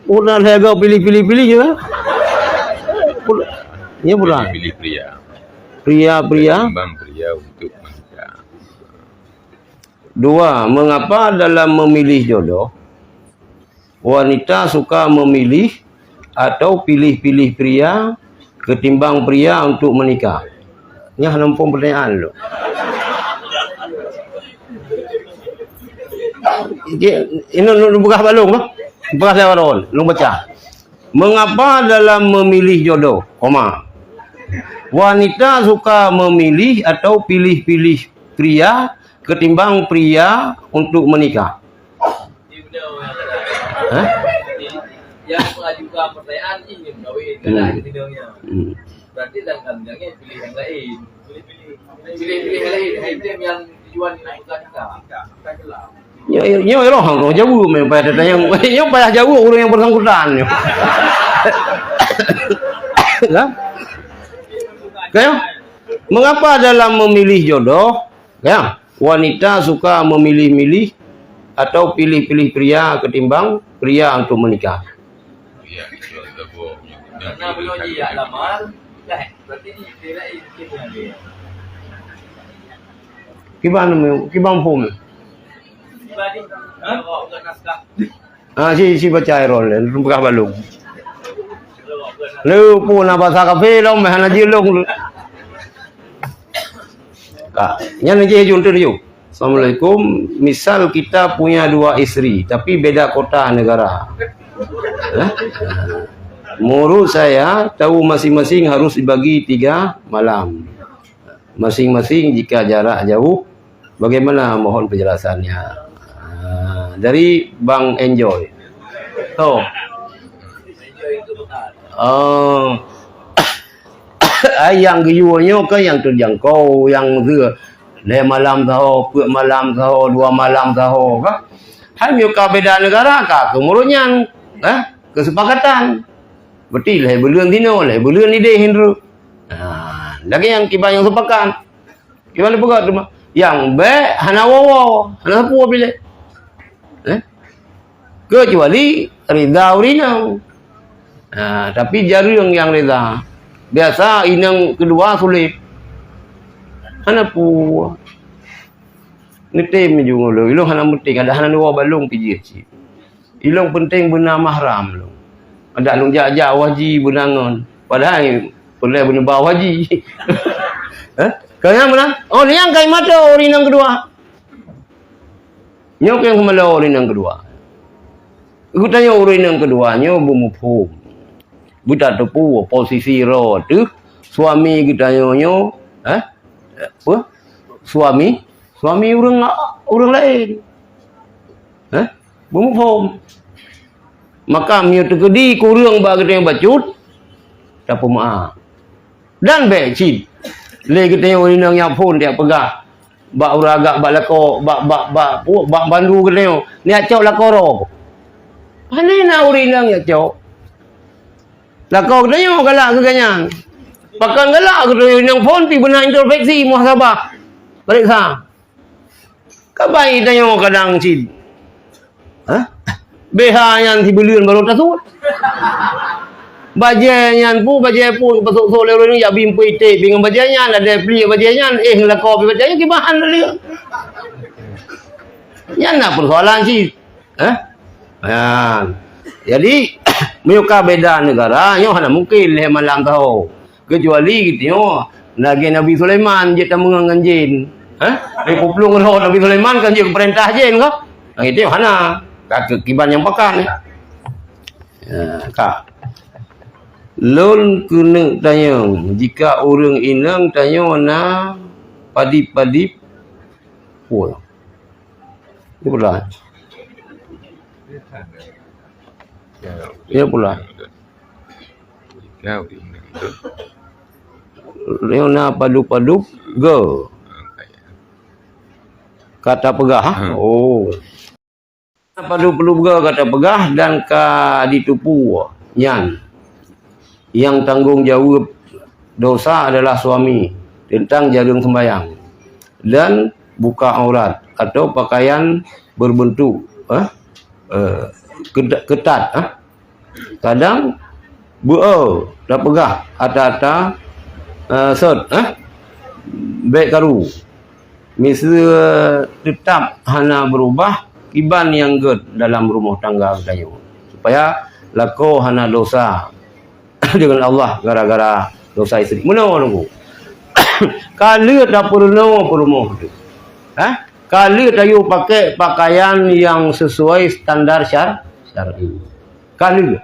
Oh, dah lhèe go pilih-pilih-pilih je. Ya, pula. Pilih-pilih pria. Pria-pria. Ketimbang pria untuk menikah. Dua, mengapa dalam memilih jodoh, wanita suka memilih atau pilih-pilih pria ketimbang pria untuk menikah? Nyan hana muphom pertanyaan lôn. Ini, ini, ini peugah bak lôn, bah. Peugah lewat lôn, lôn baca. Mengapa dalam memilih jodoh, koma, wanita suka memilih atau pilih-pilih pria ketimbang pria untuk menikah? Hah? Yang mengajukan pertanyaan ingin kahwin, hmm, kadang gitu nya. Hmm. Berarti dalam kandangnya pilih yang lain. Pilih-pilih yang lain. Hai, itu yang tujuan yang bukan nikah. Nyoe, nyoe roh, roh Jawa meh payah tatanyong. Nyoe payah Jawa ureueng yang bersangkutan nyoe. Kan? Kaya? Mengapa dalam memilih jodoh, ya, wanita suka memilih-milih atau pilih-pilih pria ketimbang pria untuk menikah? Karena belum dia lamar, dah, berarti dia lain, dia punya dia. Kiban, kiban phôn. Kiban ni, ha? Bukan naskah. Ah, si, si baca Erol, peugah balong. Lu pun na bahasa kafé lom, hana jilong. Ka, nyan jih jun tu jih. Assalamualaikum. Misal kita punya dua istri, tapi beda kota negara. Hah? Menurut saya, tahu masing-masing harus dibagi tiga malam. Masing-masing jika jarak jauh, bagaimana mohon penjelasannya? Ah, dari Bang Enjoy. Oh. Oh. Ai nyang geuyue nyoe kan nyang terjangkau, nyang ze-, lhèe malam saho, peuet malam saho, dua malam saho, kan? Hai meunyoe ka beda negara, ka keu meurot nyan, eh, kesepakatan. Berarti lhèe buleuen sinoe, lhèe buleuen idéh hindru. Ha, lagèe nyang kiban nyang sepakat. Kiban peugah teuma, nyang bèk hana woe-woe, hana sapeue piléh. Eh? Kecuali rida ureueng inong. Ha, tapi jareueng nyang rida. Biasa inong keudua sulet. Hana peue. Neutem ju ngon lôn, ilôn hana meuting, adak hana neuwoe balong pih jih cit. Ilôn peunteng beuna mahram lôn. Adak lôn jak-jak u haji beuna ngon. Padahai peureulèe beuna ba u haji. Hah? Ka nyan meunan? Oh, nyan kai mato ureueng inong keudua. Nyoe keuh meulô ureueng inong keudua. Geutanyoe ureueng inong keudua nyoe beumuphom. Beutateupeue posisi droe teuh suami geutanyoe nyoe, eh? Apa? Suami, suami ureueng, ureueng laén. Eh? Beumuphom. Maka meunyoe teukeudi kureueng bak geutanyoe bacut, tapeumeu'ah. Dan bèk cit lé geutanyoe inong nyang phôn tajak peugah bak ureueng agam, bak lakoe, bak, bak, bak, bak bandu geutanyoe, neujak cok lakoe droe. Pane na ureueng inong jak cok? Lakoe geutanyoe galak keu gobnyan. Pakon galak geutanyoe inong phôn pih beuna introspeksi, muhasabah, pareksa. Ka bai tanyoe kadang cit. Hah? B H nyan sibuleuen barô tasuet. Bajèe nyan pu, bajèe pu geupasok-sok lé ureueng jak bimpeue iték pih ngon bajèe nyan, ladèe pli bajèe nyan, éh lakoe pih bajèe nyan, kiban lé. Nyan na peusoalan cit. Hah? Nyan. Jadi, meunyoe ka beda negara, nyoe hana mungken lhèe malam saho. Kecuali geutanyoe lagèe Nabi Sulaiman jeuet tameungon ngon jén. Hah? Lhèe peuplueng droe Nabi Sulaiman kan jeuet geupeurintah jén kah? Nah, itu hana. Ka keu kiban nyang pakat. Ya, ka. Lôn keuneuk tanyong, jika ureueng inong tanyoe na padib-padib, peue? Peue? Ya pula. Nyoe na padub-padub ge. Ka tapeugah, ha? Oh. Na padub-padub ge ka tapeugah dan ka jiteupeue nyan. Nyang tanggong jaweueb Dosa adalah suami, tentang jareung sembahyang, dan buka aurat atau pakaian berbentuk, eh, eh, keda-, ketat, eh. Kadang beu-e tapeugah ata-ata, eh, sot, eh, bèk karu. Miseue teutap hana beurubah kiban nyang gèt dalam rumoh tangga geutanyoe, supaya lakoe hana dosa deungon Allah gara-gara dosa istri. Meunoe Teungku. Ka lheueh tapeurunoe peurumoh teuh. Hah? Ka lheueh tayue pakèk pakaian nyang sesuai standar syar-, syar'i. Ka lheueh.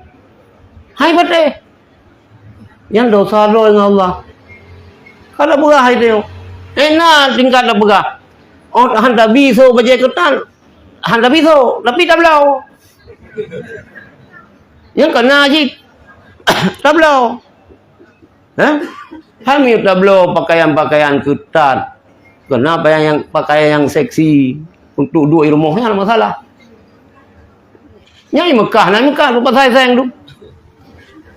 Hai patéh. Nyan dosa droe ngon Allah. Ka tapeugah hai teuh. Eh, na tingkat tapeugah. Oh, han tabi sôk bajèe keutat. Han tabi sôk, tapi tabloe. Nyan ka na cit. Tabloe. Hah? Hana tabloe pakaian-pakaian keutat. Keunan pakaian nyang, pakaian nyang seksi untuk duek i rumoh, nyan masalah. Nyan i Meukah, na i Meukah, rupa sai sayang tu.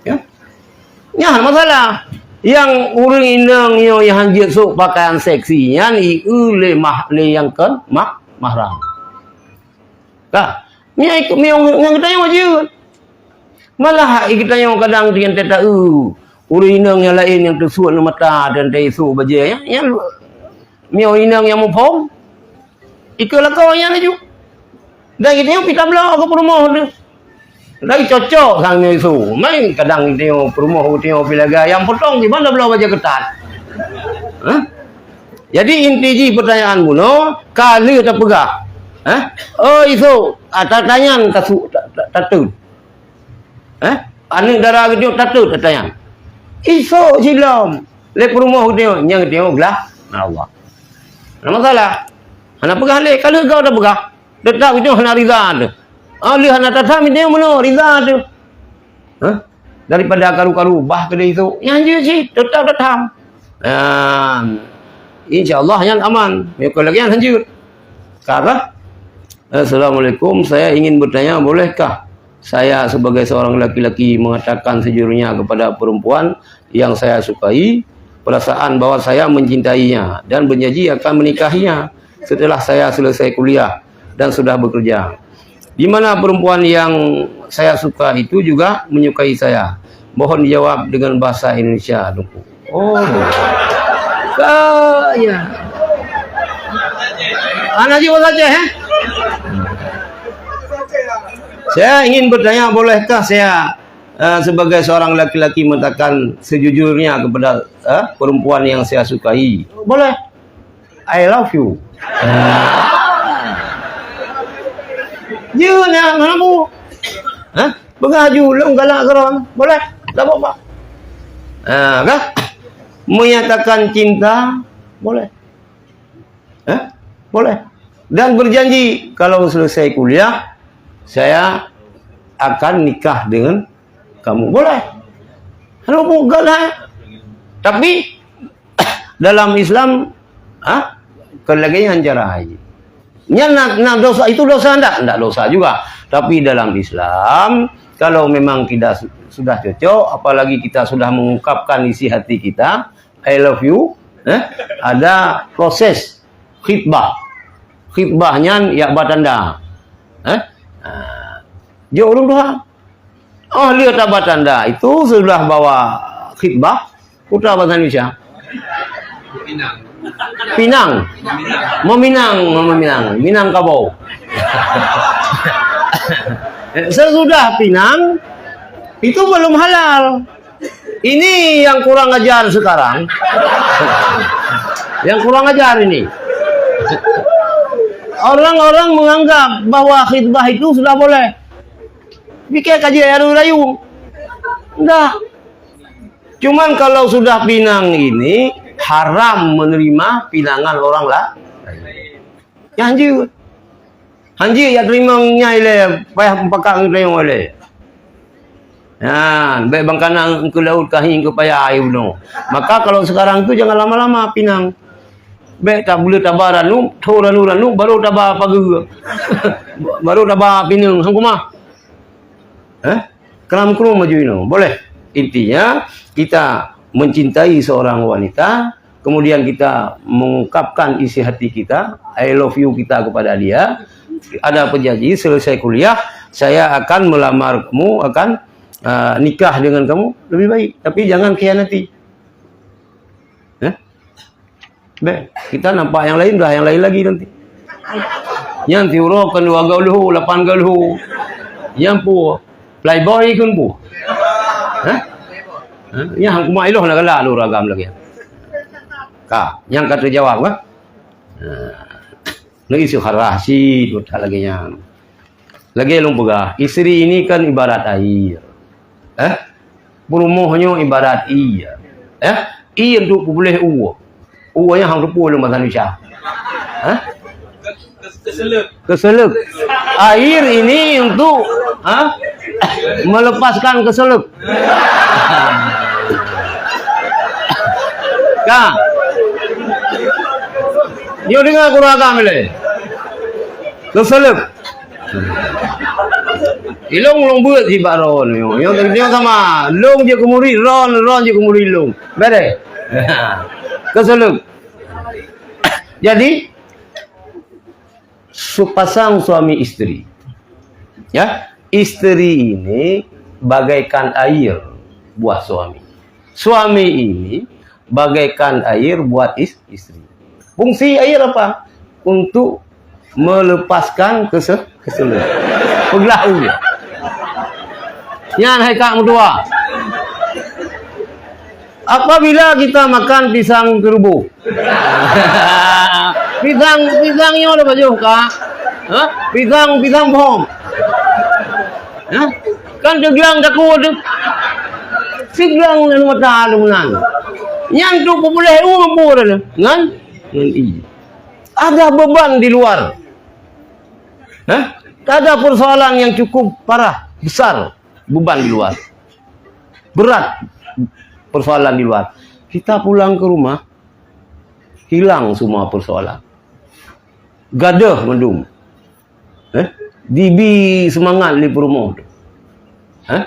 Ya. Nyan masalah. Nyang ureueng inong nyoe nyang han jeuet sôk pakaian seksi, nyan i eu lé mah-, lé nyang kon mah-, mahram. Ka. Nyan ikut meunyoe ngon geutanyoe jeuet. Malah i geutanyoe kadang nyang teuta eu. Ureueng inong nyang laén nyang teusuet ngon mata dan teuisuk bajèe, ya, nyan meunyoe inong nyang muphom, ikeu lakoe nyan laju. Dan geutanyoe pih tabloe keu peurumoh teuh. Lagi cocok sang nyoe isu. Main kadang geutanyoe peurumoh geutanyoe pih lagèe ayam potong di mana bloe bajèe keutat. Hah? Jadi inti jih pertanyaan bunoe, ka lheueh tapeugah. Hah? Oh, isu, ah, tatanyan tasu-, ta-, ta-, tateun. Eh? Aneuk dara geutanyoe tateun tatanyan. Isok silom lé peurumoh geutanyoe, nyang geutanyoe glah na Allah. Hana masalah. Hana peugah lé, ka lheueh goe tapeugah. Teutap geutanyoe hana rida teuh. Ah, lheueh hana tatham geutanyoe meunoe rida teuh. Hah? Daripada karu-karu bah keudeh isok. Nyang jeuet cit, teutap tatham. Nah, insya Allah nyan aman. Meunyoe lagèe nyan han jeuet. Ka kah? Assalamualaikum, saya ingin bertanya, bolehkah saya sebagai seorang laki-laki mengatakan sejujurnya kepada perempuan yang saya sukai, perasaan bahwa saya mencintainya dan berjanji akan menikahinya setelah saya selesai kuliah dan sudah bekerja? Di mana perempuan yang saya suka itu juga menyukai saya? Mohon dijawab dengan bahasa Indonesia, Teungku. Oh. Ka, ya. Hana jeuet bahasa Aceh, eh? Saya ingin bertanya, bolehkah saya, eh, sebagai seorang laki-laki mengatakan sejujurnya kepada, eh, perempuan yang saya sukai? Boleh. I love you. Jeuet nyan, hana bu. Hah? Peugah ju, lôn galak keudroe. Boleh? Tak apa-apa. Ha, kah? Menyatakan cinta, boleh. Hah? Boleh. Dan berjanji, kalau selesai kuliah, saya akan nikah dengan kamu. Boleh. Hana bu, galak. Tapi, dalam Islam, ha? Kon lagèe nyan cara hai. Nyan na, na dosa, itu dosa ndak? Ndak dosa juga. Tapi dalam Islam, kalau memang kita su-, sudah cocok, apalagi kita sudah mengungkapkan isi hati kita, "I love you," eh? Ada proses khitbah. Khitbah nyan yak ba tanda. Eh? Ha. Jok ureueng tuha. Oh, lheueh taba tanda itu sudah bawa khitbah, peue bahasa Indonesia? Pinang. Meminang, meminang, Minangkabau. Sesudah pinang, itu belum halal. Ini yang kurang ajar sekarang. Yang kurang ajar ini. Orang-orang menganggap bahwa khitbah itu sudah boleh. Pikir ka jeuet rayu-rayu. Ndak. Cuman kalau sudah pinang ini, haram menerima pinangan orang la-, lain. Nyan jeuet. Han jeuet jak teurimong nyan ilèe, payah meupakat ngon teurimong ilèe. Nyan, bèk bangkana eungkôt laôt ka hi eungkôt paya ayeuem bunoe. Maka kalau sekarang tu jangan lama-lama pinang. Bèk tabuleue taba ranup, tho ranup-ranup, baru taba pageue. Baru taba pineung, han keumah. Eh? Kram-krum baju inoe. Boleh. Intinya, kita mencintai seorang wanita, kemudian kita mengungkapkan isi hati kita, I love you kita kepada dia, ada perjanjian, selesai kuliah, saya akan melamar kamu, akan, uh, nikah dengan kamu, lebih baik. Tapi jangan khianati. Eh? Beh, kita nampak yang lain, dah yang lain lagi nanti. Nyan tiuroe kan dua gauluhu, lapan gauluhu. Yang pu, playboy kan pu. Hah? Hah? Yang hangkuma iloh nak galak lu ragam lagi. Ka, yang kata jawab, kan? Nah, lagi si kharah si, duta lagi nyan. Lagée lôn peugah, istri ini kan ibarat air. Eh? Peurumoh nyoe ibarat ie. Eh? Ie untuk peupuléh uwa. Uwa nyan hang teupeu lôn bahasa Indonesia. Eh? Keselek. Air ini untuk, ha? Melepaskan keselek. Ka. Nyoe dengar guru agam ilée. Keselek. Ilong long buet si bak ron. Nyoe, nyoe, nyoe sama. Long je keumuri ron, ron je keumuri long. Beres. Keselek. Jadi, sepasang suami istri. Ya, istri ini bagaikan air buat suami. Suami ini bagaikan air buat is-, istri. Fungsi air apa? Untuk melepaskan kese-, keselek. Peuglah uye. Nyan hai kak meutuah. Apabila kita makan pisang kerubuh. Pisang, pisang nyoe ada bajoh kak. Ha? Pisang, pisang bohong. Ha? Kan teuglang takut tu. Siglang dan mata tu menang. Nyan tu peupuléh u mampu dah tu. Ngan? Ngan i. Ada beban di luar. Hah? Ada persoalan yang cukup parah, besar beban di luar. Berat persoalan di luar. Kita pulang ke rumah, hilang semua persoalan. Gadoh mandum. Eh? Dibi semangat lé peurumoh tu. Eh?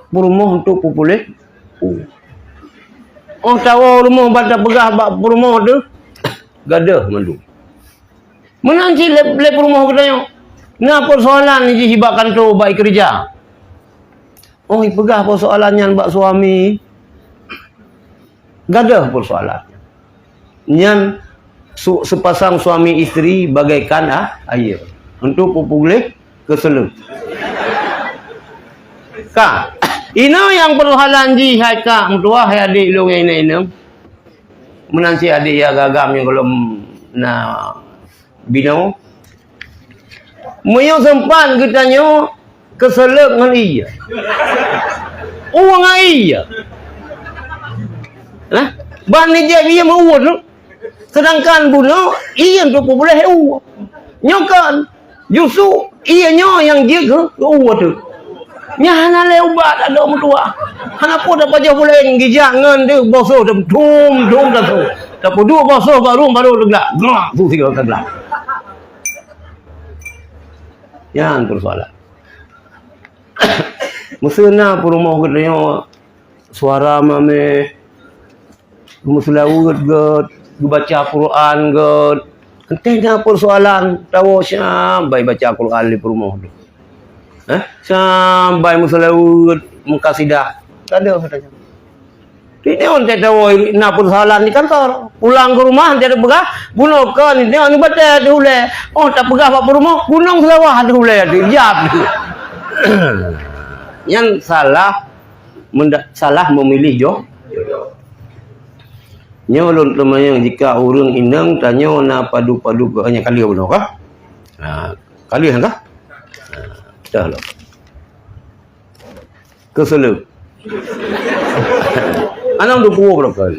Peurumoh untuk peupuléh. Oh, tawoe rumoh bak tapeugah bak peurumoh tu. Gadoh mandum. Meunan cit lé, lé peurumoh geutanyoe. Na persoalan jih bak kantô bak ikeureuja. Oh, ipeugah persoalan nyan bak suami. Gadoh persoalan. Nyan su-, sepasang suami isteri bagaikan, ah, air. Untuk peupuléh keselek. Ka. Inoe nyang persoalan jih hai kak meutuah, hai adék lôn nyang inong-inong. Meunan cit adék ya gagam nyang gohlom na binoe. Meunyoe seumpat geutanyoe keselek ngon ie. Uweueng ie. Nah, ban nijép ie meuuet tu. Sedangkan bunoe ie tu peupuléh uweueng. Nyoe kan, justru ie nyoe nyang jeuet keu, keu uweueng tu. Nyan hana lé ubat adoe meutuah. Hana peue tapajoh buleuen gijak ngon deuh bosoh dum dum dum dum. Tapeuduek bosoh baru, baru teuglak. Glak, tu sigoe teuglak. Nyan persoalan. Meuseu na peurumoh geutanyoe suara mameh, meuseulaweuet geuh, geubaca Quran geuh. Enteh na persoalan, tawoe sampai baca Quran lé peurumoh tu. Eh, sampai meuseulaweuet, meukasidah. Kada, katanya. Di nyoe teuh tawoe na persoalan di kantor. Pulang ke rumah, dia peugah, bunoe kon, di nyoe ni batée di ulée. Oh, tapeugah bak peurumoh, gunong Seulawah di ulée, di jam. Nyan salah, menda-, salah memilih jo-, jodoh. Nyoe lôn teumanyong jika ureueng inong tanyoe na padu-padu keu nyang kali bunoe kah? Ha, kali kah? Ha, dah lah. Keselek. Aneuk dua puluh berapa?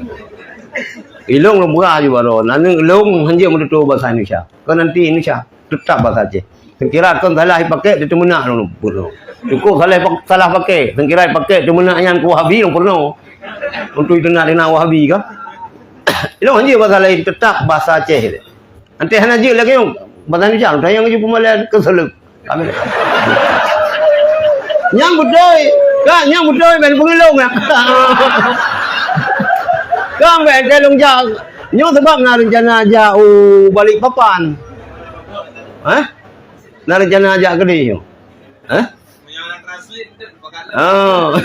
Ilong lom beurah ju baroe. Aneuk ilong hanjeuet meututoe bahasa Indonesia. Kon nanti Indonesia, tetap bahasa Aceh. Seukira kon salah ipakai, dia teumeunak lom peurunoe. Cukup salah pak-, salah pakai. Seukira ipakai teumeunak nyan keu Wahabi lom peurunoe. Untuk itu nak dina Wahabi kah? Ilong hanjeuet bahasa lain, tetap bahasa Aceh. Anté hana jeuet lagée nyoe. Bak Tanjong Jam, tanyong ju peumalée keuseuleuek. Amin. Nyang beutôi. Kan nyang beutôi ban peungeulong ya. Kan ban teuh lôn jak. Nyoe sabab na rencana jak u Balikpapan. Hah? Na rencana jak keudeh nyoe. Hah? Oh.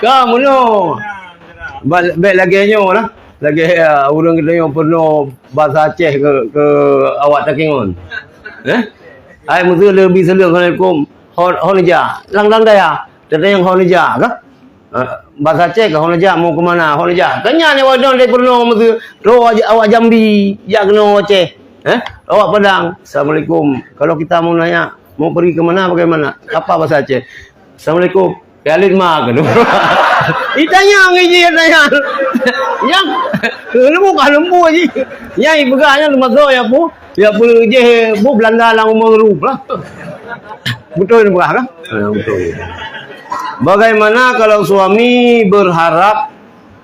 Ka meunoe. Ba-, bèk lagèe nyoe lah. Lagèe, ah, ureueng geutanyoe peurunoe basa Aceh keu, keu awak takingon. Eh? Hai, meuseu leubeh seuleueng assalamualaikum. Hon, hon jak. Lang-lang daya. Tatanyong hon jak kah? Ah, basa Aceh kah hon jak, mau ke mana? Hon jak. Kan nyan awak nyoe dari peurunoe meuseu. Roh awak, awak Jambi, jak keunoe Aceh. Eh? Awak Padang. Assalamualaikum. Kalau kita mau nanya, mau pergi ke mana, bagaimana? Apa bahasa Aceh? Assalamualaikum. Kali ma keunoe. Itanyong iji tanyong. Nyang leumu ka leumu ji. Nyang ipeugah nyan teumasok ya pu, ya pu jih bu Belanda lam umu rup lah. Beutôi peugah kan? Ha, beutôi. Bagaimana kalau suami berharap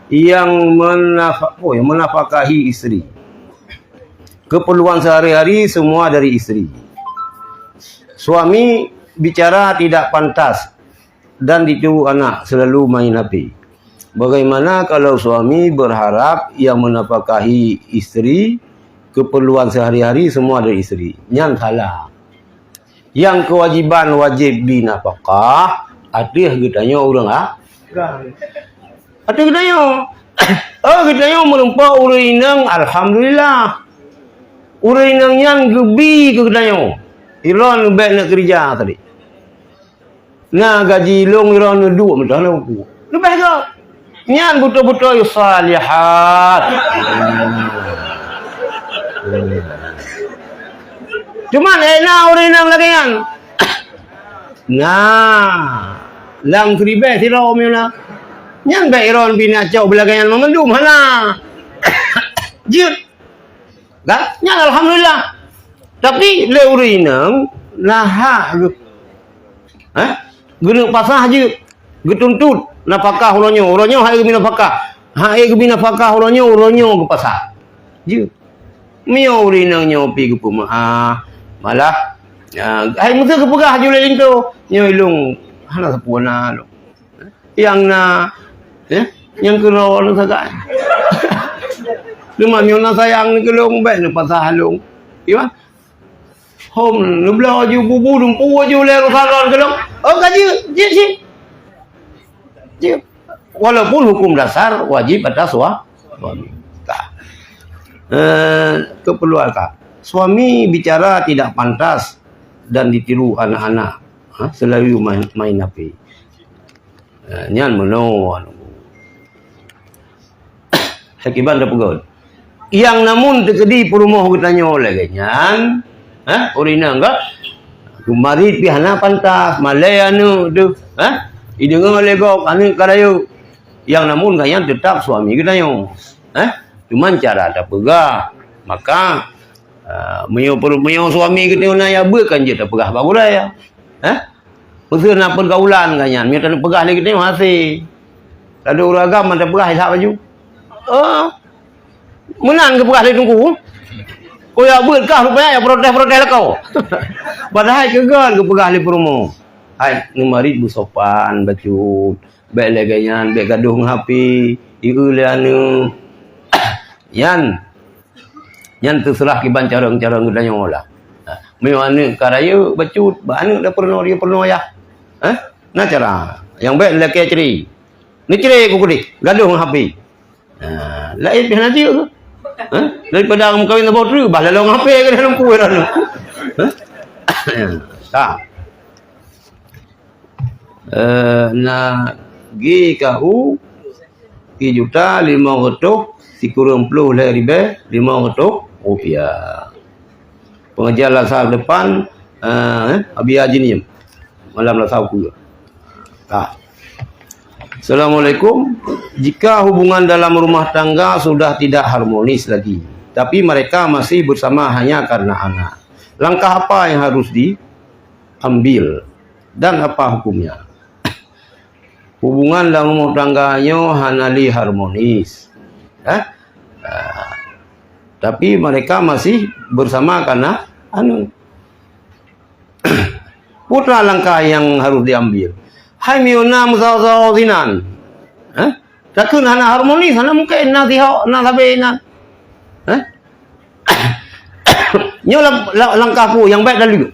yang menafa-, oh, yang menafkahi istri? Keperluan sehari-hari semua dari istri. Suami bicara tidak pantas dan ditiru anak selalu main H P. Bagaimana kalau suami berharap yang menafkahi istri, keperluan sehari-hari semua dari istri? Nyan salah. Nyang keuwajiban wajéb binafakah ateueh geutanyoe ureueng a-, ateueh geutanyoe. Oh, geutanyoe meurumpok ureueng inong, alhamdulillah. Ureueng inong nyan geubi keu geutanyoe. Ilôn bèk neukeurija tadi. Na gaji ilôn, ilôn neuduek meudah na buku. Leubeh gét. Nyan beutôi-beutôi salihat. Cuman, eh, na ureueng inong lagèe nyan. Nah, lam keuribèe sidroe meunyoe na. Nyan bèk ilôn pih na cok beulagèe nyan mandum hana. Jeuet. Kan? Nyan alhamdulillah. Tapi lé ureueng inong na hak geu-, eh? Geuneuk pasah jeuet, geutuntut nafakah uroe nyoe, uroe nyoe hana geubi nafakah. Hana geubi nafakah uroe nyoe, uroe nyoe geupasah. Jeuet. Meunyoe ureueng inong nyoe pih geupeumeu'ah, malah, ah, hai meuseu geupeugah ju lé linto, nyoe ilôn hana sapeue na lôn. Nyang na, eh, nyang keudroe lôn sagai. Teuma meunyoe na sayang keu lôn, bèk neupasah lôn. Iya. Hom neubloe ju bubu dumpu ju lé urusan lôn keu lôn. Oh, ka jeuet, jeuet cit. Jeuet. Walaupun hukum dasar wajib atas wa-, suami. Ka. Eh, keperluan ka. Suami bicara tidak pantas dan ditiru anak-anak. Ha, selalu main, main H P. Eh, nyan meunoe. Hai kiban teupeugah. Nyang namun teukeudi peurumoh geutanyoe lagèe nyan, ha? Ureueng inong ka? Marit pih hana pantas, malèe aneuk teuh, ha? Ideungoe lé gob aneuk ka rayeuk. Nyang namun ka nyan teutap suami geutanyoe. Ha? Cuman cara tapeugah. Maka, ah, meunyoe peurumoh, meunyoe suami geutanyoe na nyang beuet kan jeuet tapeugah bak gurèe. Ha? Meuseu na peugaulan ka nyan, meunyoe tapeugah lé geutanyoe hase. Ladôm ureueng agam mantong peugah ilhak baju. Oh. Meunan geupeugah lé Teungku. Kujak beuet kah rupanya nyang protes-protes lakoe. Padahai keu gèt geupeugah lé peurumoh. Hai, neumarit beusopan bacut. Bèk lagèe nyan, bèk gadôh ngon H P, ieu lé aneuk. Nyan. Nyan teuseurah kiban carông-carông geutanyoe lah. Ha, meunyoe aneuk ka rayeuk bacut, bak aneuk dak peurunoe, dak peurunoe yah. Ha? Na cara. Nyang bèk lakèe cre. Neucre ku keudeh, gadôh ngon H P. Ha, laén pih hana jeuet. Ha? Daripada meukawen saboh treuk, bah lalong H P ka dalam kueh lalu. Ha? Ka. Eh, na G K U, sijuta limong reutôh sikureueng ploh lhèe ribèe limong reutôh rupiah. Pengajian Selasa depan, eh, Abi Haji ni, malam Selasa pukul dua. Ah. Assalamualaikum. Jika hubungan dalam rumah tangga sudah tidak harmonis lagi, tapi mereka masih bersama hanya karena anak, langkah apa yang harus diambil dan apa hukumnya? Hubungan lam rumoh tangga nyoe hana lé harmonis. Eh? Ah, tapi mereka masih bersama karena anu. Peue teuma langkah nyang harôh jiambil? Hai meunyoe na meusaho-saho sinan, eh? Takheun hana harmonis, hana mungken na sihok, na sabe inan. Eh? Nyoe lam-, la-, langkah peue nyang bèk taleue.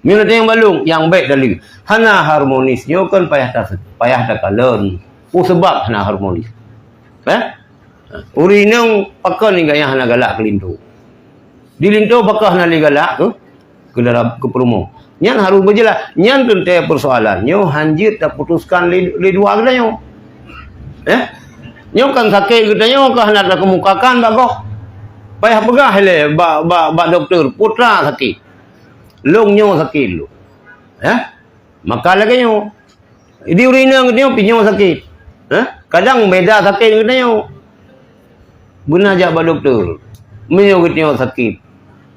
Meunyoe na nyang balong, nyang bèk taleue. Hana harmonis nyoe kan payah ta-, payah takalon. Peue sabab hana harmonis? Eh? Ureueng inong pakon gaya hana galak keu linto. Di linto pakon hana lé galak keu, keu dara, keu peurumoh. Nyan harôh beujeulaih. Nyan teuntèe peusoalan nyoe hanjeuet taputuskan lé, lé dua geutanyoe. Eh? Nyoe kan sakét geutanyoe ka hana takeumukakan bak gob. Payah peugah ilèe bak, bak, bak dokto, "Putra sakét. Lôn nyoe sakét lôn." Eh? Maka lagèe nyoe. Di ureueng inong geutanyoe pih nyoe sakét. Eh? Kadang beda sakét geutanyoe. Beuna jak bak dokto. Meunyoe geutanyoe sakét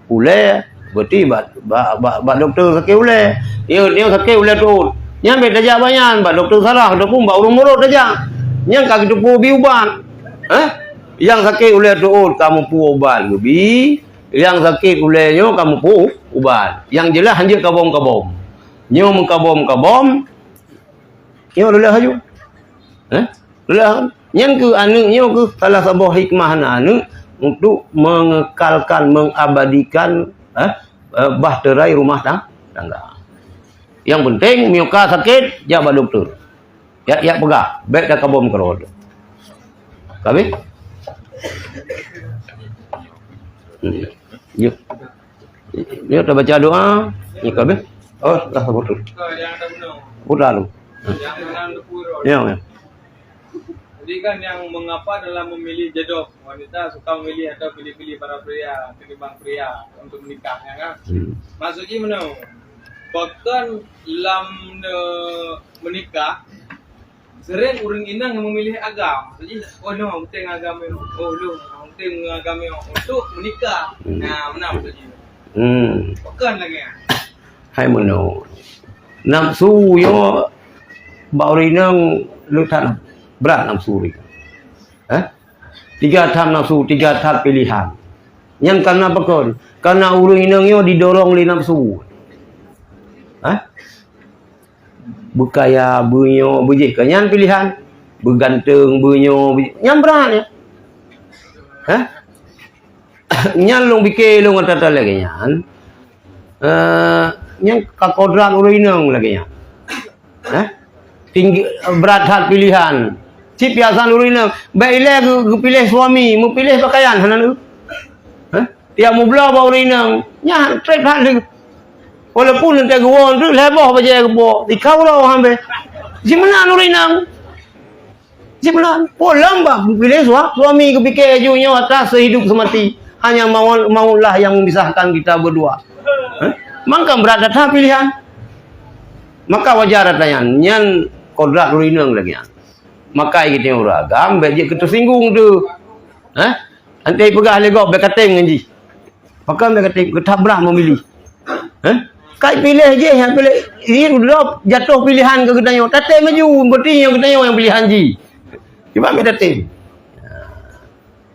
ulèe, berarti bak, bak, bak, bak dokto sakét ulèe. Nyoe, nyoe sakét ulèe tuôt. Nyan bèk tajak bak nyan, bak dokto saraf ataupun bak ureueng murot tajak. Nyan ka geuteupeue bi ubat. Eh? Nyang sakét ulèe tuôt ka meupeue ubat geubi, nyang sakét ulèe nyoe ka meupeue ubat. Nyang jeulaih hanjeuet kabom-kabom. Nyoe meukabom-kabom, nyoe leulah laju. Eh? Leulah. Nyan keuh aneuk, nyoe keuh salah saboh hikmah na aneuk untuk mengekalkan, mengabadikan, eh, eh, bahtera rumah ta-, tangga. Nyang penting, meunyoe ka sakét, jak bak dokto. Jak, jak peugah, bèk takabom keudroe. Ka abéh? Hmm. Yuk. Nyoe tabaca doa, nyoe ka abéh. Oh, dah betul. Putar tu. Ya, ya. Jadi kan yang mengapa dalam memilih jodoh, wanita suka memilih atau pilih-pilih para pria ketimbang pria untuk menikah, ya kan? Hmm. Maksud jih meunoe, bahkan lam ne-, menikah, sering ureueng inong yang memilih agam. Maksud jih, oh no, penting agam nyoe. Oh no, penting agam nyoe untuk menikah. Hmm. Nah, meunan maksud jih. Hmm. Bukan lagi. Hai meunoe. Nafsu nyoe bak ureueng inong le that brat nafsu ureueng. Eh? Tiga that nafsu, tiga that pilihan. Nyan karena pakon? Karena ureueng inong nyoe didorong lé nafsu. Eh? Beukaya, beunyoe, beujih ka nyan pilihan. Beuganteng, beunyoe, beujih. Nyan brat nyan. Eh? Nyan lôn pike lôn ata-ata lagèe nyan. Eh, nyan ka kodrat ureueng inong lagèe nyan. Eh? Tinggi, brat that pilihan. Cit piasan ureueng inong. Bèk ilèe geu-, geupiléh suami, meupiléh pakaian hana lé. Eh? Tiep meubloe bak ureueng inong. Nyan trép that lé. Walaupun teuntèe geuwoe treuk lhèe boh bajèe geuboh. Di kaurau hambé. Jimeunan ureueng inong. Jimeunan, po lom bak piléh sua-, suami geupike laju nyoe ata seuhidup seumati. Hanya maut, mautlah yang memisahkan kita berdua. Hah? Mangka brat that pilihan. Maka wajar ata nyan, nyan kodrat ureueng inong lagèe nyan. Maka geutanyoe ureueng agam, bèk jeuet keu teusinggung tu. Hah? Nanti peugah lé gob, bèk katem ngon jih. Pakon bèk katem, geutabrak memilih. Hah? Kai piléh jih, nyang piléh, jih droe jatoh pilihan keu geutanyoe. Tatem laju, berarti nyang geutanyoe nyang pilihan jih. Cuba bèk tatem.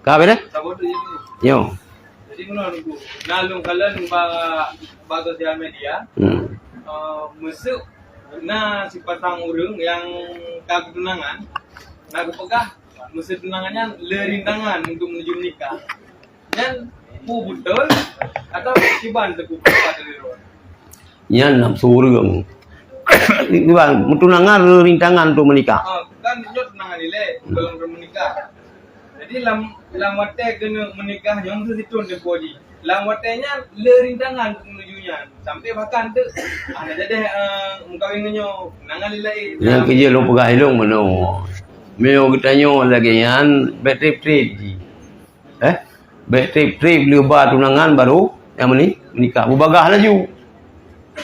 Ka bèk deh? Saboh tu je tu. Nyo. Jadi, meunan, Teungku. Na lôn kalon ba, ba sosial media. Hmm. Eh, meuseu na sipasang ureueng nyang ka geutunangan, na geupeugah meuseu tunangan nyan le rintangan untuk menuju menikah. Nyan peue beutôi atawa kiban Teungku pendapat dari luar? Nyan nafsu ureueng. Kiban, meutunangan le rintangan untuk menikah. Ah, kan nyoe tunangan ilèe, hmm, belum menikah. Jadi lam, lam watèe keuneuk menikah nyoe meusti sithôn tempo jih. Lam watèe nyan le rintangan untuk menuju nyan. Sampai bahkan tu, ah, dah jadi, eh, meukawen ngon nyoe, tunangan ilèe. Nyang keu jeuet lôn peugah ilôn meunoe. Meunyoe geutanyoe lagèe nyan, bèk trép-trép jih. Eh? Bèk trép-trép le ba tunangan baru nyang meuni-, meunikah. Beubagaih laju.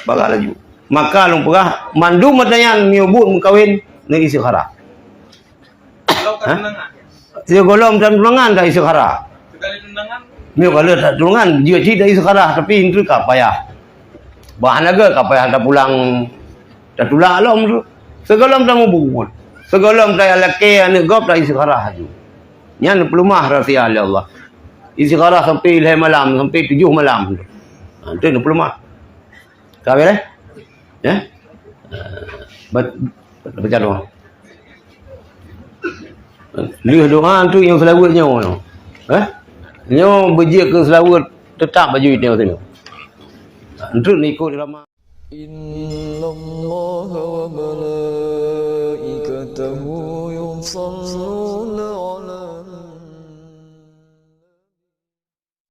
Bagaih laju. Maka lôn peugah, mandum ata nyan meunyoe buet meukawen, neuistikharah. Kalau ka, hah? Tunangan. Sigohlom tan tunangan ta istikharah. Sekali tunangan. Meunyoe ka lheueh that tunangan, jeuet cit ta istikharah, tapi enteuk ka payah. Bah lagèe ka payah tapulang, tatulak lom tu. Sigohlom tamubuet. Sigohlom talakèe aneuk gob ta istikharah laju. Nyan peuleumah rahsia lé Allah. Istikharah sampai lhèe malam, sampai tujoh malam. Ha, tu peuleumah. Ka beureh? Ya? Eh, Ba-, baca doa. Lheueh doa tu nyang seulaweuet nyoe. Eh? Nyoe beujeuet keu seulaweuet, teutap bacut nyoe tu. Enteuk ikot irama. إن الله وملائكته يصلون